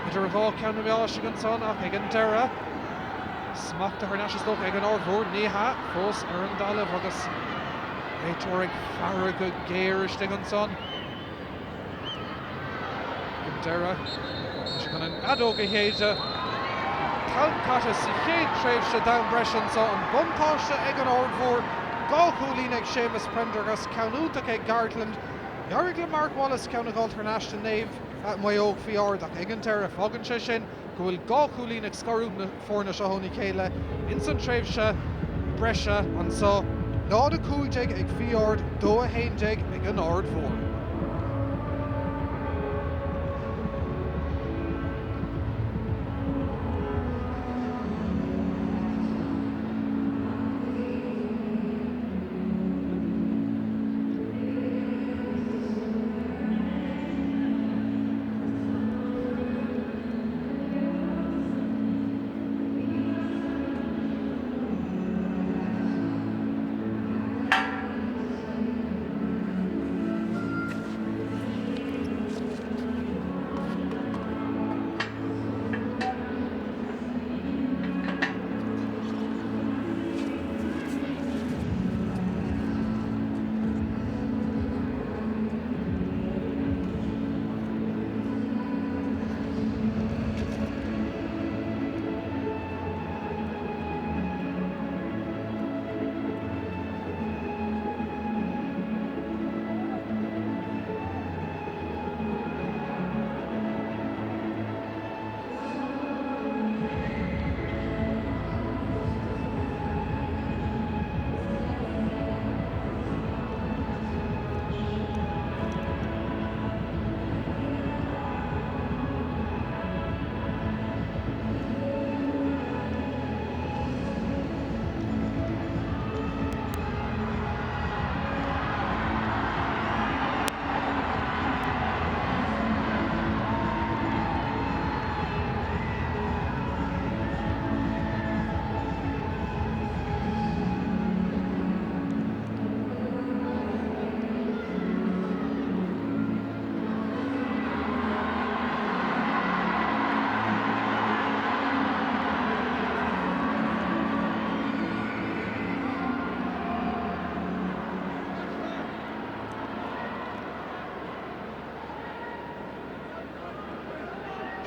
Idir dhá cheann na meá istigh ansan ach ag an deireadh, Smachtaithe thar n-ais is dócha ag an Aird Mhór, ní hea, fós ar an dtalamh agus réiteoir ag faire go géar istigh ansan. Ag an deireadh, tá sé chun an fheadóg a shéideadh. An t-am caite sa chéad tréimhse d'am breise anso, an buntáiste ag an Aird Mhór, 2 chúilín ag Séamus Prendergast, ceann iontach ag Gartland. D'éirigh le Mark Wallace ceann a dh'fháilt thar n-ais do Naomh Maigh Eo Fí Ard ach ag an deireadh, fágann sé sin go bhfuil 2 chúilín ag scaradh na foirne seo óna chéile ins an tréimhse breise anso, 0-15 ag Fí Ard, 2-11 ag an Aird Mhór.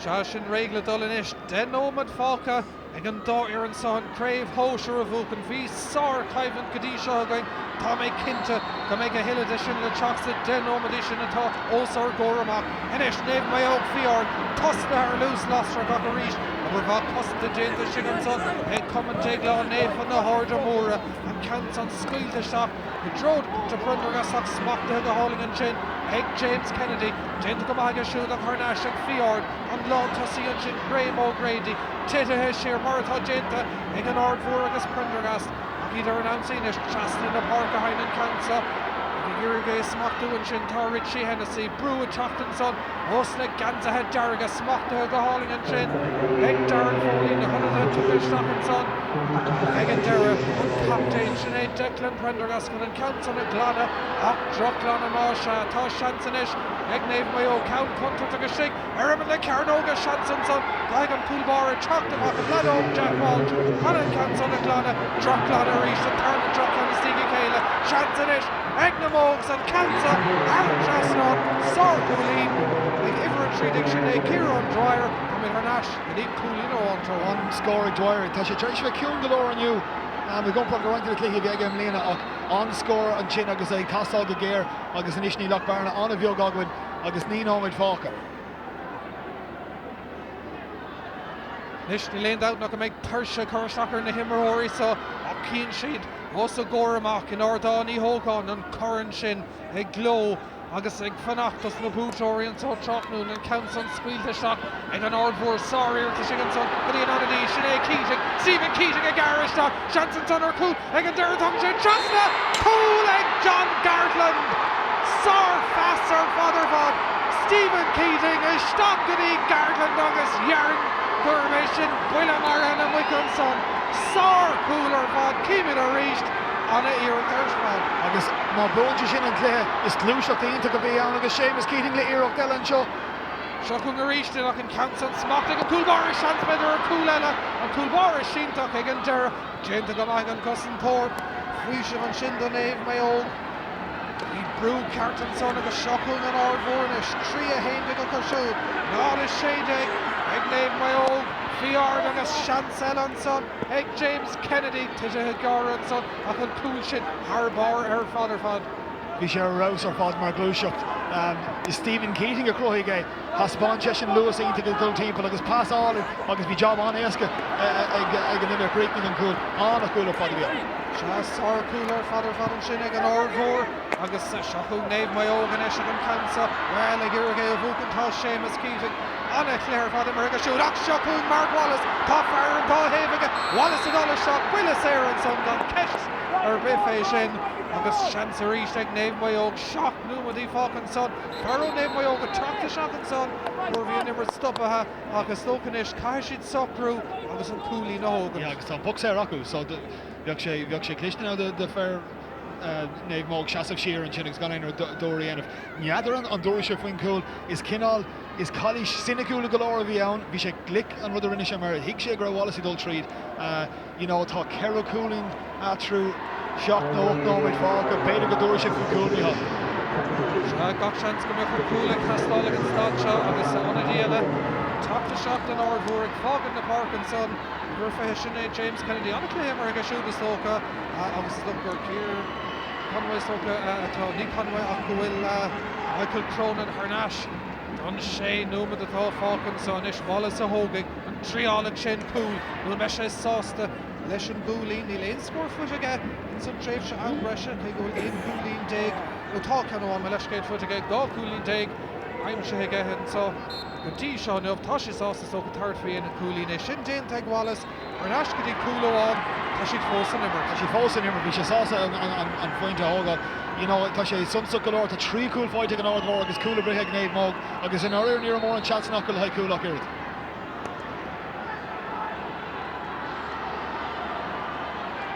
Sea, sin réidh le dul anois. 10 nóiméad fágtha. Ag an dá fhoireann seo an chraobh shóisir a bhuachan. Bhí sár-choimhlint go dtí seo againn. Tá mé cinnte go mbeidh a thuilleadh de sin le teacht sna 10 nóiméadaí sin atá os ár gcomhair amach. Anois, Naomh Maigh Eo Fí Ard tosnaithe ar luas lasrach ach arís obair mhaith cosanta déanta istigh ansan ag Cumann Déaglán Naofa na hAirde Móire. An ceann san scaoilte isteach i dtreo de Prendergast ach smachtaithe go hálainn ansin ag James Kennedy. Déanta go maith aige siúd ach thar n-ais ag Fí Ard. An lántosaí ansin Graham O'Grady titithe siar mar atá déanta ag an Aird Mhór agus Prendergast ach iad ar an ionsaí anois. Trasna na páirce a théann an ceann seo. Ach ag iarraidh é a smachtú ansin tá Richie Hennessy. Brú ag teacht ansan ós na geansaithe dearga. Smachtaithe go hálainn ansin ag Darren Foley. Na hionadaithe tugtha isteach ansan ach ag an deireadh an captaen, sin é Declan Prendergast chun an ceann san a ghlanadh ach drochghlanadh más ea. Tá seans anois ag Naomh Maigh Eo ceann contúirteach istigh ar imeall na cearnóige. Seans ansan. Caithfidh an cúl báire teacht amach an leaid óg Jack Walsh chun an ceann san a ghlanadh. Drochghlanadh arís, an tarna drochcheann istigh a chéile. Seans anois ag na Mogues an ceann seo thar an trasnán. Sárchúilín ag uimhir 13 sin é Ciarán Dwyer. Táimid thar n-ais go dtí cúilín amháin tar An-scór ag Dwyer. Tá sé tar éis a bheith ciúin go leor inniu i gcomparáid le roinnt de na cluichí a bhí aige i mbliana ach an-scór ansin agus é ag teastáil go géar agus anois níl ach bearna an-bheag againn agus 9 nóiméad fágtha. Anois, níl aon dabht ná go mbeidh tuirse ag cur isteach ar na himreoirí seo ach chíonn siad os a gcomhair amach in Ardán Uí Hógáin an corn sin ag gleo agus ag fanacht dos na buaiteoirí anseo tráthnóna. An ceann san scaoilte isteach ag an Aird Mhór. Sár-iarracht istigh ansan go dtí an ionadaí, sin é Keating. Stephen Keating ag gearradh isteach. Seans ansan ar chúl ag an deireadh tagann sé trasna! Cúl ag John Gartland! Sár-phas ar fad ar fad. Stephen Keating isteach go dtí Gartland agus dhéarfainn gurb é sin buille maraithe na muice ansan. Sár-chúl ar fad. Címid arís ana-iarracht ar fad. Agus má bhuann sé sin an cluiche, is gluaiseacht iontach a bhí ann agus Séamus Keating le iarracht eile anseo. Seo chugainn arís é ach an ceann san smachtaithe ag an gcúl báire, seans b'fhéidir ar chúl eile, an cúl báire sínte ach ag an deireadh déanta go maith ag an gcosantóir. Faoiseamh ansin do Naomh Maigh Eo. Bhí brú ceart ansan agus seo chugainn an Aird Mhór anois, 3, 11 acu siúd, 0, 16 ag Naomh Maigh Eo. Faoi ard agus seans eile ansan ag James Kennedy, titithe gearra ansan ach an cúl sin thar barr ar fad ar fad. Bhí sé ar fheabhas ar fad mar ghluaiseacht. Is Stephen Keating a chruthaigh é. Thaispeáin seisean luas iontach ag dul timpeall agus pas álainn agus bhí job an-éasca ag an duine a chríochnaigh an cúl. An-chúl ar fad a bhí ann. Sea, sár-chúl ar fad ar fad ansin ag an Aird Mhór agus seo chugainn Naomh Maigh Eo anois ag an ceann seo. Bhuel, ag iarraidh é a bhuachan tá Séamus Keating. An-chluiche ar fad imeartha aige siúd ach seo chugainn Mark Wallace. Tá fear ar an dá thaobh aige. Wallace ag dul isteach, buille saor ansan gan ceist ar bith fé sin agus seans arís ag Naomh Maigh Eo. 7 nóiméadaí fágtha ansan. Fear ó Naomh Maigh Eo ag teacht isteach ansan nuair a bhí an imirt stoptha ach is dócha anois caithfidh siad socrú agus an cúilín a thógaint. Yeah agus tá an poc saor acu so bheadh sé bheadh sé cliste now do fir Naomh Maigh Eo seasamh siar ansin agus gan aon rud dúr a dhéanamh. N'fheadar an dtabharfaidh sé faoin gcúl. Is cineál is calaois soiniciúil go leor a bhí ann. Bhí sé glic an rud a rinne sé mar thuig sé go raibh Wallace ag dul tríd. You know, tá 4 chúilín eatarthu, 7 nó 8 nóiméad fágtha, b'fhéidir go dtabharfaidh sé faoin gcúl, Mícheál. Sea, gach seans go mbeadh an cúl ag teastáil ag an staid seo agus ionadaí eile ag teacht isteach don Aird Mhór ag fágaint na páirce ansan. Uimhir 20, sin é James Kennedy. An-chluiche imeartha aige siúd is dócha agus is dócha gur Ciar Conway is dócha atá, ní Conway ach go bhfuil Michael Cronin thar n-ais don sé nóiméad atá fágtha anso anois. Wallace a thógfaidh. An dtriálfaidh sé an cúl nó an mbeidh sé sásta leis an gcúilín? Níl aon scór faighte aige ins an tréimhse am breise, cé go bhfuil 11 cúilín, nó tá ceann amháin, mo leithscéal, faighte aige, 12 cúilín aimsithe aige anseo go dtí seo inniu. Tá sé sásta is dócha tabhairt faoi an cúilín. É sin déanta ag Wallace, thar n-ais go dtí cúl amháin, tá siad fós san imirt. Tá siad fós san imirt, bhí sé sásta an phointe a thógáil. You know, tá sé suntasach go leor, tá 3 chúl faighte ag an Aird Mhór agus cúl ar bith ag Naomh Maigh Eo agus i ndáiríre ní raibh mórán seansanna acu le haghaidh cúl ach oiread.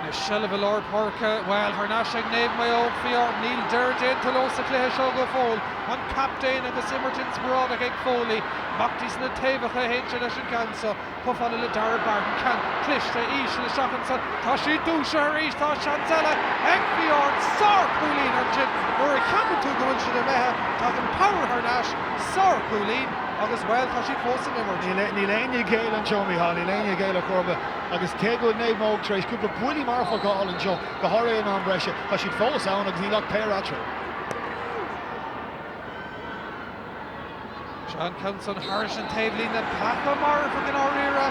Seilbh i lár páirce, bhuel, thar n-ais ag Naomh Maigh Eo, faoi ard. Níl deireadh déanta leo sa chluiche seo go fóill. An captaen agus imirt inspioráideach ag Foley. Amach dtí sna taobhacha a théann sé leis an gceann seo. Chomh fada le Darragh Barton. Ceann cliste íseal isteach ansan. Tá siad dúisithe arís. Tá seans eile ag Faoi Ard. Sár-chúilín ansin. Nuair a cheapann tú go bhfuil siad imithe, tagann Power thar n-ais. Sár-chúilín agus, bhuel, tá siad fós san imirt. Níl éinne ag géilleadh anseo, Mícheál. Níl éinne ag géilleadh chor ar bith. Agus cé go bhfuil Naomh Maigh Eo tar éis cúpla buillí marfacha a fháil anseo, go háirithe in am breise, tá siad fós ann agus níl ach péire eatarthu. Seo an ceann san thairis an taobhlíne, peaca marfach i ndáiríre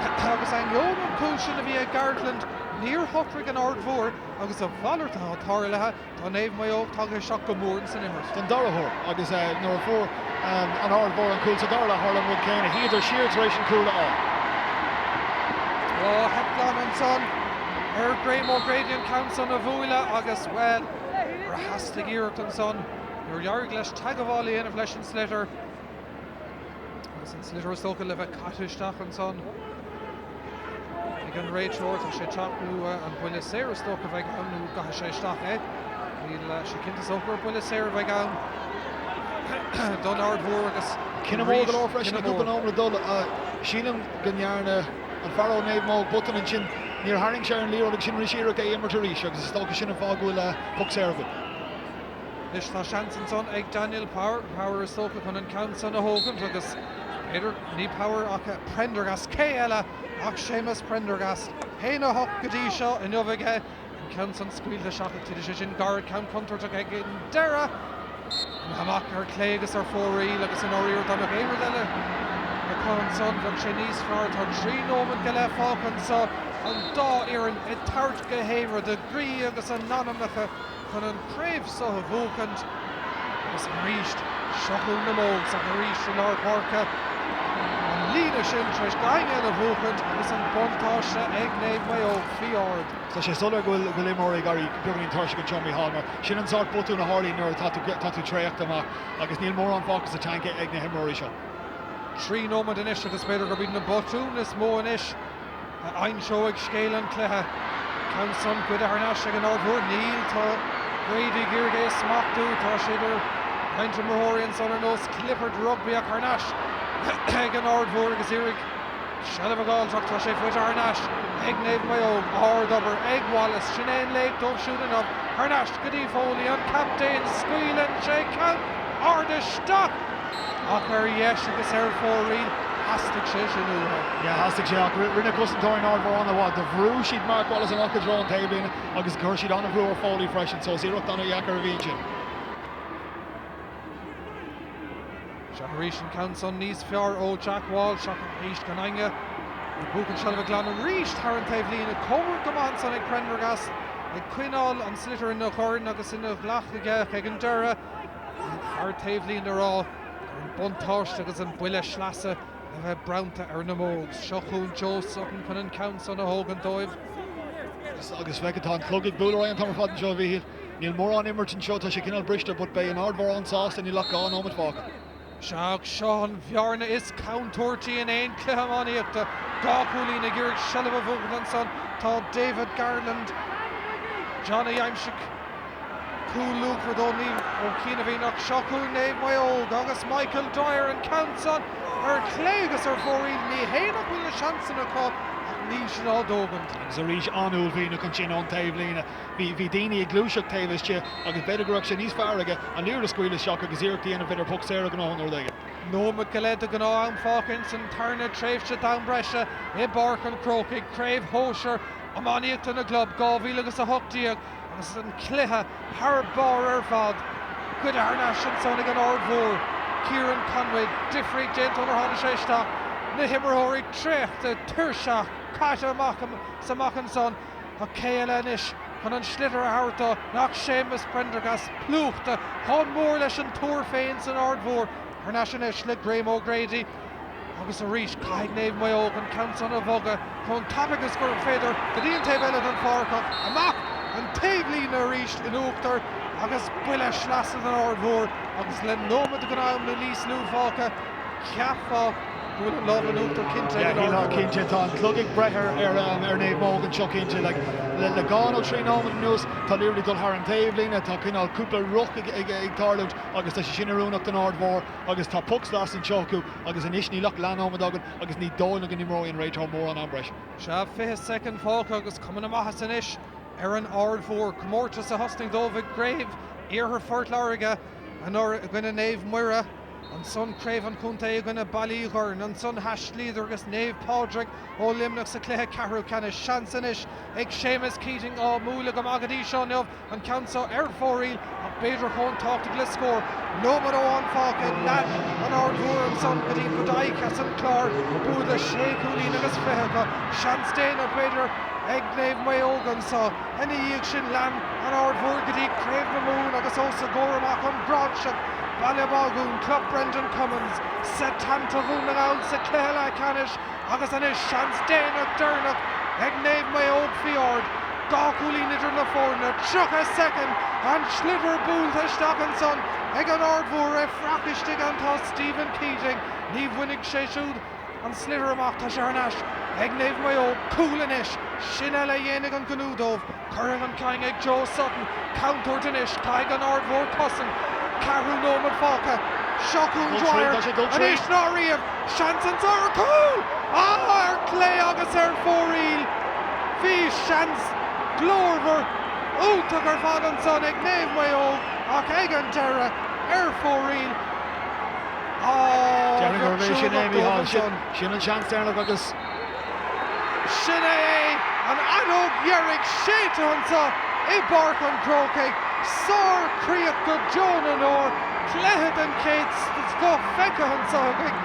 agus ainneoin an cúl sin a bhí ag Gartland, níor shocraigh an Aird Mhór agus a mhalairt atá tarlaithe, tá Naomh Maigh Eo tagtha isteach go mór ins an imirt. Don dara huair agus nuair a fuair an Aird Mhór an cúl sa dara leath tharla an rud céanna, shuíodar siar tar éis an cúl a fháil. Ó, theip glan ansan ar Graham O'Grady an ceann san a bhualadh agus, bhuel. Nuair a theastaigh iarracht ansan, níor éirigh leis teagmháil a dhéanamh leis an sliotar. Agus an sliotar is dócha le bheith caite isteach ansan ag an réiteoir. Tá sé ag teacht nó an buille saor is dócha a bheidh ann nó an gcaithfidh sé isteach é. Níl sé cinnte is dócha gur buille saor a bheidh ann don Aird Mhór agus Cinneadh mór go leor freisin le cúpla nóiméad le dul. Sílim go ndearna an fear ó Naomh Maodhóg botún ansin. Níor tharraing sé ar an liathróid agus sin rinne sé iarracht é a imirt arís agus is dócha sin an fáth go bhfuil poc saor againn. Anois tá seans ansan ag Daniel Power, Power is dócha, chun an ceann san a thógaint agus b'fhéidir, ní Power ach Prendergast, cé eile ach Séamus Prendergast, 1-8 go dtí seo inniu aige, an ceann san scaoilte isteach ach titfidh sé sin gairid, ceann contúirteach ag an deireadh. Amach ar clé agus ar fóraoil agus i ndáiríre dá mbeadh aon rud eile acu ansan bheadh sé níos fearr. Tá 3 nóiméad go leith fágtha anso, an dá fhoireann ag tabhairt go haon rud, a gcroí agus a n-anamnacha chun an chraobh so a bhuachaint agus arís seo chugainn na Mogues ach arís i lár páirce an líne sin tar éis gach éinne eile a bhuachaint agus an buntáiste ag Naomh Maigh Eo faoi ard. Tá sé soiléir go bhfuil imreoirí ag éirí beagáinín tuirseach anseo, Mícheál, mar sin an sórt botún a tharlaíonn nuair atá tú tá tú traochta amach agus níl mórán fágtha sa tanc ag na himreoirí seo. 3 nóiméad anois agus b'fhéidir gurb iad na botúin is mó anois a inseoidh scéal an chluiche. Ceann san goidte thar n-ais ag an Aird Mhór. Níl, tá Grady ag iarraidh é a smachtú. Tá sé idir roinnt imreoirí ansan ar nós cliobairt rugbaí ach thar n-ais ag an Aird Mhór agus iarraidh Seilbh a fháilt ach tá sé faighte thar n-ais ag Naomh Maigh Eo. Ard-obair ag Wallace. Sin é an laoch dóibh siúd inniu. Thar n-ais go dtí Foley, an captaen. Scaoileann sé ceann ard isteach ach ar dheis agus ar fóraoil. Theastaigh sé sin uathu. Yeah, theastaigh sé ach rinne cosantóirí an Aird Mhóir an-mhaith. Do bhrú siad Mark Wallace amach i dtreo an taobhlíne agus chuir siad an-bhrú ar Foley freisin so is iarracht an-dheacair a bhí ansin. Seo arís an ceann san níos fearr ó Jack Walsh ach arís gan éinne ag buachan seilbhe glan arís thar an taobhlíne. Comhrac go maith ansan ag Prendergast ag coinneáil an sliotar ina dhorn agus ina ghlac aige ach ag an deireadh thar taobhlíne a rá gur an buntáiste agus an buille sleasa a bheith bronnta ar na Mogues. Seo chugainn Joe Sutton chun an ceann san a thógaint dóibh. Agus feicfidh tá an clog ag bualadh ar aghaidh an t-am ar fad anseo a Mhíchíl. Níl mórán imirt anseo, tá sé cineál briste, but beidh an Aird Mhór an-sásta, níl ach 2 nóiméad fágtha. Sea, ach seo an bhearna is contúirtí in aon chluiche iománaíochta. 2 chúilín ag iarraidh seilbh a bhuachan ansan tá David Garland, Johnny aimsigh cúl luachmhar dó ní ó chianaibh ach seo chugainn Naomh Maigh Eo agus Michael Dwyer an ceann san ar clé agus ar fóraoil. Ní hé nach bhfuil na seansanna acu ach níl siad á dtógaint. Agus arís an-uaillmhianach ansin ón taobhlíne. Bhí daoine ag gluaiseacht taobh istigh agus b'fhéidir go raibh sé níos fearr aige an liathróid a scaoileadh isteach agus iarracht a dhéanamh b'fhéidir poc saor a ghnóthú nó rud éigin. Nóiméad go leith de ghnáth-am fágtha ins an tarna tréimhse d'am breise i bPáirc an Chrócaigh, Craobh Shóisir Iománaíochta na gClub 2018 agus an cluiche thar barr ar fad. Goidte thar n-ais ansan ag an Aird Mhór, Kieran Conway, difríocht déanta ónar tháinig sé isteach, na himreoirí traochta, tuirseach, caite amach is amach ansan. Ach cé eile anois chun an sliotar a thabhairt dó nach Séamus Prendergast plúchta chomh mór leis an túr féin san Aird Mhór. Thar n-ais anois le Graham O'Grady agus arís caithfidh Naomh Maigh Eo an ceann san a bhogadh chomh tapaidh is gur féidir go dtí an taobh eile den pháirc ach amach an taobhlíne arís in uachtar agus buille sleasa don Aird Mhór agus le nóiméad de ghnáth-am nó níos lú fágtha cheapfá go bhfuil an lámh in uachtar cinnte ag an Aird Mhór. Cinnte, tá an clog ag breith ar ar Naomh Maodhóg anseo cinnte. Like, le le 2 nó 3 nóiméad anuas tá liathróidí ag dul thar an taobhlíne, tá cineál cúpla ruc ag ag ag tarlúint agus tá sé sin oiriúnach don Aird Mhór agus tá poc sleasa anseo acu agus anois níl ach leathnóiméad againn agus ní dóigh liom go n-imreoidh an réiteoir mórán am breise. Sea, 20 soicind fágtha agus cuma na maitheasa anois ar an Aird Mhór. Comórtas a thosnaigh dóibh i gCraobh Iarthar Phort Láirge anuraidh i gcoinne Naomh Muire. Ansan Craobh an Chontae i gcoinne Baile Uí Dhoirn. Ansan Thaistlíodar agus Naomh Pádraig ó Luimneach sa chluiche ceathrú ceannais. Seans anois ag Séamus Keating á mbualadh go maith go dtí seo inniu, an ceann seo ar fóraoil ach b'fhéidir chomh tábhachtach le scór. Nóiméad amháin fágtha. Lean an Aird Mhór ansan go dtí Bodyke as an Chlár. Bua de shé chúilín agus fiche acu. Seans déanach b'fhéidir ag Naomh Maodhóg anso. Ina dhiaidh sin lean an Aird Mhór go dtí Craobh na Mumhan agus os a gcomhair amach an Gráinseach, Baile Bhágún, Club Brendan Cummins, Setanta Dhún na nGall sa chluiche leathcheannais agus anois seans déanach deireanach ag Naomh Maodhóg faoi Ard. 2 chúilín idir na foirne, 30 soicind, an sliotar buailte isteach ansan ag an Aird Mhór, ag fuireach istigh ann tá Stephen Keating, ní bhainfidh sé siúd an sliotar amach, tá sé thar n-ais ag Naomh Maigh Eo, cúl anois, sin eile a dhéanfaidh an gnó dóibh, curtha chun cinn ag Joe Sutton, contúirt anois, caithfidh an Aird Mhór cosaint, ceathrú nóiméad fágtha, seo chugainn Dwyer, anois ná riamh, seans anso ar chúl! Ah, ar clé agus ar fóraoil! Bhí seans glórmhar, iontach ar fad ansan ag Naomh Maigh Eo ach ag an deireadh, ar fóraoil. Ah, Déarfainn bheadh gurbh é sin é, trua dóibh Mícheál. ansan. Sin an seans deireanach agus. Sin é é, an fheadóg dheiridh séidte anso i bPáirc an Chrócaigh. Sár-chríoch go deo na ndeor, cluiche den chéad scoth feicthe anso againn,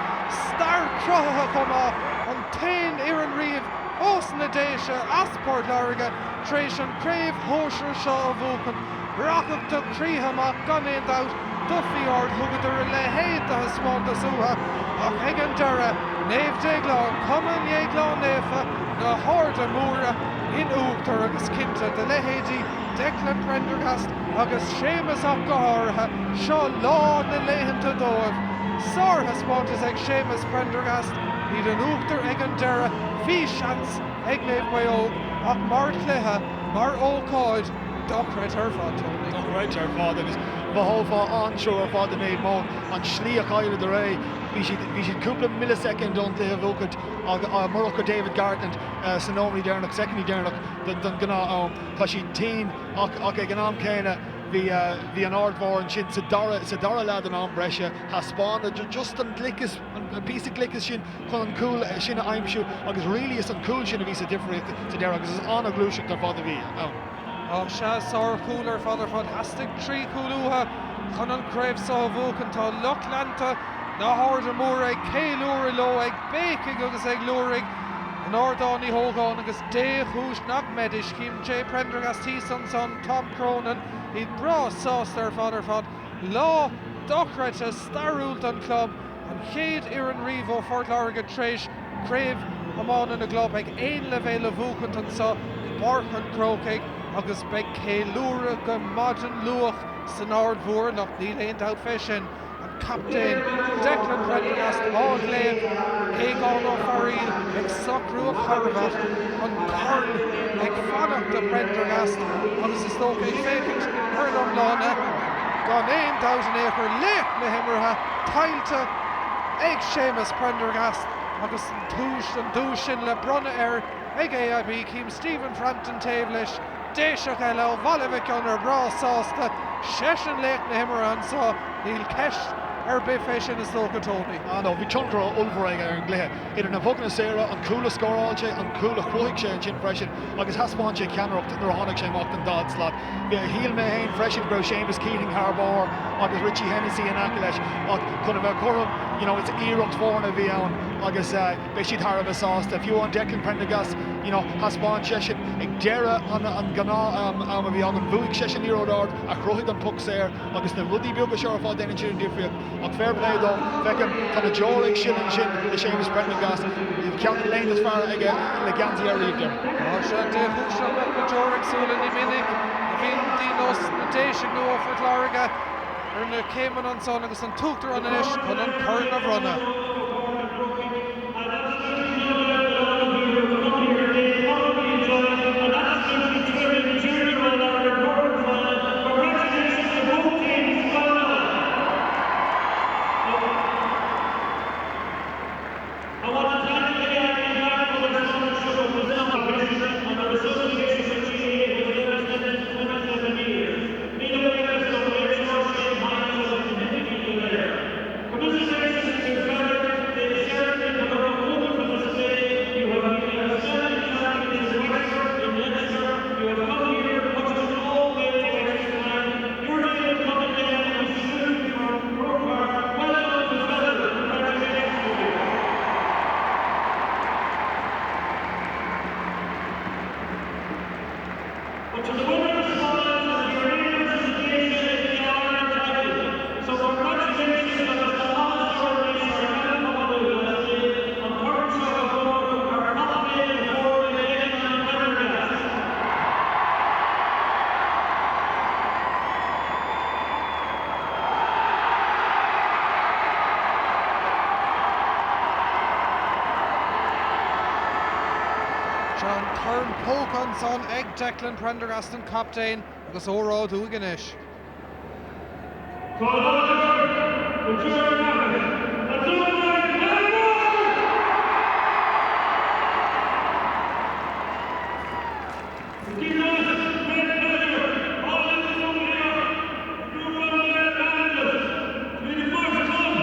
stair cruthaithe chomh maith, an t-aon fhoireann riamh ós na Déise as Port Láirge tar éis an chraobh shóisir seo a bhuachan. Rachadh do chroíthe amach gan aon dabht do Fí Ard, thugadar a leithéid de thaispeántas uathu ach ag an deireadh, Naomh Déaglán, Cumann Dhéagláin Naofa, na hArda Móire in uachtar agus cinnte do leithéidí Declan Prendergast agus Séamus ach go háirithe, seo lá na laethanta dóibh. Sárthaispeántas ag Séamus Prendergast, iad in uachtar ag an deireadh, bhí seans ag Naomh Maigh Eo ach mar chluiche, mar ócáid, dochreidte ar fad, Tony. Dochreidte ar fad agus mhothófá an-trua ar fad do Naomh Eoin an tslí a chailleadar é. Bhí siad, bhí siad cúpla millisecond ón gcluiche a bhuachaint ach murach go David Gartland sna nóiméid deireanach, soicindí deireanach den ghnáth-am. Tá siad tinn ach ach ag an am céanna bhí, bhí an Aird Mhór ansin sa dara, sa dara leath den am breise. Thaispeánadar just an gliceas, an píosa gliceas sin chun an cúl sin a aimsiú agus really is an cúl sin a bhí sa difríocht sa deireadh agus is an-ghluaiseacht ar fad a bhí ann. Ach sea, sár-chúl ar fad ar fad. Theastaigh 3 chúl uathu chun an chraobh seo a bhuachan. Tá lucht leanta na hArda Móire ag ceiliúradh leo, ag béicigh agus ag liúirigh in Ardán Uí Ógáin agus dé chúis nach mbeidís. Chím Jay Prendergast thíos ansan, Tom Cronin, iad breá sásta ar fad ar fad. Lá dochreidte stairiúil don chlub. An chéad fhoireann riamh ó Phort Láirge tar éis Craobh Iomána na gClub ag aon leibhéal a bhuachaint anseo i bPáirc an Chrócaigh agus beidh ceiliúradh go maidin luath san Aird Mhór anocht, níl aon dabht fé sin. An captaen Declan Prendergast á ghlaoch, Aogán Ó Fearaíl ag socrú a charbhat, an corn ag fanacht do Prendergast agus is dócha ag féachaint ar an iomláine, gan aon dabht in aon chor, laoch na himeartha tuillte ag Séamus Prendergast agus an duais, an duais sin le bronnadh air ag AIB. Chím Stephen Frampton taobh leis, Déiseach eile ó Bhaile Mhic Gonair breá sásta, seisean laoch na himeartha anseo, níl ceist ar bith fé sin is dócha Tony. Ah no, bhí tionchar ollmhór aige ar an gcluiche. Idir na pocanna saora, an cúl a scóráil sé, an cúl a chruthaigh sé ansin freisin agus thaispeáin sé ceannaireacht nuair a tháinig sé amach den dad slat. Shíl mé féin freisin go raibh Séamus Keating thar barr agus Richie Hennessy in aice leis ach chun a bheith cothrom, you know, is iarracht foirne a bhí ann agus beidh siad thar a bheith sásta. Fiú amháin Declan Prendergast, you know, thaispeáin seisean ag deireadh an ghnáth am a bhí againn, bhuaigh seisean liathróid ard a chruthaigh an poc saor agus na rudaí beaga seo ar fad déanann siad an difríocht. Ach fair play dó, feicim, tá na deora ag sileadh ansin le Séamus Prendergast, ceann de na laethanta is fearr aige le geansaí air riamh, déarfainn. Tá sé déchúiseach go mbeadh na deora ag sileadh, ní minic a bhíonn daoine ós na Déisigh nó ó Phort Láirge ar na céimeanna ansan agus an tUachtarán anois chun an corn a bhronnadh. Corn póca ansan ag Declan Prendergast an captaen agus óráid uaidh anois. Tá láidir go deo maith a d'fhógraigh Larry It gives us great pleasure, all in this room here, to run their managers to be the first club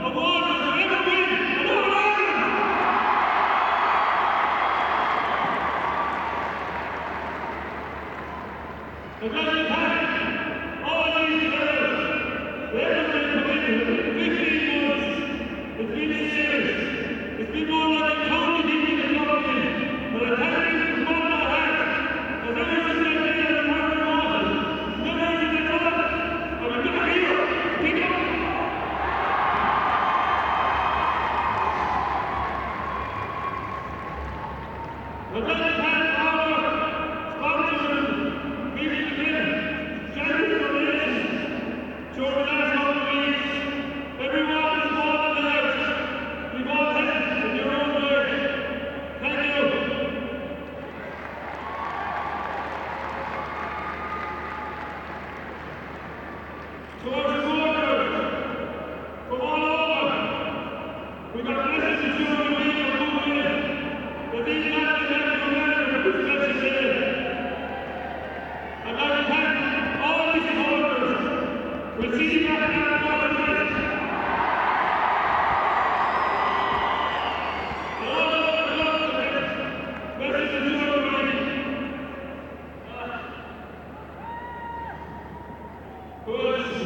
awarded to ever win an All-Ireland. I'd like to thank all these players. They have been committed 15 months. It's been serious. It's been more like a county team in Dublin. But I thank you from the bottom of my heart. As ever since I've been at the Park Water, never since I thought I would be back here to pick up. I'd like to thank our sponsors, Peter McKinnon, generous donations during the last couple of weeks. Everyone is small and large. We've all helped in your own way. Thank you. To our supporters from all over, we got messages during the week of goodwill that these matches have to remember this special day. I'd like to thank all the supporters. We'll see you back here on the night. And all the other clubs that had messages during the week. Who has